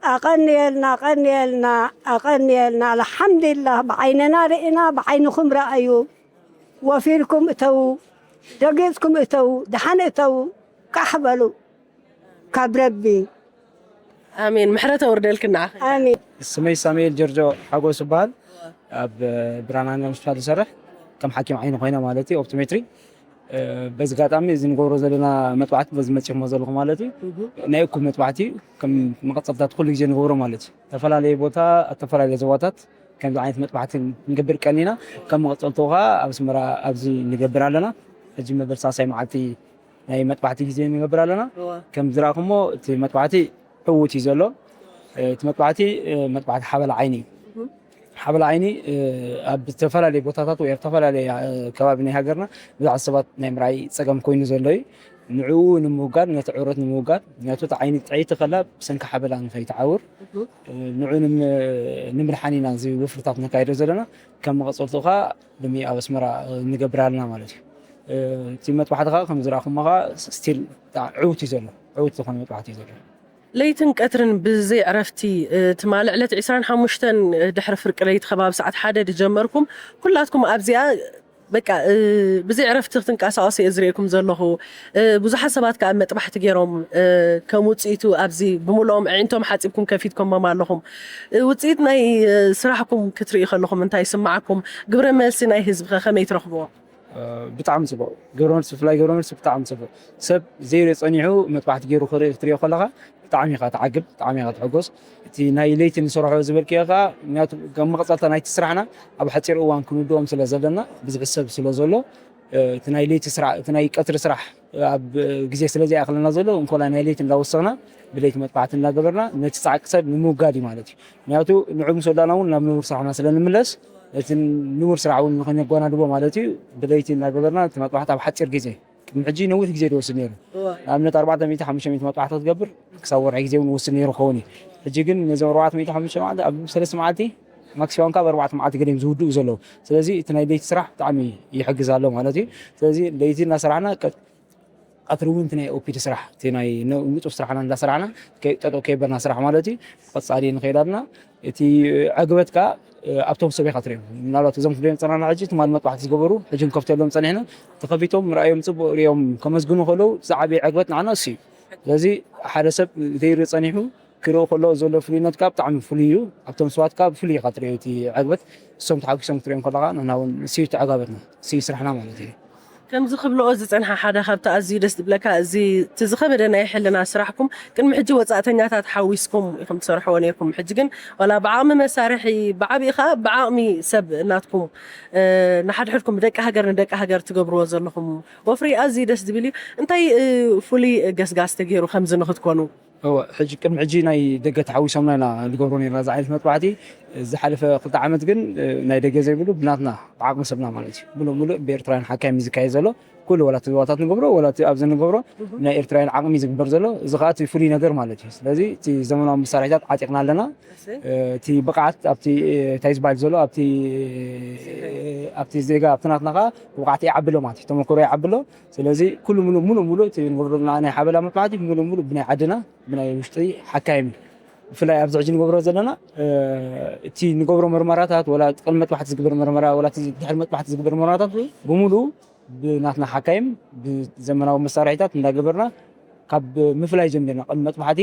ኣቐንየልና፣ ኣቐንየልና፣ ኣቐንየልና። ኣልሓምዱሊላህ ብዓይንና ርኢና፣ ብዓይንኹም ረኣዩ። ወፊርኩም እተዉ፣ ደጊፅኩም እተዉ፣ ደሓን እተዉ፣ ቃሕ በሉ ካብ ረቢ። ኣሜን። ምሕረት ኣውርደልክን ንዓኺ። ኣሜን። ስመይ ሳሙኤል ጀርጆ ሓጎስ ይበሃል። ኣብ ብራናንያ ሆስፒታል ዝሰርሕ ከም ሓኪም ዓይኒ ኮይነ ማለት እዩ፣ ኦፕቶሜትሪ። በዚ ኣጋጣሚ እዚ ንገብሮ ዘለና መጥባሕቲ በዚ መፂኹሞ ዘለኹ ማለት እዩ ናይ እኩብ መጥባሕቲ እዩ። ከም መቐፀልታት ኩሉ ግዜ ንገብሮ ማለት እዩ። ዝተፈላለየ ቦታ ኣብ ዝተፈላለየ ዞባታት ከምዚ ዓይነት መጥባሕቲ ንገብር ቀኒና። ከም መቐፀልትኡ ከዓ ኣብ ኣስመራ ኣብዚ ንገብር ኣለና። ሕጂ መበል ሳልሳይ መዓልቲ ናይ መጥባሕቲ ግዜ ንገብር ኣለና። ከም ዝረእኹሞ እቲ መጥባሕቲ ዕዉት እዩ ዘሎ። እቲ መጥባሕቲ መጥባሕቲ ሓበላ ዓይኒ እዩ። ሓበላ ዓይኒ ኣብ ዝተፈላለየ ቦታታት ወይ ኣብ ዝተፈላለየ ከባቢ ናይ ሃገርና ብዙሓት ሰባት ናይ ምርኣይ ፀገም ኮይኑ ዘሎ እዩ። ንዕኡ ንምውጋድ ነቲ ዕውረት ንምውጋድ ምክንያቱ እቲ ዓይኒ ጥዕይቲ ከላ ብሰንኪ ሓበላ ንከይትዓውር ንዕኡ ንምድሓን ኢና እዚ ወፍርታት ነካይዶ ዘለና። ከም መቐፀልቱ ከዓ ሎሚ ኣብ ኣስመራ ንገብር ኣለና ማለት እዩ። እቲ መጥባሕቲ ከዓ ከም ዝረእኹሞ ከዓ ስቲል ዕውት እዩ ዘሎ። ዕውት ዝኾነ መጥባሕቲ እዩ ዘሎ። ለይትን ቀትርን ብዘይ ዕረፍቲ ትማሊ ዕለት ዕስራን ሓሙሽተን ድሕሪ ፍርቂ ለይቲ ከባቢ ሰዓት ሓደ ድጀመርኩም ኩላትኩም ኣብዚኣ በቃ ብዘይ ዕረፍቲ ክትንቀሳቀሱ እየ ዝርእየኩም ዘለኹ። ብዙሓት ሰባት ከዓ መጥባሕቲ ገይሮም ከም ውፅኢቱ ኣብዚ ብምልኦም ኣዒንቶም ሓፂብኩም ከፊትኮሞም ኣለኹም። ውፅኢት ናይ ስራሕኩም ክትርኢ ከለኹም እንታይ ይስማዓኩም? ግብረ መልሲ ናይ ህዝቢ ከ ከመይ ትረኽብዎ? ብጣዕሚ ፅቡቅ ግብረ መልሲ ብፍላይ ግብረ መልሲ ብጣዕሚ ፅቡቅ ሰብ ዘይሪኦ ፀኒሑ መጥባሕቲ ገይሩ ክትሪኦ ከለካ ብጣዕሚ ኢካ ትዓግብ ብጣዕሚ ኢካ ትሕጎስ እቲ ናይ ለይቲ ንሰርሖ ዝበልክዮ ከዓ ምክንያቱ ከም መቀፀልታ ናይቲ ስራሕና ኣብ ሓፂር እዋን ክንውድኦም ስለ ዘለና ብዙሕ ሰብ ስለ ዘሎ እቲ ናይ ለይቲ ስራሕ እቲ ናይ ቀትሪ ስራሕ ኣብ ግዜ ስለ ዘይኣክለና ዘሎ እንኮላይ ናይ ለይቲ እንዳወሰኽና ብለይቲ መጥባሕቲ እንዳገበርና ነቲ ፃዕቂ ሰብ ንምውጋድ እዩ ማለት እዩ ምክንያቱ ንዑ ምስ ወዳእና እውን ናብ ንቡር ስራሕና ስለ ንምለስ እቲ ንቡር ስራሕ እውን ንክነጓናድቦ ማለት እዩ ብለይቲ እናገበርና እቲ መጥባሕቲ ኣብ ሓፂር ግዜ ቅድሚ ሕጂ ነዊሕ ግዜ ዝወስድ ነይሩ ንኣብነት ኣርባዕተ ሚእቲ ሓሙሽተ ሚእቲ መጥባሕቲ ክትገብር ክሳብ ወርሒ ግዜ እውን ይወስድ ነይሩ ክኸውን እዩ ሕጂ ግን ነዞም ኣርባዕተ ሚእቲ ሓሙሽተ መዓልቲ ኣብ ሰለስተ መዓልቲ ማክሲማም ካብ ኣርባዕተ መዓልቲ ገለ እዮም ዝውድኡ ዘለዉ ስለዚ እቲ ናይ ለይቲ ስራሕ ብጣዕሚ ይሕግዝ ኣሎ ማለት እዩ ስለዚ ለይቲ እናሰራሕና ኣትሪ እውን እቲ ናይ ኦፒዲ ስራሕ፣ እቲ ናይ ነ-፣ ንጡፍ ስራሕና እንዳሰራሕና፣ ከይ-፣ ጠጠው ከይበልና ስራሕ ማለት እዩ። ቀጻሊ ንኸይድ ኣለና። እቲ ዕግበት ከኣ፣ እ፣ ኣብቶም ሰብ ኢኻ ትርእዮም። ምናልባት እዞም ክትሪኦም ጸናና ሕጂ ትማሊ መጥባሕቲ ዝገበሩ፣ ሕጂ ክንከፍተሎም ጸኒሕና። ተኸፊቶም ምርኣዮም ጽቡቕ ርእዮም ከመስግኑ ከለዉ፣ ዝዓበየ ዕግበት ንዓና እሱ እዩ። ስለዚ ሓደ ሰብ ዘይርኢ ጸኒሑ ክርኢ ከሎ ዘሎ ፍሉይነት ከኣ ብጣዕሚ ፍሉይ እዩ። ኣብቶም ሰባት ከኣ ብፍሉይ ኢኻ ትርእዮ እቲ ዕግበት። እሶም ተሓጒሶም ክትርእዮም ከለኻ ንሕና እውን እሱ እዩ እቲ ዕጋበትና፣ እሱ እዩ ስራሕና ማለት እዩ። ከምዚ ክብልኦ ዝጸንሓ ሓደ ካብቲ ኣዝዩ ደስ ዝብለካ፣ እዚ እቲ ዝኸበደ ናይ ሕልና ስራሕኩም ቅድሚ ሕጂ ወጻእተኛታት ሓዊስኩም ኢኹም ትሰርሕዎ ነይርኩም። ሕጂ ግን ዋላ ብዓቕሚ መሳርሒ፣ ብዓቢኡ ኸኣ ብዓቕሚ ሰብ ናትኩም፣ እ፣ ንሓድሕድኩም ደቂ ሃገር ንደቂ ሃገር ትገብርዎ ዘለኹም ወፍሪ ኣዝዩ ደስ ዝብል እዩ። እንታይ፣ እ፣ ፍሉይ ገስጋስ ተገይሩ ከምዚ ንኽትኮኑ? እወ፣ ሕጂ ቅድሚ ሕጂ ናይ ደገ ተሓዊሶምና ኢና ንገብሮ ነይርና እዚ ዓይነት መጥባሕቲ። ዝሓለፈ ክልተ ዓመት ግን፣ እ፣ ናይ ደገ ዘይብሉ ብናትና ብዓቕሚ ሰብና ማለት እዩ። ምሉእ ምሉእ ብኤርትራውያን ሓካይም እዩ ዝካየድ ዘሎ። ኩሉ ወላ እቲ ዞባታት ንገብሮ፣ ወላ እቲ ኣብዚ ንገብሮ እህ። ናይ ኤርትራውያን ዓቕሚ እዩ ዝግበር ዘሎ። እዚ ኸኣ እቲ ፍሉይ ነገር ማለት እዩ። ስለዚ እቲ ዘመናዊ መሳርሒታት ዓጢቕና ኣለና። እሺ። እ፣ እቲ ብቕዓት ኣብቲ፣ እ፣ እንታይ ዝበሃል ዘሎ ኣብቲ፣ እ፣ ኣብቲ ዜጋ ኣብቲ ናትና ኸኣ ብቕዓት ይዓቢ ኣሎ ማለት እዩ። ተመክሮ ይዓቢ ኣሎ። ስለዚ ኩሉ ምሉእ፣ ምሉእ፣ ምሉእ እቲ ንገብሮ ዘለና ናይ ሓበላ መጥባሕቲ ምሉእ፣ ምሉእ ብናይ ዓድና ብናይ ውሽጢ ሓካይም እዩ። ብፍላይ ኣብዚ ሕጂ ንገብሮ ዘለና፣ እ፣ እቲ ንገብሮ መርመራታት፣ ወላ እቲ ቅድሚ መጥባሕቲ ዝግበር መርመራ፣ ወላ እቲ ድሕሪ መጥባሕቲ ዝግበር መርመራታት ብምሉኡ ብናትና ሓካይም፣ ብዘመናዊ መሳርሒታት እንዳገበርና፣ ካብ ምፍላይ ጀሚርና፣ ቅድሚ መጥባሕቲ፣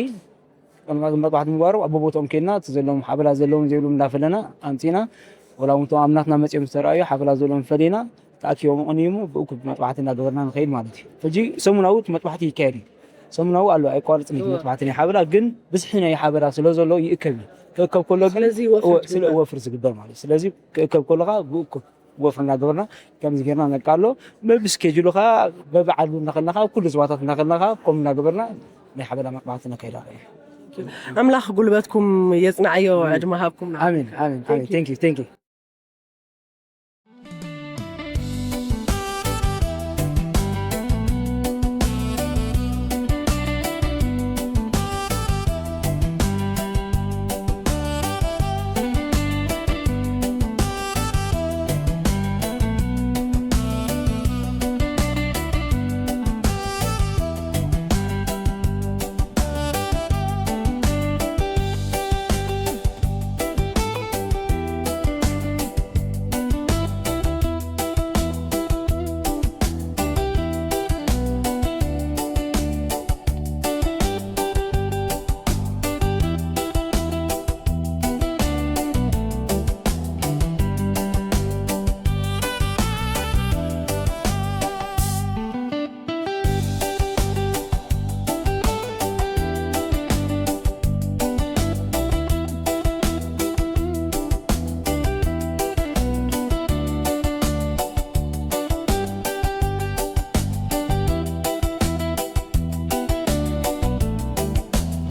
ቅድሚ መጥባሕቲ ምግባሩ፣ ኣብ ቦቦትኦም ኬድና፣ እቲ ዘለዎም ሓበላ ዘለዎም ዘይብሎም እንዳፈለና ኣምጺና፣ ወላ እውን እቶም ኣብ ናትና መጺኦም ዝተራእዩ ሓበላ ዘለዎም ፈሊና፣ ተኣኪቦም ኣቕኒሙ ብእኩብ መጥባሕቲ እናገበርና ንኸይድ ማለት እዩ። ሕጂ ሰሙናዊ እቲ መጥባሕቲ ይካየድ እዩ። ሰሙናዊ ኣሎ፣ ኣይቋርጽን እዩ እወ። መጥባሕቲ ናይ ሓበላ፣ ግን ብዝሒ ናይ ሓበላ ስለ ዘሎ ይእከብ እዩ። ክእከብ ከሎ ግን ስለዚ ይወፍር እወ፣ ስለ ዝግበር። እወፍር ዝግበር ማለት እዩ። ስለዚ ክእከብ ከሎ ኸኣ ብእኩብ ወፍሪ እናገበርና ከምዚ ጌርና ነቃሎ። በብስኬጁሉ ኸኣ በብዓሉ እናኸድና ኸኣ ኩሉ ዞባታት እናኸድና ኸኣ ከምኡ እናገበርና ናይ ሓበላ መጥባሕቲ ነካይድ ኣለና። ኣምላኽ ጉልበትኩም የጽንዓዮ፣ ዕድመ ሃብኩም። ኣሜን፣ ኣሜን፣ ኣሜን። Thank you። Thank you፣ thank you።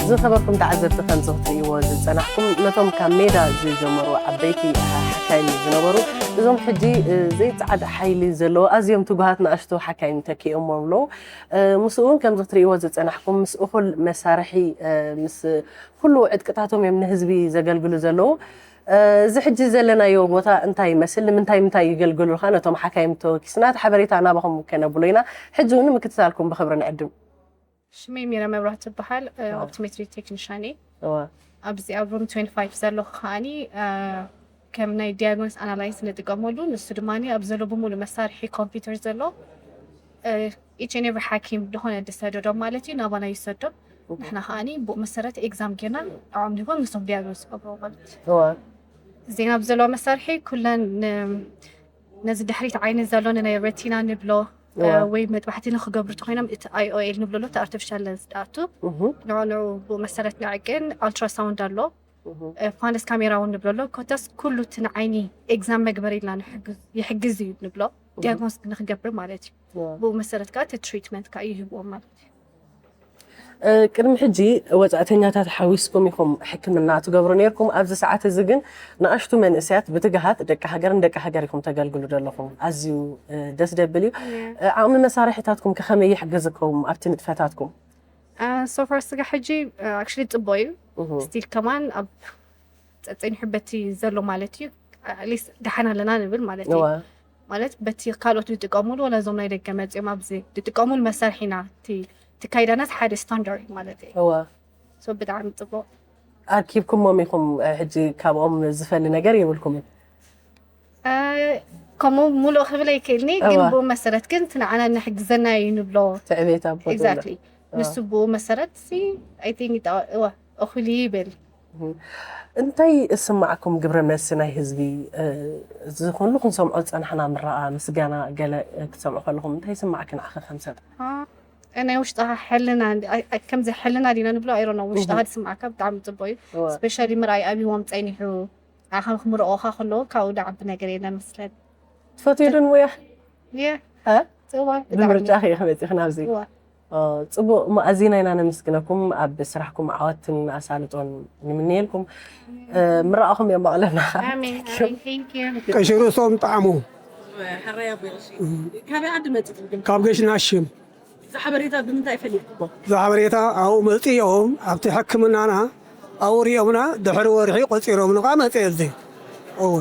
ዝኸበርኩም ተዓዘብቲ፣ ከምዚ ክትርእይዎ ዝጸናሕኩም፣ ነቶም ካብ ሜዳ ዝጀመሩ ዓበይቲ ሓካይም ዝነበሩ፣ እዞም ሕጂ፣ እ፣ ዘይጸዓድ ሓይሊ ዘለዎ ኣዝዮም ትጉሃት ንኣሽቱ ሓካይም ተኪኦሞም ኣለዉ። እ፣ ምስኡ እውን ከምዚ ክትርእይዎ ዝጸናሕኩም፣ ምስ እኹል መሳርሒ፣ እ፣ ምስ ኩሉ ዕጥቅታቶም እዮም ንህዝቢ ዘገልግሉ ዘለዉ። እ፣ እዚ ሕጂ ዘለናዮ ቦታ እንታይ ይመስል? ንምንታይ ምንታይ ይገልግሉ? ኢልካ ነቶም ሓካይም ተወኪስና እቲ ሓበሬታ ናባኹም ከነብሎ ኢና። ሕጂ እውን ንምክትታልኩም ብኽብሪ ንዕድም። ሽመይ ሚረ መብራህቱ እበሃል፣ እ፣ እዋ። ኦፕቶሜትሪ ቴክኒሻን እየ። እዋ። ኣብዚ ኣብ ሩም ትዌንቲ ፋይቭ ዘለኹ ከኣኒ፣ እ፣ ከም ናይ ዲያግኖስ ኣናላይዝ ንጥቀመሉ፣ ንሱ ድማ ኣብ ዘሎ ብምሉእ መሳርሒ ኮምፒውተር ዘሎ፣ እ፣ ኢች ኤንድ ኤቭሪ ሓኪም ዝኾነ ዝሰደዶም ማለት እዩ፣ ናባና ይሰዶም። እሁ። ንሕና ከኣኒ ብኡ መሰረት ኤግዛም ጌርና ንዕኦም ንህቦም፣ ንሶም ዲያግኖስ ይገብሩ ማለት እዩ። እዋ። ዜና ብዘለዋ መሳርሒ ኩለን ን-፣ ነዚ ድሕሪት ዓይኒ ዘሎ ንናይ ረቲና ንብሎ፣ እዋ። እ፣ ወይ መጥባሕቲ ንክገብሩ ተኮይኖም እቲ ኣይ ኦ ኤል ንብሎ ኣሎ፣ እቲ ኣርቲፊሻል ለንስ ዝኣቱ። እሁ። ንዑ፣ ንዑ ብኡ መሰረት ንዕቅን፣ ኣልትራሳውንድ ኣሎ፣ እሁ። እ፣ ፋነስ ካሜራ እውን ንብሎ ኣሎ። ኮታስ ኩሉ እቲ ንዓይኒ ኤግዛም መግበሪ ኢልና ንሕግዝ፣ ይሕግዝ እዩ ንብሎ፣ እሁ። ዲያግኖስ ንክገብር ማለት እዩ። እዋ። ብኡ መሰረት ከዓ እቲ ትሪትመንት ከዓ ይህብዎም ማለት እዩ። እ፣ ቅድሚ ሕጂ ወጻእተኛታት ሓዊስኩም ኢኹም ሕክምና ትገብሩ ነይርኩም። ኣብዚ ሰዓት እዚ ግን ንኣሽቱ መንእሰያት ብትግሃት ደቂ ሃገር ንደቂ ሃገር ኢኹም ተገልግሉ ዘለኹም። ኣዝዩ፣ እ፣ ደስ ደብል እዩ። ያ። እ፣ ዓቕሚ መሳርሒታትኩም ከ ከመይ ይሕግዝኩም ኣብቲ ንጥፈታትኩም? እ፣ ሶ ፋር ስጋ ሕጂ፣ እ፣ ኣክቹሊ ጽቡቕ እዩ። እሁ። ስቲል ከማን ኣብ ጸ-፣ ጸኒሑ በቲ ዘሎ ማለት እዩ። ኣትሊስት ደሓን ኣለና ንብል ማለት እዩ። እዋ። ማለት በቲ ካልኦት ዝጥቀሙሉ፣ ወላ እዞም ናይ ደገ መፅኦም ኣብዚ ዝጥቀሙሉ መሳርሒና፣ እቲ እቲ ካይዳናት ሓደ ስታንዳርድ ማለት እዩ። እወ So ብጣዕሚ ፅቡቅ። ኣርኪብኩሞም ኢኹም። ሕጂ ካብኦም ዝፈሊ ነገር የብልኩምን። እ፣ ከምኡ ሙሉእ ክብል ኣይክእልኒ፣ ግን እወ። ብኡ መሰረት ግን እቲ ንዓና ንሕግዘና እዩ ንብሎ። ትዕቤት ኣቦ Exactly። ንሱ ብኡ መሰረት ሲ I think እወ እኹል ይብል። እንታይ እስማዕኩም? ግብረ መልሲ ናይ ህዝቢ፣ እዚ ኩሉ ክንሰምዖ ዝፀናሕና ምረቓ፣ ምስጋና ገለ ክትሰምዑ ከለኹም እንታይ ይስማዕኪ ንዓኺ ከም ሰብ? ናይ ውሽጥኻ ሕልና ከምዚ ሕልና ዲና ንብሎ ኣይሮና ውሽጥኻ ዝስማዕካ ብጣዕሚ ፅቡቅ እዩ። ስፔሻሊ ምርኣይ ኣብዎም ፀኒሑ ንዓኻ ክምርቆኻ ከለዉ ካብኡ ዝዓቢ ነገር የለን መስለኒ። ትፈትዮ ዶ ንሙያ? የ እ? ፅቡቅ ብጣዕሚ ብምርጫኺ ኢኺ መፂኺ ናብዚ። እወ። ኦ፣ ፅቡቅ መኣዚና ኢና ነመስግነኩም። ኣብ ስራሕኩም ዓወትን ኣሳልጦን ንምንየልኩም። ምረቃኹም የማቕለና። ኣሜን ኣሜን። Thank you። ቀሽሩ ሶም ጣዕሙ ሕራይ ኣቦ ቀሺ። ካበይ ዓዲ መፂኹም ግን? ካብ ገሽናሽም እዚ ሓበሬታ ብምንታይ ፈሊጥኩሞ? እዛ ሓበሬታ ኣብኡ መፂኦም ኣብቲ ሕክምናና ኣብኡ ሪኦምና ድሕሪ ወርሒ ቆፂሮም ንቃ መፅአ እዚ እወ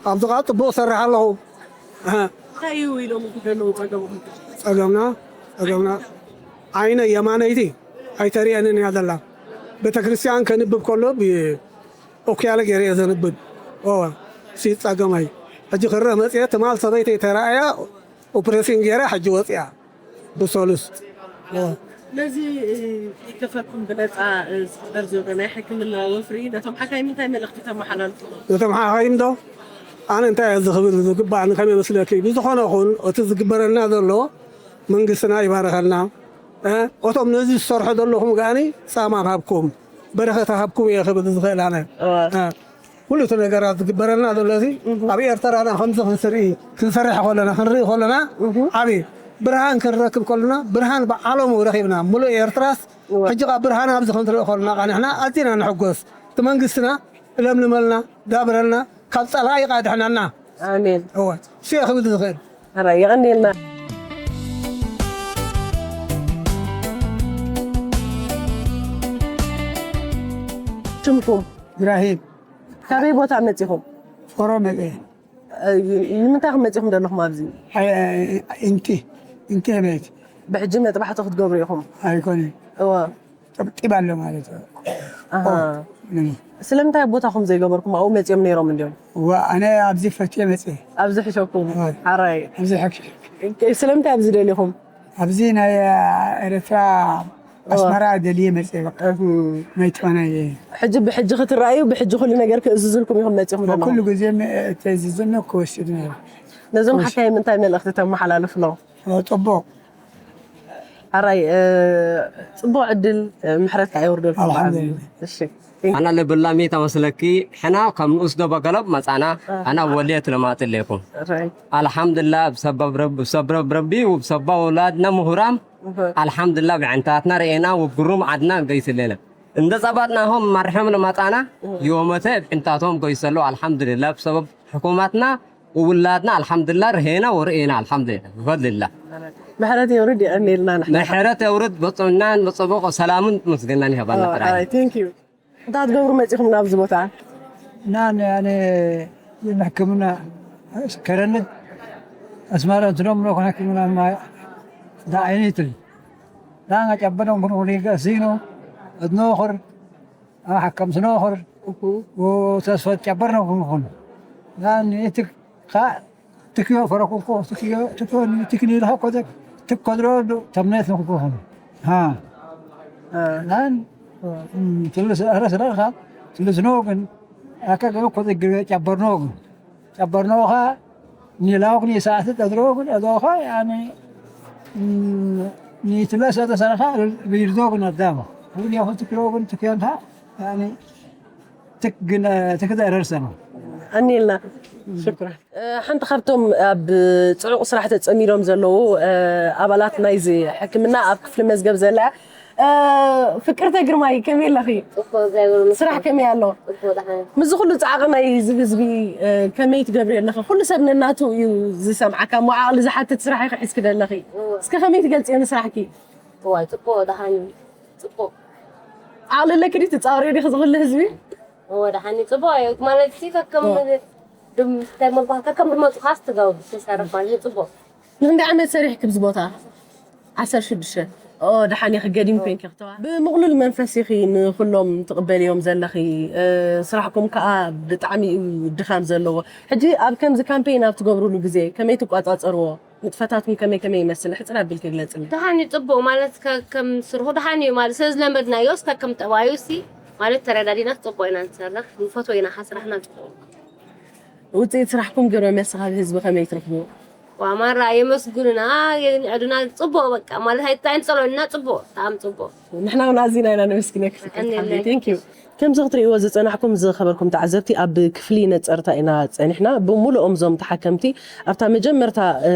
ኣብዚ ቃ ፅቡቅ ሰርሕ ኣለኹ። ኣሃ፣ እንታይ እዩ ኢሎም ዘለዉ ፀገሙ? ፀገምና ፀገምና ዓይነ የማነይቲ ኣይተሪአንን እያ ዘላ። ቤተክርስትያን ከንብብ ከሎ ብኦክያለ ገይረ እየ ዘንብብ። እወ ሲ ፀገማይ ሕጂ ክረእ መፅአ ትማል ሰበይተይ ተራእያ ኦፕሬሽን ገይረ ሕጂ ወፅያ ብሰሉስ። እወ ነዚ ይከፈልኩም ብነፃ ዝግበር ዘሎ ናይ ሕክምና ወፍሪ ነቶም ሓካይም እንታይ መልእኽቲ ተመሓላልፉ? ነቶም ሓኻይም ዶ ኣነ እንታይ እየ ዝኽብል ዝግባእ ንከመይ መስለኪ? ብዝኾነ ኹን እቲ ዝግበረልና ዘሎ መንግስትና ይባርኸልና። እ፣ እቶም ነዚ ዝሰርሑ ዘለኹም ጋኒ ጻማ ሃብኩም በረኸት ሃብኩም እየ ክብል ዝኽእል ኣነ። እ፣ ኩሉ እቲ ነገራት ዝግበረልና ዘሎ እዚ ኣብ ኤርትራና ከምዚ ክንስርኢ ክንሰርሕ ከለና ክንርኢ ከለና ዓብዪ ብርሃን ክንረክብ ከለና ብርሃን ብዓለሙ ረኺብና ምሉእ ኤርትራስ ሕጂ ቃ ብርሃን ኣብዚ ክንርኢ ከለና ቃ ንሕና ኣዚና ንሕጎስ። እቲ መንግስትና እለምልመልና ዳብረልና ካብ ጸላኢ ቃ ድሕነና። ኣሜን። እወ እሱ እየ ክብል ዝኽእል። ሕራይ የቐንየልና። ሽምኩም? ኢብራሂም። ካበይ ቦታ መፂኹም? ፎሮ መፀ። ንምንታይ መፂኹም ዘለኹም ኣብዚ? እንቲ እንቲ ቤት ብሕጂ መጥባሕቲ ክትገብሩ ኢኹም? ኣይኮነ እወ። ጠብጢብ ኣሎ ማለት እዩ። ኣሃ። ስለምንታይ ኣብ ቦታኹም ዘይገበርኩም ኣብኡ መፂኦም ነይሮም እንዲዮም? እዋ ኣነ ኣብዚ ፈትየ መፅየ። ኣብዚ ሕሸኩም? እወ። ሓራይ። ኣብዚ ሕክ ስለምንታይ ኣብዚ ደሊኹም? ኣብዚ ናይ ኤርትራ ኣስመራ ደልየ መፅየ በቃ። ናይ ትኾነ ሕጂ ብሕጂ ክትረኣዩ ብሕጂ ኩሉ ነገር ክእዝዝልኩም ኢኹም መፂኹም ዘለኹም? ኩሉ ግዜ ተዝዝነ ክወስድ ነይሩ። ነዞም ሓካይም እንታይ መልእኽቲ ተመሓላልፍሎም? ፅቡቅ ኣራይ ጽቡቅ ዕድል ምሕረት ከኣ የውርደልኩም። ኣልሓምዱሊላህ። እሺ أنا اللي بالله ميت مسلكي حنا كم نؤس دبا قلب مصانا أنا وليت لما تليكم ኣራይ الحمد لله بسبب رب بسبب ربي وبسبب أولادنا مهرام الحمد لله بعينتاتنا رئينا وبقروم عدنا قيس الليلة እንደ ጸባጥናሆም ማርሖም ለማጻና ዮመተ ዕንታቶም ጎይሰሎ ኣልሓምዱሊላ ብሰበብ ሕኩማትና ውውላድና ኣልሓምዱላ ርሄና ወርእና ኣልሓምዱሊላ ብፈድልላ ምሕረት የውርድ የቐንየልና ንሕና ምሕረት የውርድ በጾምናን በጸበቆ ሰላምን ምስገናን ይሃባና ጥራይ ኣራይ ቴንክ ዩ እንታይ ትገብሩ መጺኹም ናብዚ ቦታ ናን ያኔ ሕክምና ከረንት ኣስማራ እንትኖም ነው ሕክምና ማ ዳይኒትል ዳን ጨበደም ኩን ሁኔጋ ሲኖ እድኖኽር ሓከም ስኖኽር ተስፈት ጨበር ነው ኩን ኩን ናን ይትክ ኻ ትክዮ ፈረኩ እኮ ትክዮ ትክዮ ትክኒ ለኸ ኮዘ ትኮድሮ ተምነት ነው ኩን ሃ ናን ትልስ ረስረኻ ትልስ ነው ግን ኣከ ገበ ኮዘ ጨበር ነው ግን ጨበር ነው ኻ ኒላውክ ኒሳዕቲ ተድሮግን እዶኻ ያኒ ኒትለሰ ተሰረኻ ብይርዶግን ኣዳማ እውን ያኹ ትክሮግን ትክዮንታ ያኒ ትክግን ትክዘረርሰ ነው ኣኒልና ሽክራ ሓንቲ ካብቶም ኣብ ፅዑቕ ስራሕ ተፀሚዶም ዘለዉ ኣባላት ናይዚ ሕክምና ኣብ ክፍሊ መዝገብ ዘላ ፍቅርተ ግርማይ ከመይ ኣለኺ? ስራሕ ከመይ ኣሎ? ምስዚ ኩሉ ፃዕቒ ናይ እዚ ህዝቢ ከመይ ትገብሪ ኣለኺ? ኩሉ ሰብ ነናቱ እዩ ዝሰምዓካ እሞ ዓቕሊ ዝሓትት ስራሕ ኢኺ ሒዝኪ ዘለኺ። እስከ ከመይ ትገልፅዮ ንስራሕኪ? እዋይ ፅቡቕ ደሓን እዩ ፅቡቕ። ዓቕሊ ኣለኪ ድዩ ትፃወርዮ ዲኺ እዚ ኩሉ ህዝቢ? እወ ደሓን እዩ ፅቡቕ እዩ ማለት ሲ ከከም እንታይ መልኳ ከም ዝመፁ ካስ ትገብሩ ትሰርሕ ማለት እዩ። ፅቡቅ። ንክንደይ ዓመት ሰሪሕኪ ኣብዚ ቦታ? ዓሰርተ ሽዱሽተ። ኦ፣ ደሓን ኢኺ፣ ገዲም ኮይንኪ ክትዋ። ብምቕሉል መንፈስ ኢኺ ንኹሎም ትቕበልዮም ዘለኺ። እ፣ ስራሕኩም ከኣ ብጣዕሚ እዩ ድኻም ዘለዎ። ሕጂ ኣብ ከምዚ ካምፔይን ኣብ ትገብሩሉ ግዜ ከመይ ትቋጻጸርዎ? ንጥፈታትኩም ከመይ ከመይ ይመስል? ሕጽር ኣቢልኪ ግለጽልና። ደሓን እዩ፣ ጽቡቕ ማለት ከ-፣ ከም ስርሑ ደሓን እዩ ማለት ስለ ዝለመድናዮ፣ እስከ ከም ጠባዩ ሲ ማለት ተረዳዲና ጽቡቕ ኢና ንሰርሕ። ንፈትዎ ኢና፣ ሓ-፣ ስራሕና ጽቡቕ። ውጽኢት ስራሕኩም ግብረ መልሲ ካብ ህዝቢ ከመይ ትረኽብዎ? ዋ፣ ማራ የመስግኑና፣ የንዕዱና፣ ጽቡቕ በቃ ማለት ኣይት-፣ ኣይንጸልኦና፣ ጽቡቕ፣ ብጣዕሚ ጽቡቕ። ንሕና እውን ኣዚና ኢና ነመስግነኪ ፍቅርቲ ሓብተይ። የቀንየለይ። Thank you። ከምዚ ክትርእይዎ ዝጸናሕኩም ዝኸበርኩም ተዓዘብቲ፣ ኣብ ክፍሊ ነጸርታ ኢና ጸኒሕና። ብምሉኦም እዞም ተሓከምቲ ኣብታ መጀመርታ፣ እ፣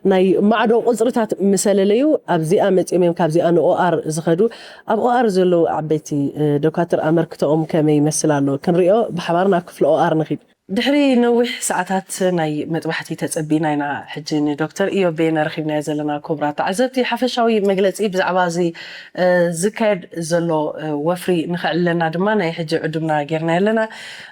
ናይ ማዕዶ ቁጽርታት ምሰለለዩ ኣብዚኣ መጺኦም እዮም ካብዚኣ ንኦኣር ዝኸዱ። ኣብ ኦኣር ዘለዉ ዓበይቲ፣ እ፣ ዶካትር ኣመርክተኦም ከመይ ይመስል ኣሎ ክንሪኦ ብሓባር ናብ ክፍሊ ኦኣር ንኺድ። ድሕሪ ነዊሕ ሰዓታት ናይ መጥባሕቲ ተጸቢና ኢና ሕጂ ንዶክተር ኢዮብ በየነ ረኺብናዮ ዘለና። ክቡራት ተዓዘብቲ፣ ሓፈሻዊ መግለጺ ብዛዕባ እዚ፣ እ፣ ዝካየድ ዘሎ፣ እ፣ ወፍሪ ንኸዕልለና ድማ ናይ ሕጂ ዕዱምና ጌርናዮ ኣለና።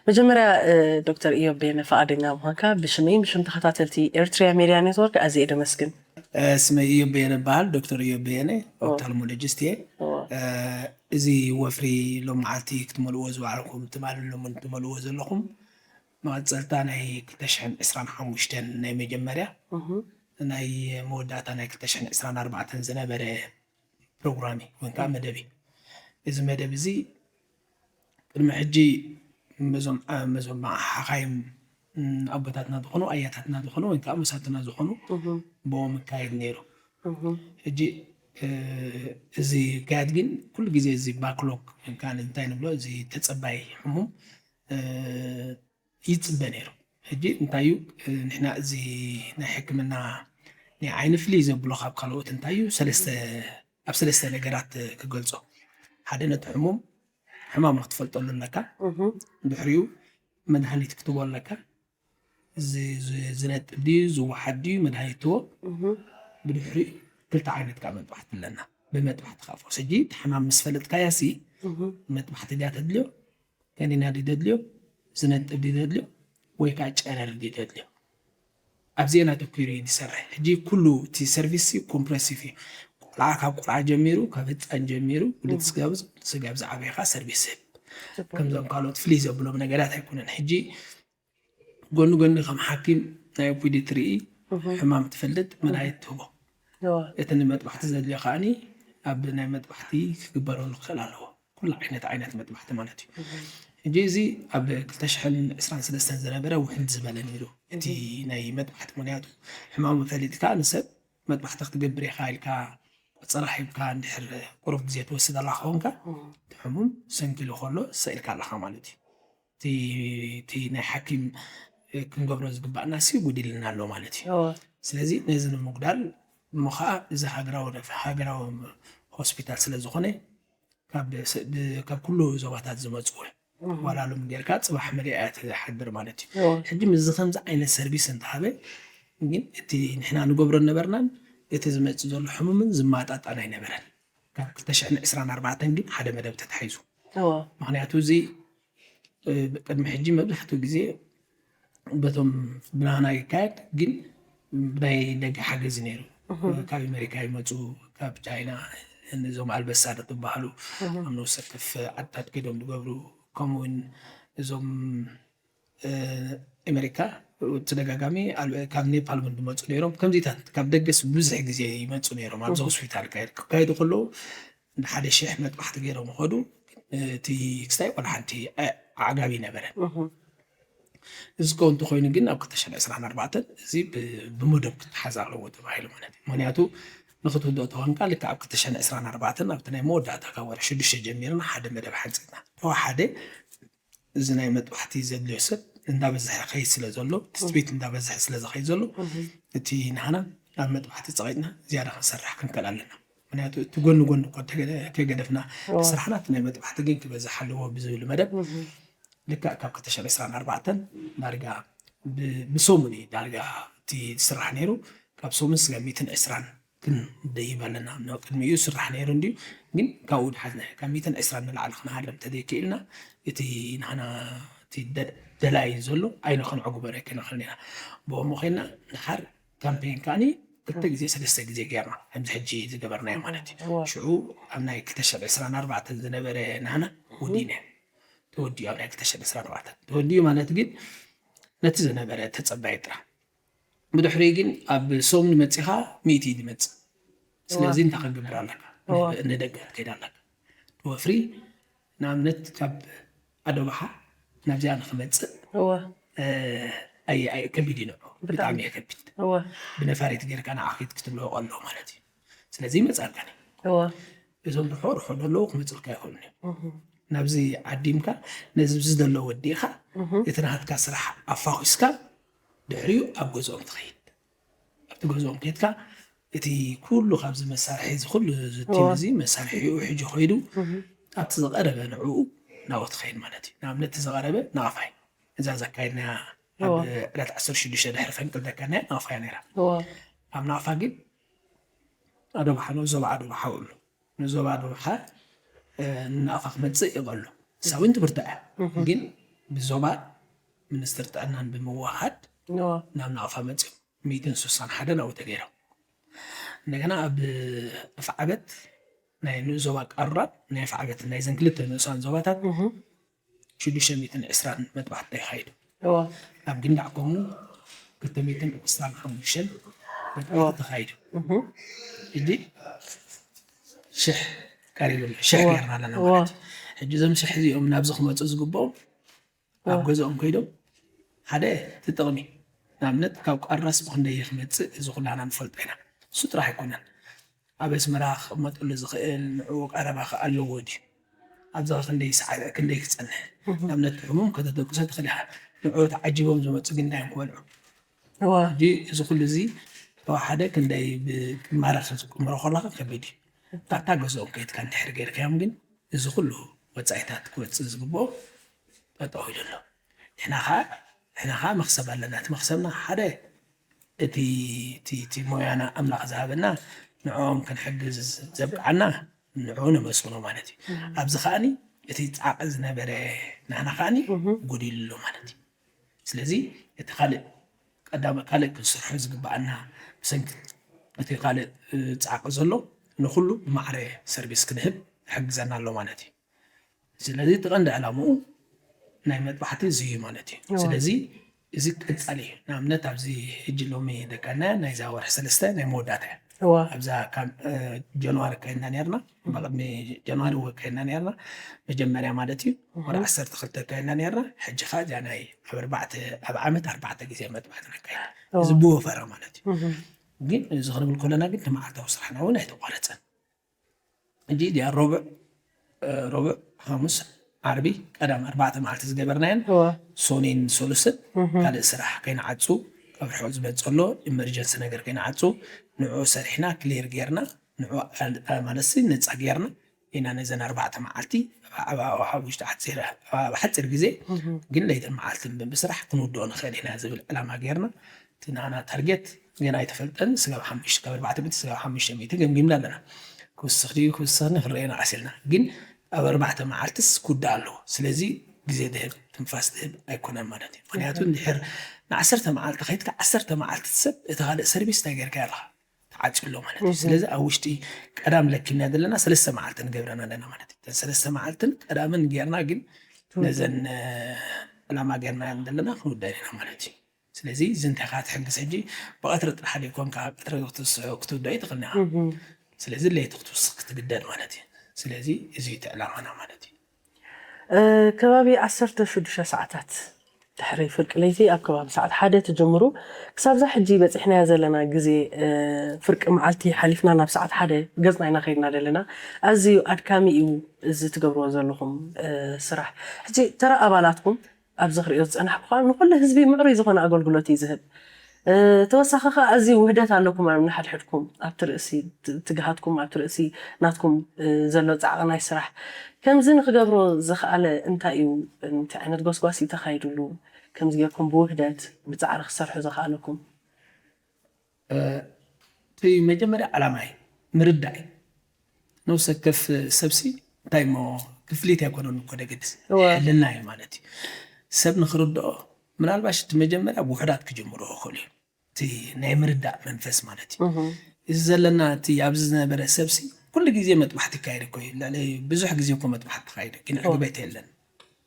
መጀመርያ፣ እ፣ ዶክተር ኢዮብ በየነ፣ ፍቓደኛ ምዃንካ ብሽመይን ብሽም ተኸታተልቲ ኤርትሪያ ሜድያ ኔትወርክ ኣዝየ ደመስግን። እ፣ ስመይ ኢዮብ በየነ እበሃል፣ ዶክተር ኢዮብ በየነ፣ ኦ። ኦፕታልሞሎጂስት እየ። ኦ። እ፣ እዚ ወፍሪ ሎም መዓልቲ ክትመልእዎ ዝወዓልኩም፣ ትማልን ሎምን ትመልእዎ ዘለኹም፣ መቐጸልታ ናይ ክልተ ሽሕን ዕስራን ሓሙሽተን ናይ መጀመርያ፣ እህ። ናይ መወዳእታ ናይ ክልተ ሽሕን ዕስራን ኣርባዕተን ዝነበረ ፕሮግራም እዩ፣ ወይ ከዓ መደብ እዩ። እዚ መደብ እዚ ቅድሚ ሕጂ መዞም፣ አ፣ መዞም ሓኻይም፣ ም፣ ኣቦታትና ዝኾኑ፣ ኣያታትና ዝኾኑ፣ ወይ ከዓ መሳትና ዝኾኑ እህ። ብኦም ይካየድ ነይሩ። እህ። ሕጂ፣ እ፣ እዚ ይካየድ ግን ኩሉ ግዜ እዚ ባክሎግ፣ ወይ ከዓ እንታይ ንብሎ፣ እዚ ተጸባይ ሕሙም፣ እ፣ ይጽበ ነይሩ። ሕጂ እንታይ እዩ፣ እ፣ ንሕና እዚ ናይ ሕክምና ናይ ዓይኒ ፍልይ ዘብሎ ካብ ካልኦት እንታይ እዩ፣ ሰለስተ፣ ኣብ ሰለስተ ነገራት ክገልጾ። ሓደ ነቲ ሕሙም፣ ሕማም ክትፈልጠሉ ኣለካ። እህ። ድሕሪኡ መድሃኒት ክትቦ ኣለካ። ዝ-፣ ዝ-፣ ዝነጥብ ድዩ፣ ዝወሓድ ድዩ፣ መድሃኒት ትቦ። እህ። ብድሕሪኡ ክልተ ዓይነት ካብ መጥባሕቲ ኣለና። ብመጥባሕቲ ካብ ፈውስ። ሕጂ እቲ ሕማም ምስ ፈለጥካያ ሲ፣ እህ። መጥባሕቲ ድያ ተድልዮ፣ ከኒና ድዩ ዘድልዮ፣ ዝነጥብ ድዩ ዘድልዮ፣ ወይ ከዓ ጨረር ድዩ ዘድልዮ? ኣብዚአን ኣተኲሩ እዩ ዝሰርሕ። ሕጂ ኩሉ እቲ ሰርቪስ ኮምፕረሲቭ እዩ። ቆልዓ ካብ ቆልዓ ጀሚሩ፣ ካብ ህፃን ጀሚሩ፣ ውልድ ስጋብ፣ ስጋብ ዝዓበየ ከዓ ሰርቪስ ይህብ። ከምዞም ካልኦት ፍልይ ዘብሎም ነገራት ኣይኮነን። ሕጂ ጎኒ ጎኒ ከም ሓኪም ናይ ኦፒዲ ትርኢ፣ እህ። ሕማም ትፈልጥ፣ መድሃኒት ትህቦ። እዋ። እቲ ንመጥባሕቲ ዘድልዮ ከዓኒ ኣብ ናይ መጥባሕቲ ክግበረሉ ክኽእል ኣለዎ። ኩሉ ዓይነት፣ ዓይነት መጥባሕቲ ማለት እዩ። እህ። ሕጂ እዚ ኣብ ክልተ ሽሕን ዕስራን ሰለስተን ዝነበረ ውሕድ ዝበለ ነይሩ። እቲ እህ። ናይ መጥባሕቲ፣ ምኽንያቱ ሕማሙ ፈሊጥካ ንሰብ መጥባሕቲ ክትገብር ኢኻ ኢልካ ቆጸራ ሂብካ እንድሕር ቁሩብ ግዜ ትወስድ ኣላ ከኾንካ፣ እህ። እቲ ሕሙም ሰንኪሉ ከሎ ሰኢልካ ኣለኻ ማለት እዩ። እቲ፣ እቲ ናይ ሓኪም ክንገብሮ ዝግባእና ሲ ጉዲልና ኣሎ ማለት እዩ። እዎ። ስለዚ ነዚ ንምጉዳል እሞ ኸዓ እዚ ሃገራዊ ነፍ-፣ ሃገራዊ ሆስፒታል ስለ ዝኾነ ካብ ስ-፣ ብ-፣ ካብ ኩሉ ዞባታት ዝመፁ እዎ። እህ። ዋላ ሎም ጌርካ ፅባሕ መሊኣ እያ ትሓድር ማለት እዩ። እዎ። ሕጂ ምስዚ ከምዚ ዓይነት ሰርቪስ እንተሃበ ግን እቲ ንሕና ንገብሮ ነበርናን እቲ ዝመፅእ ዘሎ ሕሙምን ዝመጣጣን ኣይነበረን። ካብ ክልተ ሽሕን ዕስራን ኣርባዕተን ግን ሓደ መደብ ተታሒዙ። እዎ። ምኽንያቱ እዚ፣ እ፣ ቅድሚ ሕጂ መብዛሕትኡ ግዜ በቶም ብናህና ይካየድ፣ ግን ብናይ ደገ ሓገዝ ነይሩ። እህ። ካብ ኣሜሪካ ይመፁ፣ ካብ ቻይና፣ እዞም ኣልበሳሪ ዝበሃሉ እህ። ኣብ ነፍሲ ወከፍ ዓድታት ከይዶም ዝገብሩ፣ ከምኡ እውን እዞም፣ እ፣ ኣሜሪካ ተደጋጋሚ ኣብ፣ ካብ ኔፓል እውን ዝመፁ ነይሮም። ከምዚታት ካብ ደገስ ብዙሕ ግዜ ይመፁ ነይሮም። ኣብዚ እህ። ሆስፒታል ካየድ-፣ ክካየዱ ከለዉ እንደ ሓደ ሽሕ መጥባሕቲ ገይሮም ይኸዱ። እቲ ክስታይ ዋላ ሓንቲ ኣ-፣ ኣዕጋቢ ነበረን። እህ። እዚ ከው እንተኾይኑ ግን ኣብ ክልተ ሽሕን ዕስራን ኣርባዕተን እዚ ብ-፣ ብመደብ ክተሓዝ ኣለዎ ተባሂሉ ማለት እዩ። ምኽንያቱ ንክትውድኦ ተኾንካ ልክዕ ኣብ ክልተ ሽሕን ዕስራን ኣርባዕተን ኣብቲ ናይ መወዳእታ ካብ ወርሒ ሽዱሽተ ጀሚርና ሓደ መደብ ሓንፂፅና። ተወሓደ እዚ ናይ መጥባሕቲ ዘድልዮ ሰብ እንዳበዝሐ ከይድ ስለ ዘሎ፣ ትፅቢት እንዳበዝሐ ስለ ዝኸይድ ዘሎ፣ እህ። እቲ ንሕና ኣብ መጥባሕቲ ፀቒጥና ዝያዳ ክንሰርሕ ክንክእል ኣለና። ምኽንያቱ እቲ ጎኒ ጎኒ እኮ እንተ-፣ ከይገደፍና እዎ። ስራሕና እቲ ናይ መጥባሕቲ ግን ክበዝሕ ኣለዎ ብዝብል መደብ እህ። ልክዕ ካብ ክልተ ሽሕን ዕስራን ኣርባዕተን ዳርጋ ብ-፣ ብሰሙን እዩ ዳርጋ እቲ ዝስራሕ ነይሩ። ካብ ሰሙን ስጋብ ሚእትን ዕስራን ክንደይብ ኣለና። ኣብ ቅድሚኡ ይስራሕ ነይሩ እንድዩ፣ ግን ካብኡ ድሓዝና። ካብ ሚእትን ዕስራን ንላዕሊ ክንሃርም እንተዘይክኢልና፣ እቲ ንሕና እቲ ደ-፣ ደላይ ዘሎ ኣይነ ከነዕጉበረ ኣይክንኽእልን ኢና። ብኦሞ ኮይና ንሓር ካምፔን ከዓኒ ክልተ ግዜ ሰለስተ ግዜ ገይርና ከምዚ ሕጂ ዝገበርናዮ ማለት እዩ። ሽዑ ኣብ ናይ ክልተ ሽሕን ዕስራን ኣርባዕተን ዝነበረ ናህና ወዲእና ተወዲኡ ኣብ ናይ ክልተ ሽሕን ዕስራን ኣርባዕተን ተወዲኡ ማለት ግን ነቲ ዝነበረ ተጸባይ ጥራ ብድሕሪ ግን ኣብ ሶም ንመጺኻ ሚእቲ እዩ ዝመጽእ። ስለዚ እንታይ ክገብር ኣለካ? ንደገ ክትከይድ ኣለካ። ወፍሪ ንኣብነት ካብ ኣዶባሓ ናብዚኣ ንክመጽእ ከቢድ እዩ ንዑ ብጣዕሚ እየ ከቢድ ብነፋሪት ጌርካ ንዓኺት ክትብሎ ከሎ ማለት እዩ። ስለዚ ይመጻልካ እዞም ርሖ ርሖ ዘለዉ ክመጽልካ ይኽእሉ እዮም። ናብዚ ዓዲምካ ነዚ ብዚ ዘሎ ወዲእካ እቲ ናትካ ስራሕ ኣፋኺስካ ድሕሪኡ ኣብ ገዝኦም ትኸይድ። ኣብቲ ገዝኦም ከይድካ እቲ ኩሉ ካብዚ መሳርሒ እዚ ኩሉ ዝቲም እዚ መሳርሒኡ ሕጂ ኮይዱ ኣብቲ ዝቐረበ ንዕኡ ናብኡ ትኸይድ ማለት እዩ። ንኣብነት እቲ ዝቐረበ ናቕፋይ እዛ ዘካየድናያ ኣብ ዕለት ዓሰርተ ሽዱሽተ ድሕሪ ፈንቅል ዘካየድናያ ናቕፋያ ነይራ። ኣብ ናቕፋ ግን ኣዶባሓ ንኡስ ዞባ ኣዶባሓ ውዕሉ ንዞባ ኣዶባሓ ንናቕፋ ክመጽእ ይቐሉ ሳዊን ትምህርታ እያ ግን ብዞባ ሚኒስትር ጥዕናን ብምውሃድ ናብ ናቕፋ መጽዮም ሚእትን ስሳን ሓደን ኣብኡ ተገይሮም። እንደገና ኣብ ኣፍዓበት ናይ ንኡስ ዞባ ቃሩራን ናይ ኣፍዓበት ናይዘን ክልተ ንኡሳን ዞባታት ሽዱሽተ ሚእትን ዕስራን መጥባሕቲ ተኻይዱ። ኣብ ግንዳዕ ኮሙ ክልተ ሚእትን ዕስራን ሓሙሽተን መጥባሕቲ ተኻይዱ። ሕጂ ሽሕ ቀሪቡ ኣሎ። ሽሕ ጌርና ኣለና ማለት እዩ። ሕጂ እዞም ሽሕ እዚኦም ናብዚ ክመፁ ዝግብኦም ኣብ ገዝኦም ከይዶም ሓደ እቲ ጥቕሚ ንኣብነት ካብ ቃሩራስ ብክንደይ ክመፅእ እዚ ኩላና ንፈልጦ ኢና። እሱ ጥራሕ ኣይኮነን። ኣብ ኣስመራ ክቕመጠሉ ዝኽእል ንዕኡ ቀረባ ከ ኣለዎ ድዩ? ኣብዚ ኸ ክንደይ ሰዓት ክንደይ ክጸንሕ? ንኣብነት ሕሙም ከተደቅሶ ትኽእል ኢኻ። ንዕኡ ተዓጂቦም ዝመጹ ግን እንታይ እዮም ክበልዑ? ሕጂ እዚ ኩሉ እዚ ተወሓደ ክንደይ ብማረኸ ክትቅምሮ ከለኻ ከቢድ እዩ። ኣብታ ገዝኦም ከይድካ እንድሕር ጌርካዮም ግን እዚ ኩሉ ወጻኢታት ክወጽእ ዝግብኦ ጠጠው ኢሉ ኣሎ። ንሕና ኸዓ ንሕና ኸዓ መኽሰብ ኣለና። እቲ መኽሰብና ሓደ እቲ እቲ እቲ ሞያና ኣምላኽ ዝሃበና ንዕኦም ክንሕግዝ ዘብቅዓና ንዕኡ ነመስግኖ ማለት እዩ። ኣብዚ ከዓኒ እቲ ጻዕቂ ዝነበረ ናህና ከዓኒ ጎዲሉ ኣሎ ማለት እዩ። ስለዚ እቲ ካልእ ቀዳመ ካልእ ክንሰርሖ ዝግብኣና ብሰንኪ እቲ ካልእ ጻዕቂ ዘሎ ንኹሉ ብማዕረ ሰርቪስ ክንህብ ይሕግዘና ኣሎ ማለት እዩ። ስለዚ እቲ ቀንዲ ዕላምኡ ናይ መጥባሕቲ እዚ እዩ ማለት እዩ። ስለዚ እዚ ቀጻሊ እዩ። ንኣብነት ኣብዚ ሕጂ ሎሚ ደቀና ናይዛ ወርሒ ሰለስተ ናይ መወዳእታ እያ። ኣብዛ ካብ ጀንዋሪ ካይና ነርና ብቅድሚ ጀንዋሪ ወካይና ነርና መጀመርያ ማለት እዩ ወደ ዓሰርተ ክልተ ካይና ነርና ሕጂ ከዓ እዚኣ ናይ ኣብ ኣርባዕተ ኣብ ዓመት ኣርባዕተ ግዜ መጥባሕቲ ነካይድ እዚ ብወፈራ ማለት እዩ። ግን እዚ ክንብል ከለና ግን እቲ መዓልታዊ ስራሕና እውን ኣይተቋረፀን። ሕጂ እዚኣ ሮብዕ ሮብዕ ሓሙስ ዓርቢ ቀዳም ኣርባዕተ መዓልቲ ዝገበርናየን ሶኒን ሰሉስን ካልእ ስራሕ ከይንዓፁ ካብ ርሑቕ ዝመፀ ኣሎ ኢመርጀንሲ ነገር ከይንዓፁ ንዑ ሰሪሕና ክሊር ጌርና ንዑ ማለት ነፃ ጌርና ኢና ነዘን ኣርባዕተ መዓልቲ ኣብ ውሽጢ ሓፂር ኣብ ሓፂር ግዜ ግን ለይትን መዓልትን ብምስራሕ ክንውድኦ ንኽእል ኢና ዝብል ዕላማ ጌርና እቲ ናና ታርጌት ገና ኣይተፈልጠን ስጋብ ሓሙሽተ ካብ ኣርባዕተ ሚእቲ ስጋብ ሓሙሽተ ሚእቲ ገምጊምና ኣለና ክውስኽ ድዩ ክውስኽኒ ክንረአዮ ንዓስ ኢልና ግን ኣብ ኣርባዕተ መዓልትስ ክውዳእ ኣለዎ ስለዚ ግዜ ድህብ ትንፋስ ድህብ ኣይኮነን ማለት እዩ ምክንያቱ እንድሕር ንዓሰርተ መዓልቲ ከይድካ ዓሰርተ መዓልቲ ሰብ እቲ ካልእ ሰርቪስ እንታይ ጌርካ ኣለኻ ተዓፅዩ ኣሎ ማለት እዩ። ስለዚ ኣብ ውሽጢ ቀዳም ለኪምና ዘለና ሰለስተ መዓልትን ገብረን ኣለና ማለት እዩ። እተን ሰለስተ መዓልትን ቀዳምን ጌርና ግን ነዘን ዕላማ ጌርና ዘለና ክንውዳእ ኢና ማለት እዩ። ስለዚ እዚ እንታይ ከዓ ትሕግዝ ሕጂ ብቀትሪ ጥራሕ ዘይኮንካ ቀትሪ ክትውዳእ ትኽእል ኢኻ። ስለዚ ለይቲ ክትውስኽ ክትግደድ ማለት እዩ። ስለዚ እዚ እቲ ዕላማና ማለት እዩ። ከባቢ ዓሰርተ ሽዱሽተ ሰዓታት ድሕሪ ፍርቂ ለይቲ ኣብ ከባቢ ሰዓት ሓደ ትጅምሩ ክሳብዛ ሕጂ በፂሕናያ ዘለና ግዜ ፍርቂ መዓልቲ ሓሊፍና ናብ ሰዓት ሓደ ገፅና ኢና ከይድና ዘለና። ኣዝዩ ኣድካሚ እዩ እዚ ትገብርዎ ዘለኹም ስራሕ። ሕጂ ተራ ኣባላትኩም ኣብዚ ክሪኦ ዝፀናሕኩ ከዓ ንኩሉ ህዝቢ ምዕሩይ ዝኾነ ኣገልግሎት እዩ ዝህብ። ተወሳኺ ከዓ ኣዝዩ ውህደት ኣለኩም ኣብ ንሓድሕድኩም ኣብቲ ርእሲ ትግሃትኩም ኣብቲ ርእሲ ናትኩም ዘሎ ፃዕቂ ናይ ስራሕ ከምዚ ንክገብሮ ዘኽኣለ እንታይ እዩ? እንታይ ዓይነት ጎስጓስ እዩ ተኻይድሉ? ከምዚ ጌርኩም ብውህደት ብፃዕሪ ክሰርሑ ዘኽኣለኩም? እቲ መጀመርያ ዓላማ እዩ ምርዳእ እዩ። ነብሰ ወከፍ ሰብሲ እንታይ እሞ ክፍሊት ኣይኮነን እኮ ደገድስ ሕልና እዩ ማለት እዩ። ሰብ ንክርድኦ ምናልባሽ እቲ መጀመርያ ውሑዳት ክጅምሩ ይኽእሉ እዩ። እቲ ናይ ምርዳእ መንፈስ ማለት እዩ። እዚ ዘለና እቲ ኣብዚ ዝነበረ ሰብሲ ኩሉ ግዜ መጥባሕቲ ይካየድ እኮ እዩ። ልዕሊ ብዙሕ ግዜ እኮ መጥባሕቲ ተኻይደ ግን ዕግበት የለን፣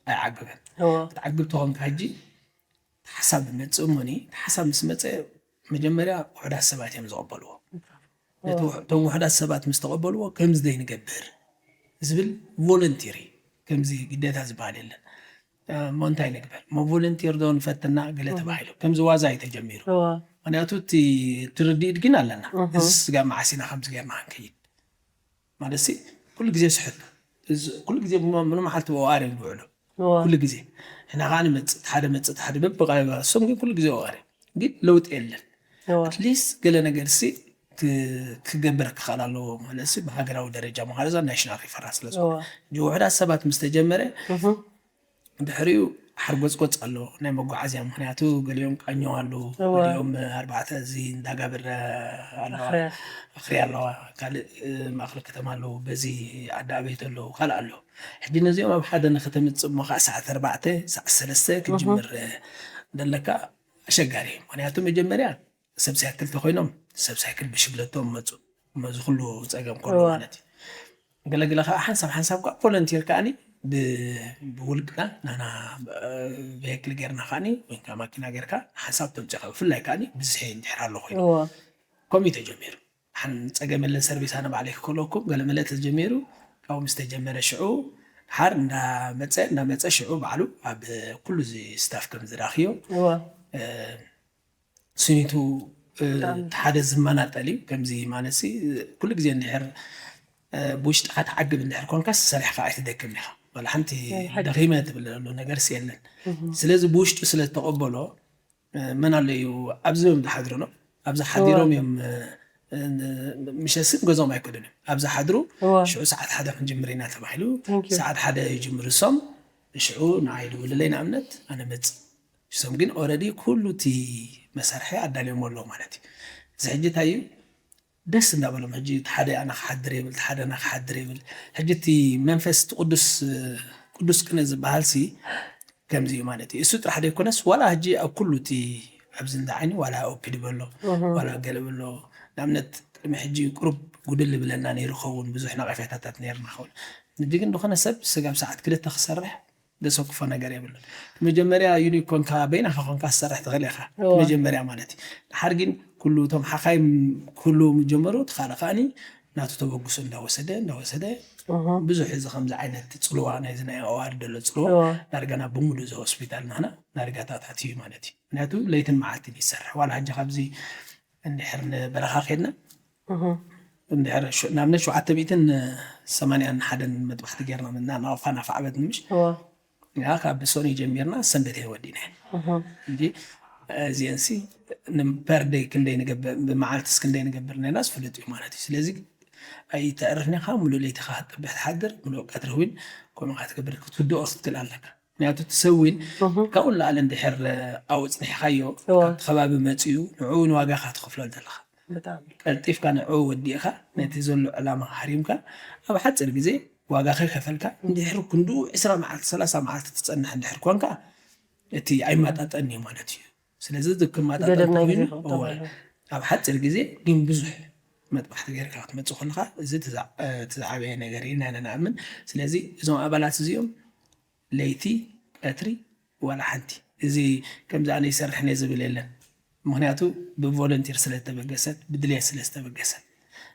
ኣይዓግበን። ክትዓግብ ተኾንካ ሕጂ ሓሳብ መፅእ እሞኒ ሓሳብ ምስ መፀ መጀመርያ ውሑዳት ሰባት እዮም ዝቐበልዎ። እቶም ውሑዳት ሰባት ምስ ተቐበልዎ ከምዚ ደይ ንገብር ዝብል ቮለንቲሪ ከምዚ ግዴታ ዝበሃል የለን። እሞ እንታይ ንግበር? እሞ ቮለንቲር ዶ ንፈትና ገለ ተባሂሉ ከምዚ ዋዛ እዩ ተጀሚሩ። ምክንያቱ እቲ ትርድኢት ግን ኣለና። እዚ ስጋ መዓሲና ከምዚ ገርና ክንከይድ ማለት ሲ ኩሉ ግዜ ስሕቱ ኩሉ ግዜ ምኑ መዓልቲ ወቃሪ ንውዕሎ ኩሉ ግዜ ሕና ከዓ ንመፅእ ሓደ መፅእ ሓደ በብቃ እሶም ግን ኩሉ ግዜ ወቃሪ ግን ለውጢ የለን። ኣትሊስት ገለ ነገር ሲ ክገብር ክኽእል ኣለዎ ማለት ሲ ብሃገራዊ ደረጃ ማለት ዛ ናሽናል ሪፈራንስ ስለ ዝኾነ ውሕዳት ሰባት ምስ ተጀመረ ድሕሪኡ ሓርጎፅጎፅ ኣሎ ናይ መጓዓዝያ ምክንያቱ ገሊኦም ቃኘው ኣለዉ ገሊኦም ኣርባዕተ እዚ እንዳጋብረ ኣለዋ ኣኽርያ ኣለዋ ካልእ ማእክል ከተማ ኣለዉ በዚ ዓዲ ኣበይት ኣለዉ ካልእ ኣለዉ ሕጂ ነዚኦም ኣብ ሓደ ንክተምፅእ እሞ ከዓ ሰዓት ኣርባዕተ ሰዓት ሰለስተ ክጅምር ደለካ ኣሸጋሪ እዩ ምክንያቱ መጀመርያ ሰብ ሳይክል ተኮይኖም ሰብ ሳይክል ብሽግለቶም መፁ እዚ ኩሉ ፀገም ከሎ ማለት እዩ ገለግለ ከዓ ሓንሳብ ሓንሳብ ከዓ ቮለንቲር ከዓኒ ብውልቅና ናና ቬክል ጌርና ከዓኒ ወይ ከዓ ማኪና ጌርካ ሓንሳብ ተምፅኻ ብፍላይ ከዓኒ ብዝሒ እንድሕር ኣሎ ኮይኑ ከምኡ ተጀሚሩ ሓን ፀገም የለን ሰርቪስ ኣነ ባዕለይ ክከለኩም ገለመለ ተጀሚሩ ካብኡ ምስ ተጀመረ ሽዑ ሓር እንዳመፀ እንዳመፀ ሽዑ ባዕሉ ኣብ ኩሉ እዚ ስታፍ ከም ዝራኽዮ ስኒቱ ሓደ ዝመናጠል እዩ ከምዚ ማለት ኩሉ ግዜ እንድሕር ብውሽጥኻ ትዓግብ እንድሕር ኮንካስ ሰሪሕካ ኣይትደክም ኢኻ ዋላ ሓንቲ ደኺመ ትብል ዘሎ ነገር የለን ስለዚ ብውሽጡ ስለ ዝተቐበሎ መን ኣሎ እዩ ኣብዚ እዮም ዝሓድሩ ነው ኣብዚ ሓዲሮም እዮም ምሸስን ገዞም ኣይከዱን እዮም ኣብዚ ሓድሩ ሽዑ ሰዓት ሓደ ክንጅምር ኢና ተባሂሉ ሰዓት ሓደ ይጅምሩ እሶም ሽዑ ንዓይ ድውልለይ ንኣብነት ኣነ መፅእ እሶም ግን ኦረዲ ኩሉ እቲ መሳርሒ ኣዳልዮም ኣለዉ ማለት እዩ እዚ ሕጂ እንታይ እዩ ደስ እንዳበሎም ሕጂ ሓደ ኣና ክሓድር ይብል ሓደ ኣና ክሓድር ይብል ሕጂ እቲ መንፈስ ቅዱስ ቅዱስ ቅነ ዝበሃል ሲ ከምዚ እዩ ማለት እዩ እሱ ጥራሕ ዘይኮነስ ዋላ ሕጂ ኣብ ኩሉ እቲ ኣብዚ እንዳ ዓይኒ ዋላ ኦፒድ በሎ ዋላ ገለ በሎ ንኣብነት ቅድሚ ሕጂ ቁሩብ ጉድል ብለና ነይሩ ኸውን ብዙሕ ነቐፌታታት ነይርና ኸውን ሕጂ ግን ዝኾነ ሰብ ስጋብ ሰዓት ክልተ ክሰርሕ ዘሰክፎ ነገር የብሉን። መጀመርያ ዩኒክ ኮንካ በይናኻ ኮንካ ትሰርሕ ትኽእል ኢኻ። እወ። መጀመርያ ማለት እዩ። ድሓር ግን ኩሉ እቶም ሓኻይም ክህልዉ ምስ ጀመሩ እቲ ካልእ ከኣኒ ናቱ ተበግሶ እንዳወሰደ እንዳወሰደ እህ። ብዙሕ እዚ ከምዚ ዓይነት ጽልዋ ናይዚ ናይ ኣዋርድ ዘሎ ጽልዋ እወ። ዳርጋ ናብ ብምሉእ እዚ ሆስፒታል ናህና ዳርጋ ታታት እዩ ማለት እዩ። ምክንያቱ ለይትን መዓልትን ይሰርሕ። ዋላ ሕጂ ካብዚ እንድሕር ንበረኻ ኬድና እህ። እንድሕር ሸ- ንኣብነት ሸውዓተ ሚእትን ሰማንያን ሓደን መጥባሕቲ ጌርና ምና ናቕፋ ናፋዕበት ንምሽ እወ። ያ ካብ ሰኑይ ጀሚርና ሰንበት እየ ወዲና እህ። እንጂ እዚአንሲ ፐርደይ ክንደይ ንገብር ብመዓልትስ ክንደይ ንገብር ነና ዝፍለጥ እዩ ማለት እዩ ስለዚ ኣይተዕርፍኒ ኢኻ ሙሉእ ለይቲ ካ ክትጠብሕ ትሓድር ሙሉእ ቀትሪ እውን ከምኡ ካ ትገብር ክትውድኦ ክትክእል ኣለካ ምክንያቱ እቲ ሰብ እውን እህ። ካብኡ ንላዕሊ እንድሕር ኣብኡ ፅኒሕካዮ እወ። ካብቲ ከባቢ መፅኡ ንዕኡ እውን ዋጋ ካ ትኸፍሎ ዘለካ ብጣዕሚ ቀልጢፍካ ንዕኡ ወዲእኻ ነቲ ዘሎ ዕላማ ሃሪምካ ኣብ ሓፂር ግዜ ዋጋ ከይከፈልካ እንድሕር ክንድኡ ዕስራ መዓልቲ ሰላሳ መዓልቲ ትፀንሕ እንድሕር ኮንካ እቲ ኣይመጣጠን እዩ ማለት እዩ ስለዚ እዚ ክመጣጠን ገደብ ናይ ግዜ ኮይኑ ክቕጠብ እወ፣ ኣለዎ። ኣብ ሓፂር ግዜ ግን ብዙሕ መጥባሕቲ ገይርካ ክትመፅእ ከለካ እዚ እቲ ዝዓ- እቲ ዝዓበየ ነገር እዩ ኢና ንኣምን ስለዚ እዞም ኣባላት እዚኦም ለይቲ ቀትሪ ዋላ ሓንቲ እዚ ከምዚ ኣነ ይሰርሕን እየ ዝብል የለን ምክንያቱ ብቮለንቲር ስለ ዝተበገሰት ብድልየት ስለ ዝተበገሰት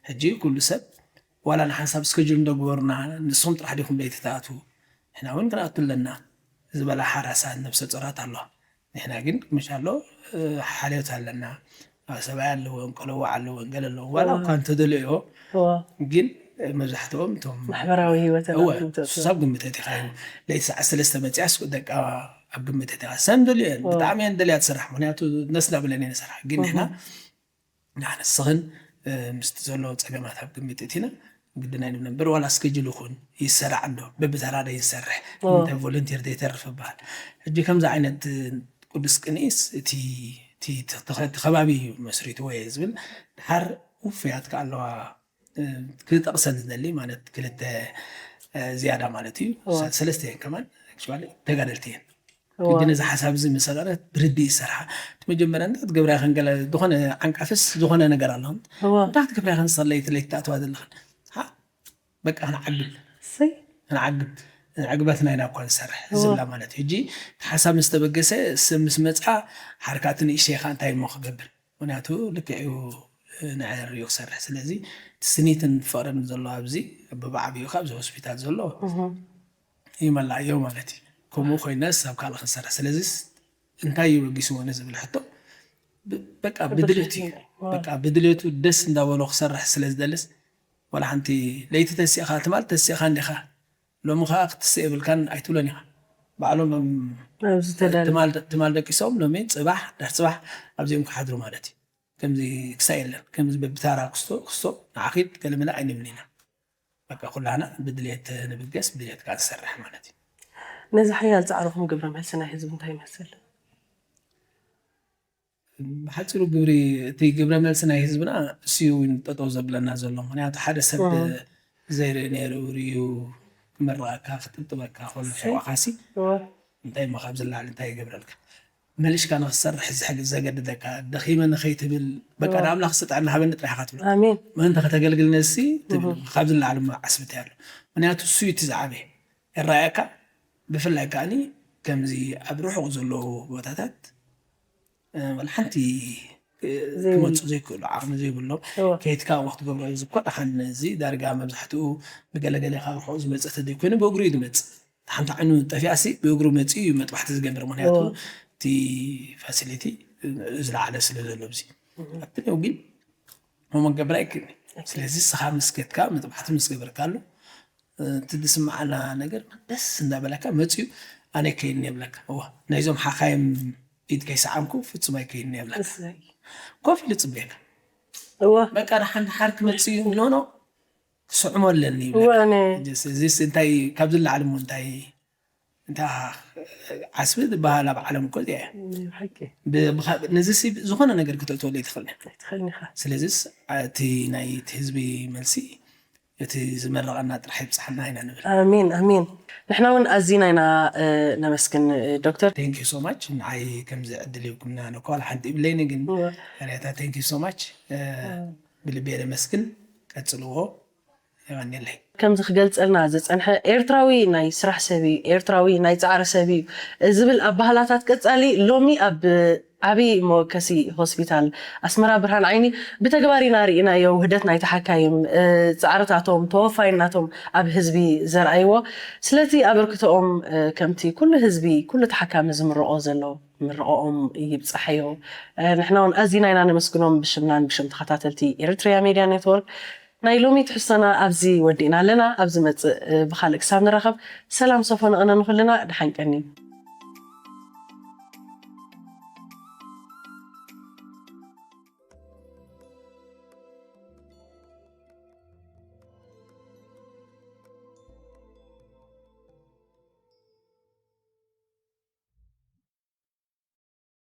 ሕጂ ኩሉ ሰብ ዋላ ንሓንሳብ ስከጁል እንደግበሩና ንስኹም ጥራሕ ዲኹም ለይቲ ትኣትዉ ንሕና እውን ክንኣቱ ኣለና ዝበላ ሓራሳት ነብሰ ጾራት ኣለዋ ንሕና ግን ምሽ ኣሎ ሓልዮት ኣለና ሰብኣይ ኣለወን ቆለዋዕ ኣለወን ገለ ኣለወን ዋላ እኳ እንተደለዮ እዋ ግን መብዛሕትኦም እቶም ማሕበራዊ ህይወት እወ፣ ኣላትም ተእትዎ። እሱስ ኣብ ግምት ኣእቲኻ እዩ። ለይቲ ሰዓት ሰለስተ መፂኣስ ደቃ ኣብ ግምት ኣእቲኻ ሰም ደልዮ እየን እወ። ብጣዕሚ እየን ደልያ ትስራሕ ምክንያቱ ነስ እንዳበለን እየን ስራሕ ግን ንሕና እህ። ንሕና ንስኽን እ፣ ምስቲ ዘሎ ፀገማት ኣብ ግምት እቲና ግድን ኣይንብለን በር ዋላ ስኬጅል ይኹን ይሰራዕ ኣሎ በብተራ ዶ ይሰርሕ እወ። እንታይ ቮለንቲር ዘይተርፍ ይበሃል ሕጂ ከምዚ ዓይነት እ፣ ቅዱስ ቅንኢስ እቲ እቲ እቲ እቲ ከባቢ እዩ መስሪቱ ወይ ዝብል ድሓር ውፍያት ከ ኣለዋ ክጠቕሰን ዝደሊ ማለት ክልተ ዝያዳ ማለት እዩ እወ። ሰለስተ እየን ከማን actually ተጋደልቲ እየን ግን እዚ ሓሳብ እዚ መሰጋረት ብርዲ ይሰርሓ እቲ መጀመርያ እንዳ ትገብራ ከንገለ ዝኾነ ዓንቃፍስ ዝኾነ ነገር ኣለኹም እወ እንዳ ትገብራ ከንሰለይ ትለይ ትኣትዋ ዘለኽን በቃ ክንዓግብ እሰይ ክንዓግብ ዕግበትና ኢና እኳ ንሰርሕ ዝብላ ማለት እዩ ሕጂ ሓሳብ ምስ ተበገሰ ሰብ ምስ መፅኣ ሓርካት ንእሽተይ ከዓ እንታይ እሞ ክገብር ምክንያቱ ልክዕ እዩ ንዕር እዩ ክሰርሕ ስለዚ እቲ ስኒትን ፍቅርን ዘሎ ኣብዚ ብብዓብዩ ካብዚ ሆስፒታል ዘሎ ይመላእዮ ማለት እዩ ከምኡ ኮይነስ ኣብ ካልእ ክንሰርሕ ስለዚ እንታይ እዩ በጊስዎ ንዝብል ሕቶ በቃ ብድልየቱ እዩ በቃ ብድልየቱ ደስ እንዳበሎ ክሰርሕ ስለ ዝደልስ ዋላ ሓንቲ ለይቲ ተሲእኻ ትማል ተሲእኻ እንዲኻ ሎሚ ከዓ ክትስእ የብልካን ኣይትብሎን ኢኻ ባዕሎም እዮም ኣብዚ ተዳለ ትማል ትማል ደቂሶም ሎሚ ፅባሕ ድሕሪ ፅባሕ ኣብዚኦም ክሓድሩ ማለት እዩ ከምዚ ክሳእ የለን ከምዚ በብታራ ክስቶ ክስቶ ንዓኺድ ገለመለ ኣይንብልን ኢና በቃ ኩላና ብድልየት ንብገስ ብድልየት ከዓ ንሰርሕ ማለት እዩ ነዚ ሓያል ፃዕርኹም ግብረ መልሲ ናይ ህዝቢ እንታይ ይመስል ብሓፂሩ ግብሪ እቲ ግብረ መልሲ ናይ ህዝብና እሱ ጠጠው ዘብለና ዘሎ ምክንያቱ ሓደ ሰብ ዘይርኢ ነይሩ ርዩ ክመረቐካ ክጥብጥበካ ከሎ ሕዋኻሲ እንታይ እሞ ካብ ዝለዓል እንታይ ይገብረልካ መሊሽካ ንክትሰርሕ ዝሕግ ዘገድደካ ደኺመ ንኸይትብል በቃ ንኣምላኽ ስጥዕና ሃበኒ ጥራሕ ኢኻ ትብሎ ኣሜን ምእንቲ ከተገልግል ነሲ ትብል ካብ ዝለዓል እሞ ዓስቢ እንታይ ኣሎ ምክንያቱ እሱ እዩ እቲ ዝዓበየ ይረኣየካ ብፍላይ ከዓኒ ከምዚ ኣብ ርሑቕ ዘለዉ ቦታታት ወላ ሓንቲ ክመፁ ዘይክእሉ ዓቕሚ ዘይብሎም ከይትካ ወቅት ገብሮ እዚ እኮ ደሓን እዚ ዳርጋ መብዛሕትኡ ብገለገለ ካብ ርሑቕ ዝመፀ ተዘይኮይኑ ብእግሩ እዩ ዝመፅእ ሓንቲ ዓይኑ ጠፊኣሲ ብእግሩ መፂኡ እዩ መጥባሕቲ ዝገብር ምክንያቱ እቲ ፋሲሊቲ ዝለዓለ ስለ ዘሎ ብዚ ኣብቲ ግን ሆሞን ገብር ኣይክእልን ስለዚ ስኻ ምስ ከድካ መጥባሕቲ ምስ ገበርካሉ እቲ ዝስምዓና ነገር ደስ እንዳበለካ መፅዩ ኣነ ከይኒ የብለካ እዋ ናይዞም ሓኻይም ኢድ ከይሰዓምኩ ፍጹም ኣይከይኒ የብለካ ኮፍ ኢሉ ፅበየካ እዋ በቃ ደሓን ደሓር ክመፅዩ ኖኖ ክስዕሞ ኣለኒ እዋ ኣነ እዚስ እንታይ ካብ ዝለዓል እሞ እንታይ እንታይ ዓስቢ ዝበሃል ኣብ ዓለም እኮ እዚኣ እያ ሓቂ ነዚ ዝኾነ ነገር ክተእትወሉ ይትኽእል ኣይትኽእልኒ ኢኻ ስለዚስ እቲ ናይ እቲ ህዝቢ መልሲ እቲ ዝመረቐና ጥራሕ ይብፅሓና ኢና ንብል ኣሜን ኣሜን ንሕና እውን ኣዚና ኢና ነመስግን ዶክተር thank you so much ንዓይ ከምዚ ዕድል ይብኩምና ነኳል ሓንቲ ይብለይኒ ግን ያታ thank you so much ብልቤ ነመስግን ቀፅልዎ የቐንየለይ ከምዚ ክገልፀልና ዝፀንሐ ኤርትራዊ ናይ ስራሕ ሰብ እዩ ኤርትራዊ ናይ ፃዕሪ ሰብ እዩ ዝብል ኣባህላታት ቀፃሊ ሎሚ ኣብ ዓብዪ መወከሲ ሆስፒታል ኣስመራ ብርሃን ዓይኒ ብተግባር ኢና ርኢናዮ ውህደት ናይ ተሓካይም ፃዕርታቶም ተወፋይናቶም ኣብ ህዝቢ ዘርኣይዎ ስለቲ ኣበርክቶኦም ከምቲ ኩሉ ህዝቢ ኩሉ ተሓካሚ ዝምርቆ ዘሎ ምርቆኦም ይብፃሓዮ ንሕና እውን ኣዚና ኢና ነመስግኖም ብሽምናን ብሽም ተኸታተልቲ ኤርትሪያ ሜድያ ኔትወርክ ናይ ሎሚ ትሕዝቶና ኣብዚ ወዲእና ኣለና ኣብ ዝመፅእ ብካልእ ክሳብ ንራኸብ ሰላም ሰፈኑ ኣነ ንኩልና ድሓን ቀኒ